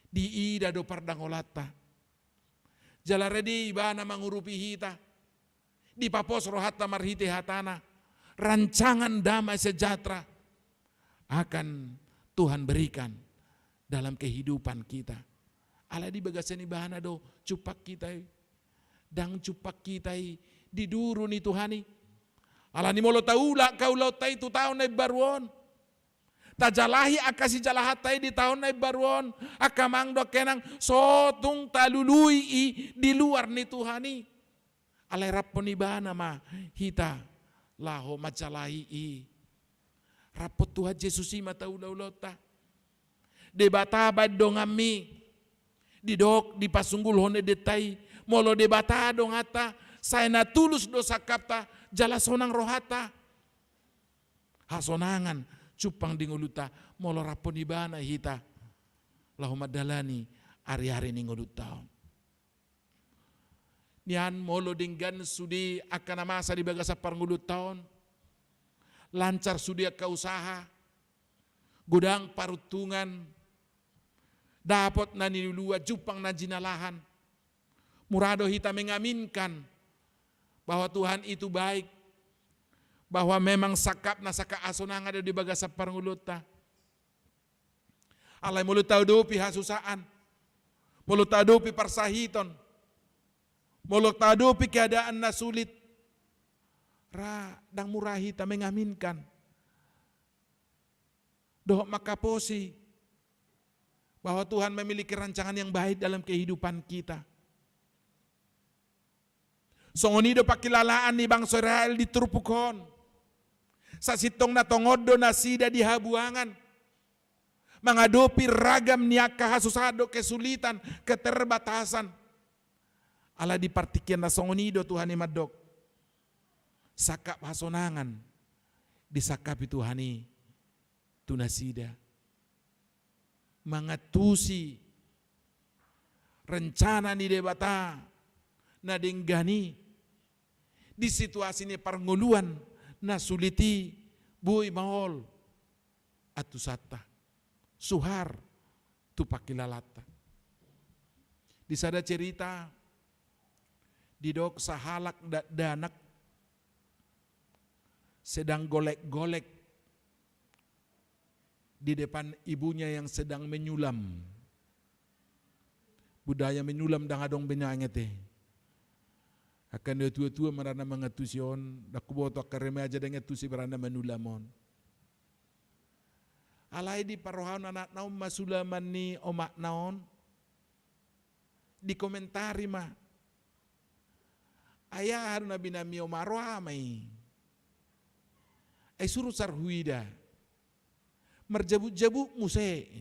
Diida do pardangolanta. Jala rade Ibana mangurupi hita. Dipapos rohanta marhite hata-Na. Rancangan damai sejahtera akan Tuhan berikan dalam kehidupan kita. Ala di bagasan Ibana do jumpang hita i. Ndang jumpang hita i di duru ni Tuhan i. Ala ni molo taulak angka ulaonta i tu taon na imbaru on, tajalahi angka sijalahanta i di taon na imbaru on, angka amang dohot inang, so tung talului i di luar ni Tuhan i. Alai raphon Ibana ma hita laho manjalahi i. Raphon Tuhan Jesus i ma taula-ulaonta. Debata baen donganmi. Didok, dipasunggulhon edenta i, molo Debata donganta, sai na tulus do sangkapta, jala sonang rohanta. Hasonangan jumpang di ngolunta molo raphon Ibana hita laho mandalani ari-ari ni ngolunta on. Nian molo denggan sude angka na masa di bagasan parngoluonta on, lancar sude angka usaha, godang paruntungan, dapot na niluluan, jumpang na jinalahan. Mura do hita mengaminkan bahwa Tuhan itu baik, bahwa memang sangkapna sangkap hasonangan do di bagasan parngoluonta. Alai molo tahadopi hasusaan, molo tahadopi parsahiton, molo tahadopi keadaan na sulit, ra ndang mura hita mengaminkan dohot mangkaposi bahwa Tuhan memiliki rancangan yang baik dalam kehidupan kita. Songon i do pangkilalaan ni bangso Israel di turpuk on. Sasintongna tongon do nasida di habuangan, mangadopi ragam ni angka hasusaan dohot kesulitan, keterbatasan. Ala di partingkian na songon i do Tuhan i mandok, sangkap hasonangan disangkapi Tuhan i tu nasida. Mangantusi rencana ni Debata na denggan i di situasi ni parngoluan na sulit i, boi maol antusanta, suhar tu pangkilalaanta. Di sada cerita, didok sahalak dakdanak sedang golek-golek di depan ibunya yang sedang menyulam. Budaya menyulam ndang adong be nian ate. Angka na tua-tua ma ra na mangantusi on, ndang huboto angka remaja ndang iantusi be ra na manyulam on. Alai diparrohahon anakna on ma sulaman ni omakna on. Dikomentari ma. Ai aha do na binahen ni omak, roha ma i. Ai surut sa huida. Marjabut-jabut muse.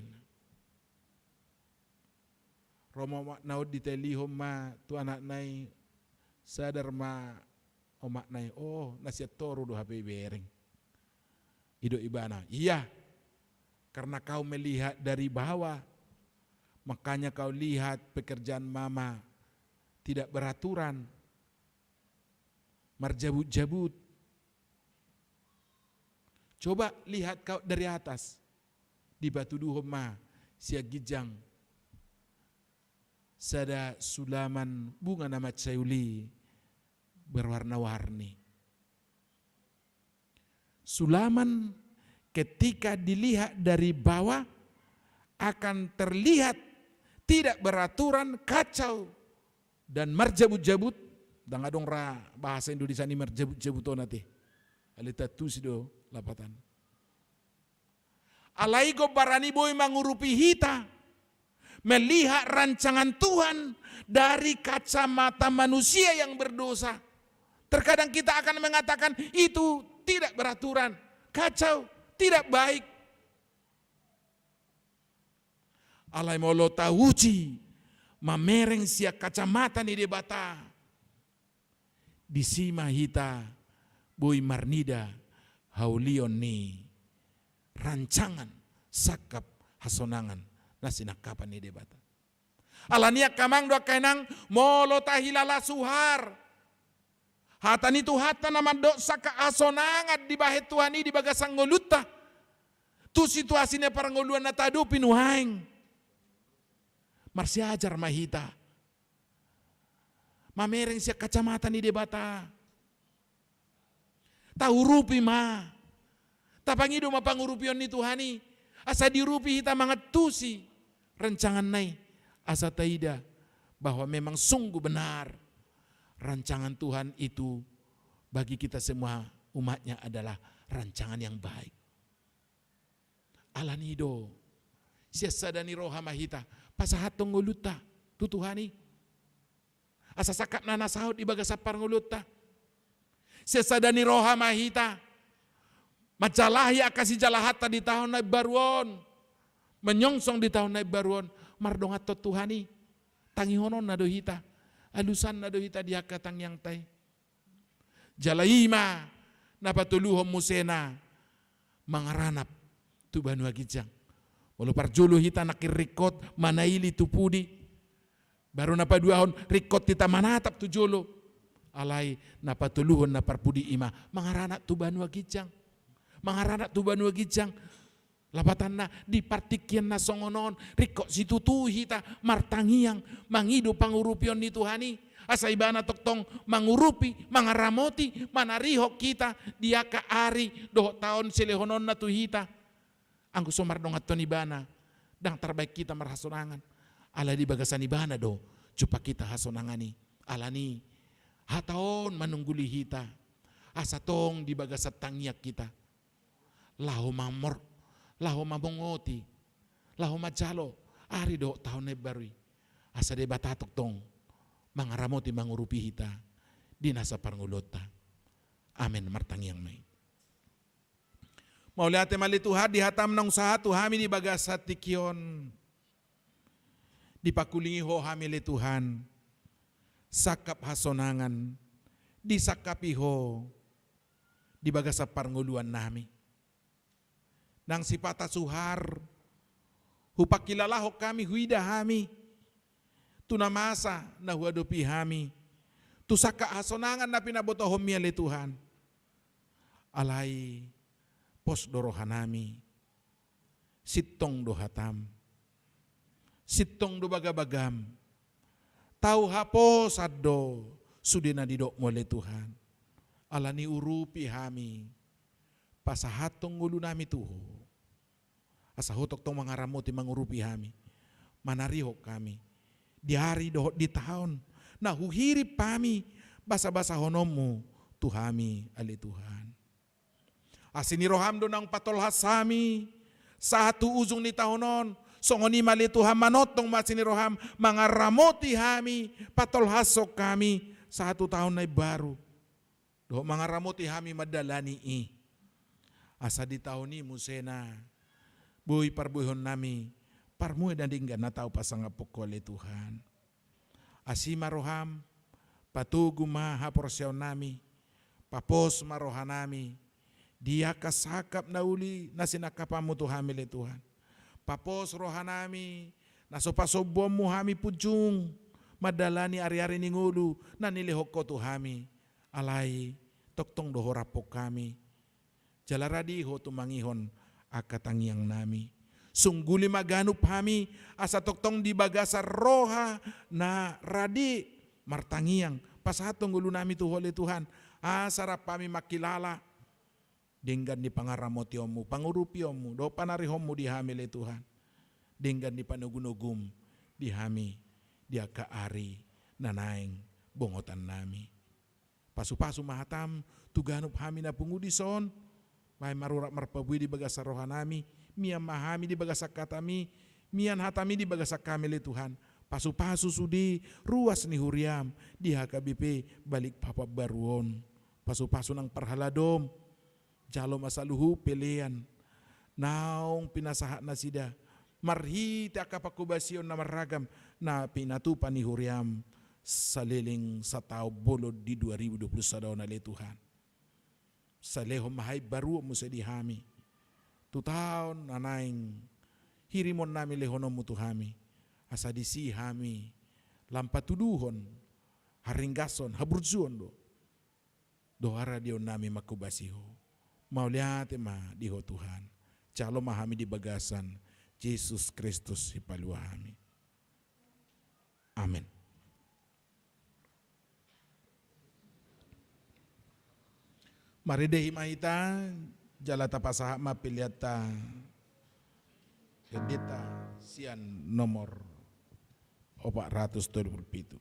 Ro ma omakna on, ditailihon ma tu anakna i, sadar ma omakna i, oh, na sian toru do hape ibereng. Didok ibana, iya, karena kau melihat dari bawah, makanya kau lihat pekerjaan mama tidak beraturan, marjabut-jabut. Coba lihat kau dari atas. Dipatuduhon ma sian ginjang sada sulaman bunga na mansai uli berwarna-warni. Sulaman ketika dilihat dari bawah akan terlihat tidak beraturan, kacau, dan marjabut-jabut. Ndang adong ra bahasa Indonesia ni marjabut-jabut on ate. Alai taantusi do Lapatan. Alai gombaran i boi mangurupi hita melihat rancangan Tuhan dari kacamata manusia yang berdosa. Terkadang kita akan mengatakan itu tidak beraturan, kacau, tidak baik. Alai molo tauji mamereng sian kacamata ni Debata, disi ma hita boi marnida haulion ni rancangan sangkap hasonangan na sinangkapan ni Debata. Alani i angka amang dohot angka inang, molo tahilala suhar hata ni Tuhanta na mandok sangkap hasonangan dibahen Tuhan i di bagasan ngolunta tu situasi na parngoluan na tahadopi nuaeng, marsiajar ma hita mamereng sian kacamata ni Debata. Taurupi ma, tapangido ma pangurupion ni Tuhan i, asa diurupi hita mangantusi rancanganna i, asa taida bahwa memang sungguh benar rancangan Tuhan itu bagi kita semua umatnya adalah rancangan yang baik. Alani i do, sian sada ni roha ma hita pasahathon ngolunta tu Tuhan i, asa sangkap na, na saut di bagasan parngoluonta. Sian sada ni roha ma hita manjalahi angka sijalahanta di taon na imbaru on, manyongsong di taon na imbaru on, mardonganhon Tuhan i. Tangihononna do hita, alusanna do hita di angka tangiangta i. Jala i ma na patoluhon musena mangaranap tu banua ginjang. Molo parjolo hita nangkin ringkot manaili tu pudi, baru na paduahon ringkot hita manatap tu jolo. Alai na patoluhon na parpudi i ma mangaranap tu banua ginjang. Mangaranap tu banua ginjang. Lapatanna, di partingkian na songon on, ringkot situtu hita martangiang, mangido pangurupion ni Tuhan i, asa Ibana tongtong mangurupi, mangaramoti, manarihon hita di angka ari dohot taon silehononna tu hita. Anggo so mardonganhon Ibana, ndang tarbaen hita marhasonangan. Alai di bagasan Ibana do jumpang hita hasonangan i. Alani i, hata on manungguli hita, asa tong di bagasan tangiang hita laho mamor, laho mamongoti, laho manjalo ari dohot taon na imbaru i. Asa Debata tongtong mangaramoti, mangurupi hita di nasa parngoluonta. Amen. Martangiang ma hita. Mauliate ma ale Tuhan di hataM naung sahat tu hami di bagasan tingki on. Dipangkulingi Ho hami ale Tuhan, sangkap hasonangan disangkapi Ho di bagasan parngoluan nami. Nang sipata suhar hupangkilalahon hami, huida hami tu na masa na huadopi hami, tu sangkap hasonangan na pinabotohonMi ale Tuhan. Alai pos do roha nami, sintong do hataM, sintong do bagabagaM. Tau haposan do sude na nidokMu ale Tuhan. Alani urupi hami, pasahathon ngolu nami tu Ho, asa Ho tongtong mangaramoti, mangurupi hami, manarihon hami di ari dohot di taon na huhirim hami basabasahononMu tu hami ale Tuhan. Asi ni rohaM do naung patolhas hami sahat tu ujung ni taon on. Songon i ma ale Tuhan, manongtong ma asi ni rohaM mangaramoti hami, patolhashon hami sahat tu taon na imbaru, dohot mangaramoti hami mandalani i. Asa di taon i muse na boi parbuehon nami parmue na denggan na tau pasangaphon Ho ale Tuhan. Asi ma rohaM, patogu ma haporseaon nami, papos ma roha nami di angka sangkap na uli na sinangkapanMu tu hami ale Tuhan. Papos roha nami na so pasombuonMu hami punjung mandalani ariari ni ngolu na nilehon Ho tu hami. Alai tongtong do Ho raphon hami, jala rade Ho tumangihon angka tangiang nami. Sungguli ma ganup hami asa tongtong di bagasan roha na rade martangiang pasahathon ngolu nami tu Ho ale Tuhan, asa rap hami mangkilala denggan ni pangaramotionMu, pangurupionMu dohot panarihonMu di hami ale Tuhan, denggan ni panogunoguM di hami di angka ari na naeng bongotan nami. Pasupasu ma hataM tu ganup hami na pungu dison, Bahen ma rurat marparbue di bagasan rohanami, mian ma hami di bagasan hatami, mian hatami di bagasan hami ale Tuhan. Pasupasu sude ruas ni huriam di H K B P Balikpapan baru on. Pasupasu nang parhaladom, jalo ma saluhut pelean naung pinasahat nasida marhite angka pangkobasion na marragam na pinatupa ni huriam saleleng sataon bolon di dua ribu dua puluh sada on ale Tuhan. Salehon ma haimbaruon muse di hami tu taon na naeng hirimonnami lehononmu tu hami, asa disi hami lam patuduhon haringgason, haburjuon do dohot haradionnami manghobasi Ho. Mauliate ma di Ho Tuhan. Jalo ma hami di bagasan Jesus Kristus Sipalua hami. Amen. Marende hima hita, jala tapasahat ma peleanta, peleanta sian nomor opat ratus tolu pulu pitu.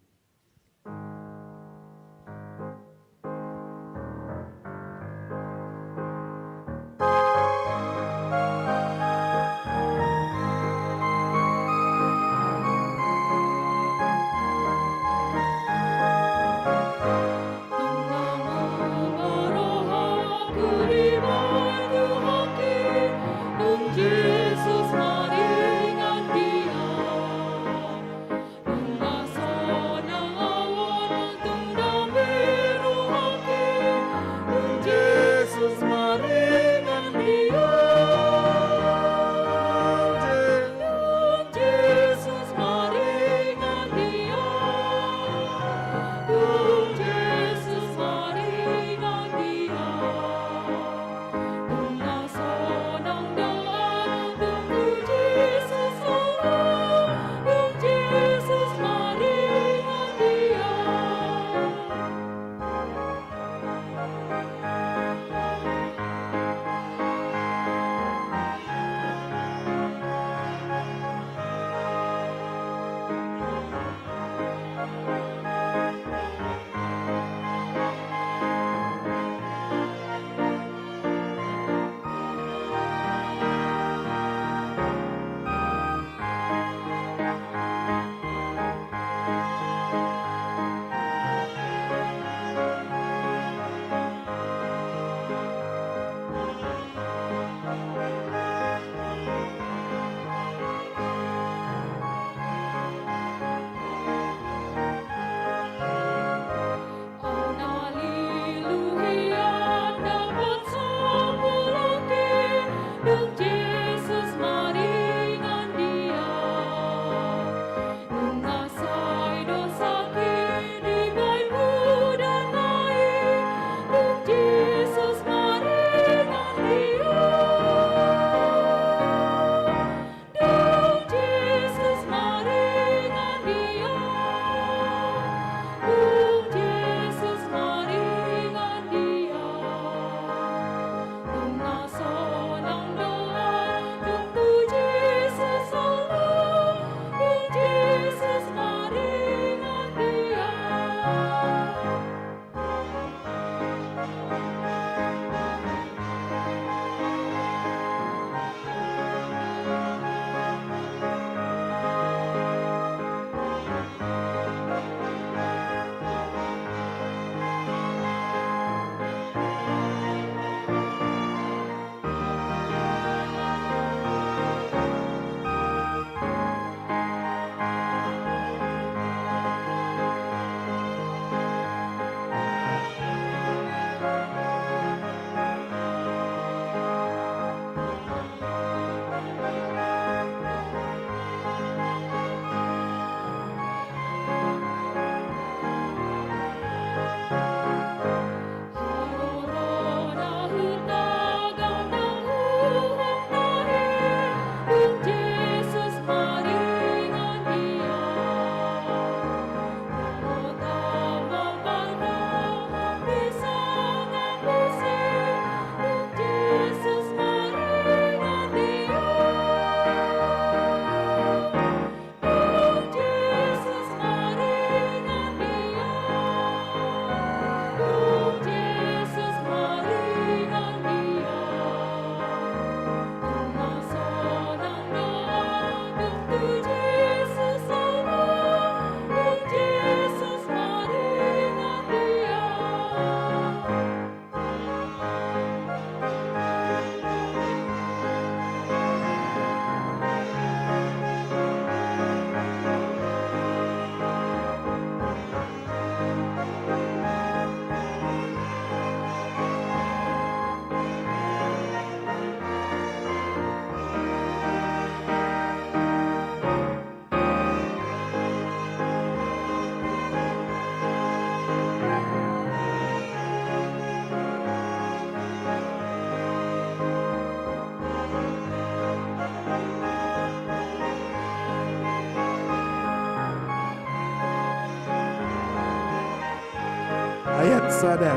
Sada.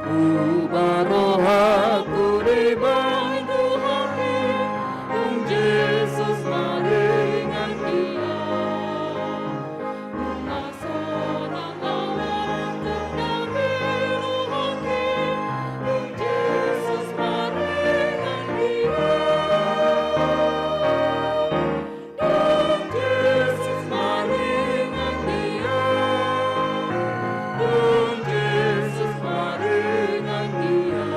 Uba rohangku dibantu hami, dung Jesus maringan di Au. Dung na sonang na martanda di rohangki, dung Jesus maringan di Au. Dung Jesus maringan di Au, dung Jesus maringan di Au.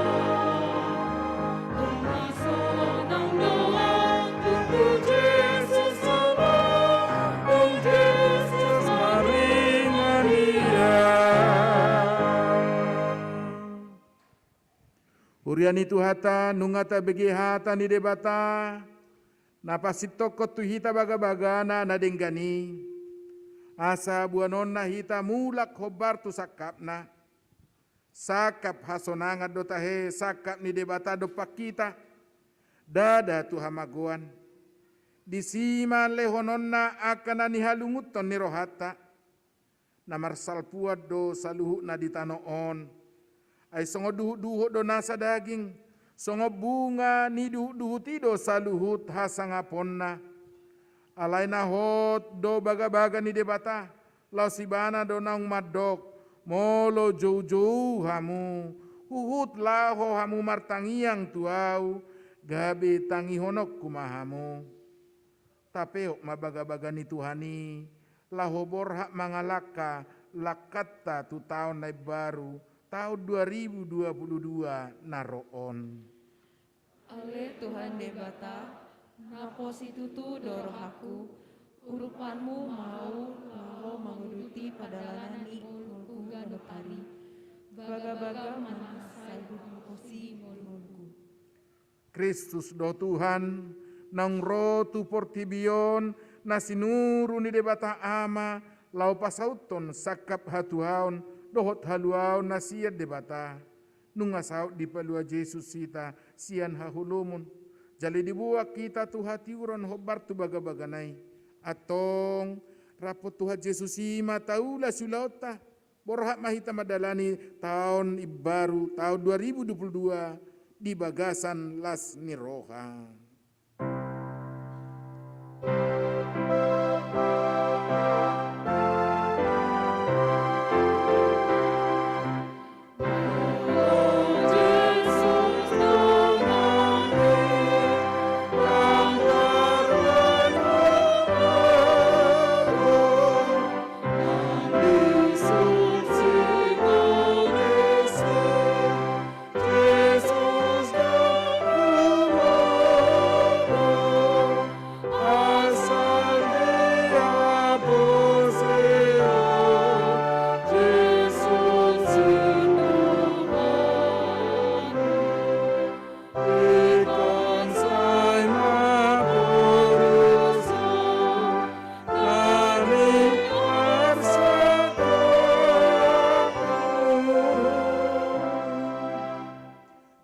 Dung na sonang do au, dung tu Jesus sonang, dung Jesus maringan di Au. Huria ni Tuhanta, nunga tabege hata ni Debata, na pasintongkon tu hita bagabagana na denggan i, asa boanonna hita mulak hombar tu sangkapna. Sangkap hasonangan do tahe, sangkap ni Debata dompak hita, ndada tu hamagoan. Disi ma lehononna angka na nihalungunhon ni rohanta. Na marsalpuan do saluhutna di tano on. Ai songon duhutduhut do nasa daging, songon bunga ni duhutduhut i do saluhut hasangaponna. Alai na hot do bagabaga ni Debata, laos Ibana do naung mandok, molo joujou hamu, huhut laho hamu martangiang tu Au, gabe tangihononku ma hamu. Tapeop ma bagabaga ni Tuhan i, laho borhat mangalangka langkanta tu taon na imbaru, taon dua ribu dua puluh dua na ro on. Ale Tuhan Debata, napositutu do rohangku, urupanMu ma ahu laho manguduti pardalanan ni ngolungku ganup ari. Bagabaga ma na sai huhaposi ngolungku. Kristus do Tuhan, naung ro tu portibi on, na sinuru ni Debata Ama, laho pasauthon sangkap hatuaon dohot haluaon na sian Debata. Nunga saut dipalua Jesus hita sian haholomon, jala diboan hita tu hatiuron hombar tu bagabagana i. Antong, rap Tuhan Jesus i ma taula siulaonta. Borhat ma hita mandalani taon imbaru, taon dua ribu dua puluh dua, di bagasan las ni roha.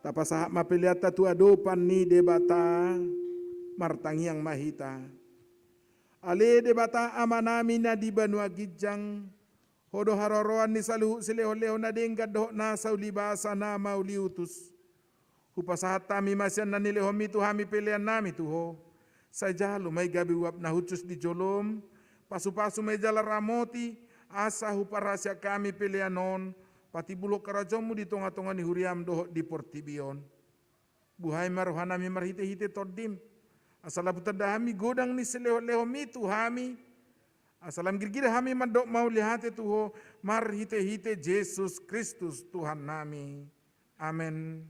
Tapasahat ma peleanta tu adopan ni Debata, martangiang ma hita. Ale Debata Amanami na di banua ginjang, Ho do haroroan ni saluhut silehonlehon na denggan dohot nasa ulibasa na mauliutus. Hupasahat hami ma sian na nilehonMi tu hami peleannami tu Ho. Sai jalo ma i gabe uap na hushus di joloM, pasupasu ma i jala ramoti, asa huparhaseang hami pelean on patimbulhon harajaonMu di tongatonga ni huriaM dohot di portibi on. Buhai ma rohanami marhitehite TondiM, asa lam hutanda hami godang ni silehonlehonMi tu hami, asa lam girgir hami mandok mauliate tu Ho marhitehite Jesus Kristus Tuhannami. Amen.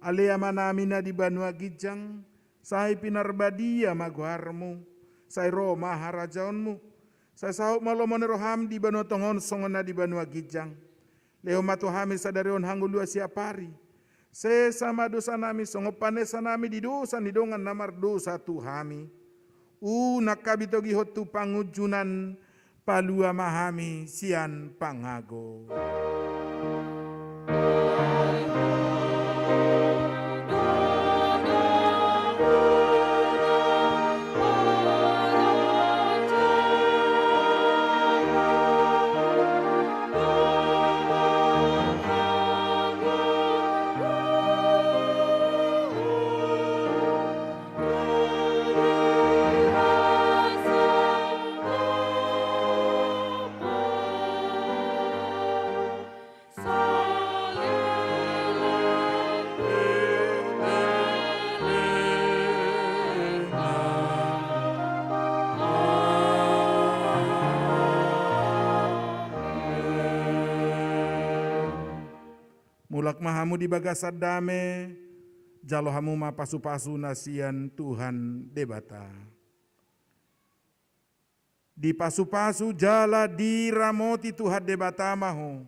Ale Amanami na di banua ginjang, sai pinarbadia ma goarmu, sai ro ma harajaonmu, sai saut ma lomo ni roham di banua tonga on songon na di banua ginjang. Lehon ma tu hami sadari on hangoluan siapari. Sesa ma dosanami songon panesanami di dosa ni dongan na mardosa tu hami. Unang hami togihon tu pangunjunan, palua ma hami sian pangago. Mulak ma hamu di bagasan dame, jalo hamu ma pasupasu na sian Tuhan Debata. Dipasupasu jala diramoti Tuhan Debata ma ho.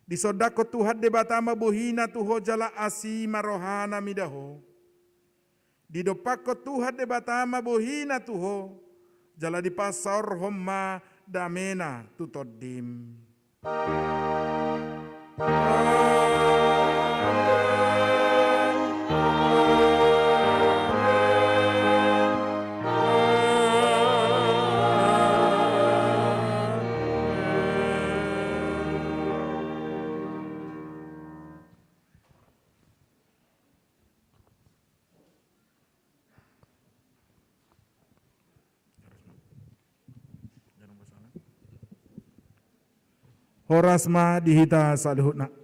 Disondangkon Tuhan Debata ma bohina tu ho jala asi ma rohana mida ho. Didompakkon Tuhan Debata ma bohina tu ho, jala dipasaorhon ma damena tu tondim. Horas ma di hita saluhutna.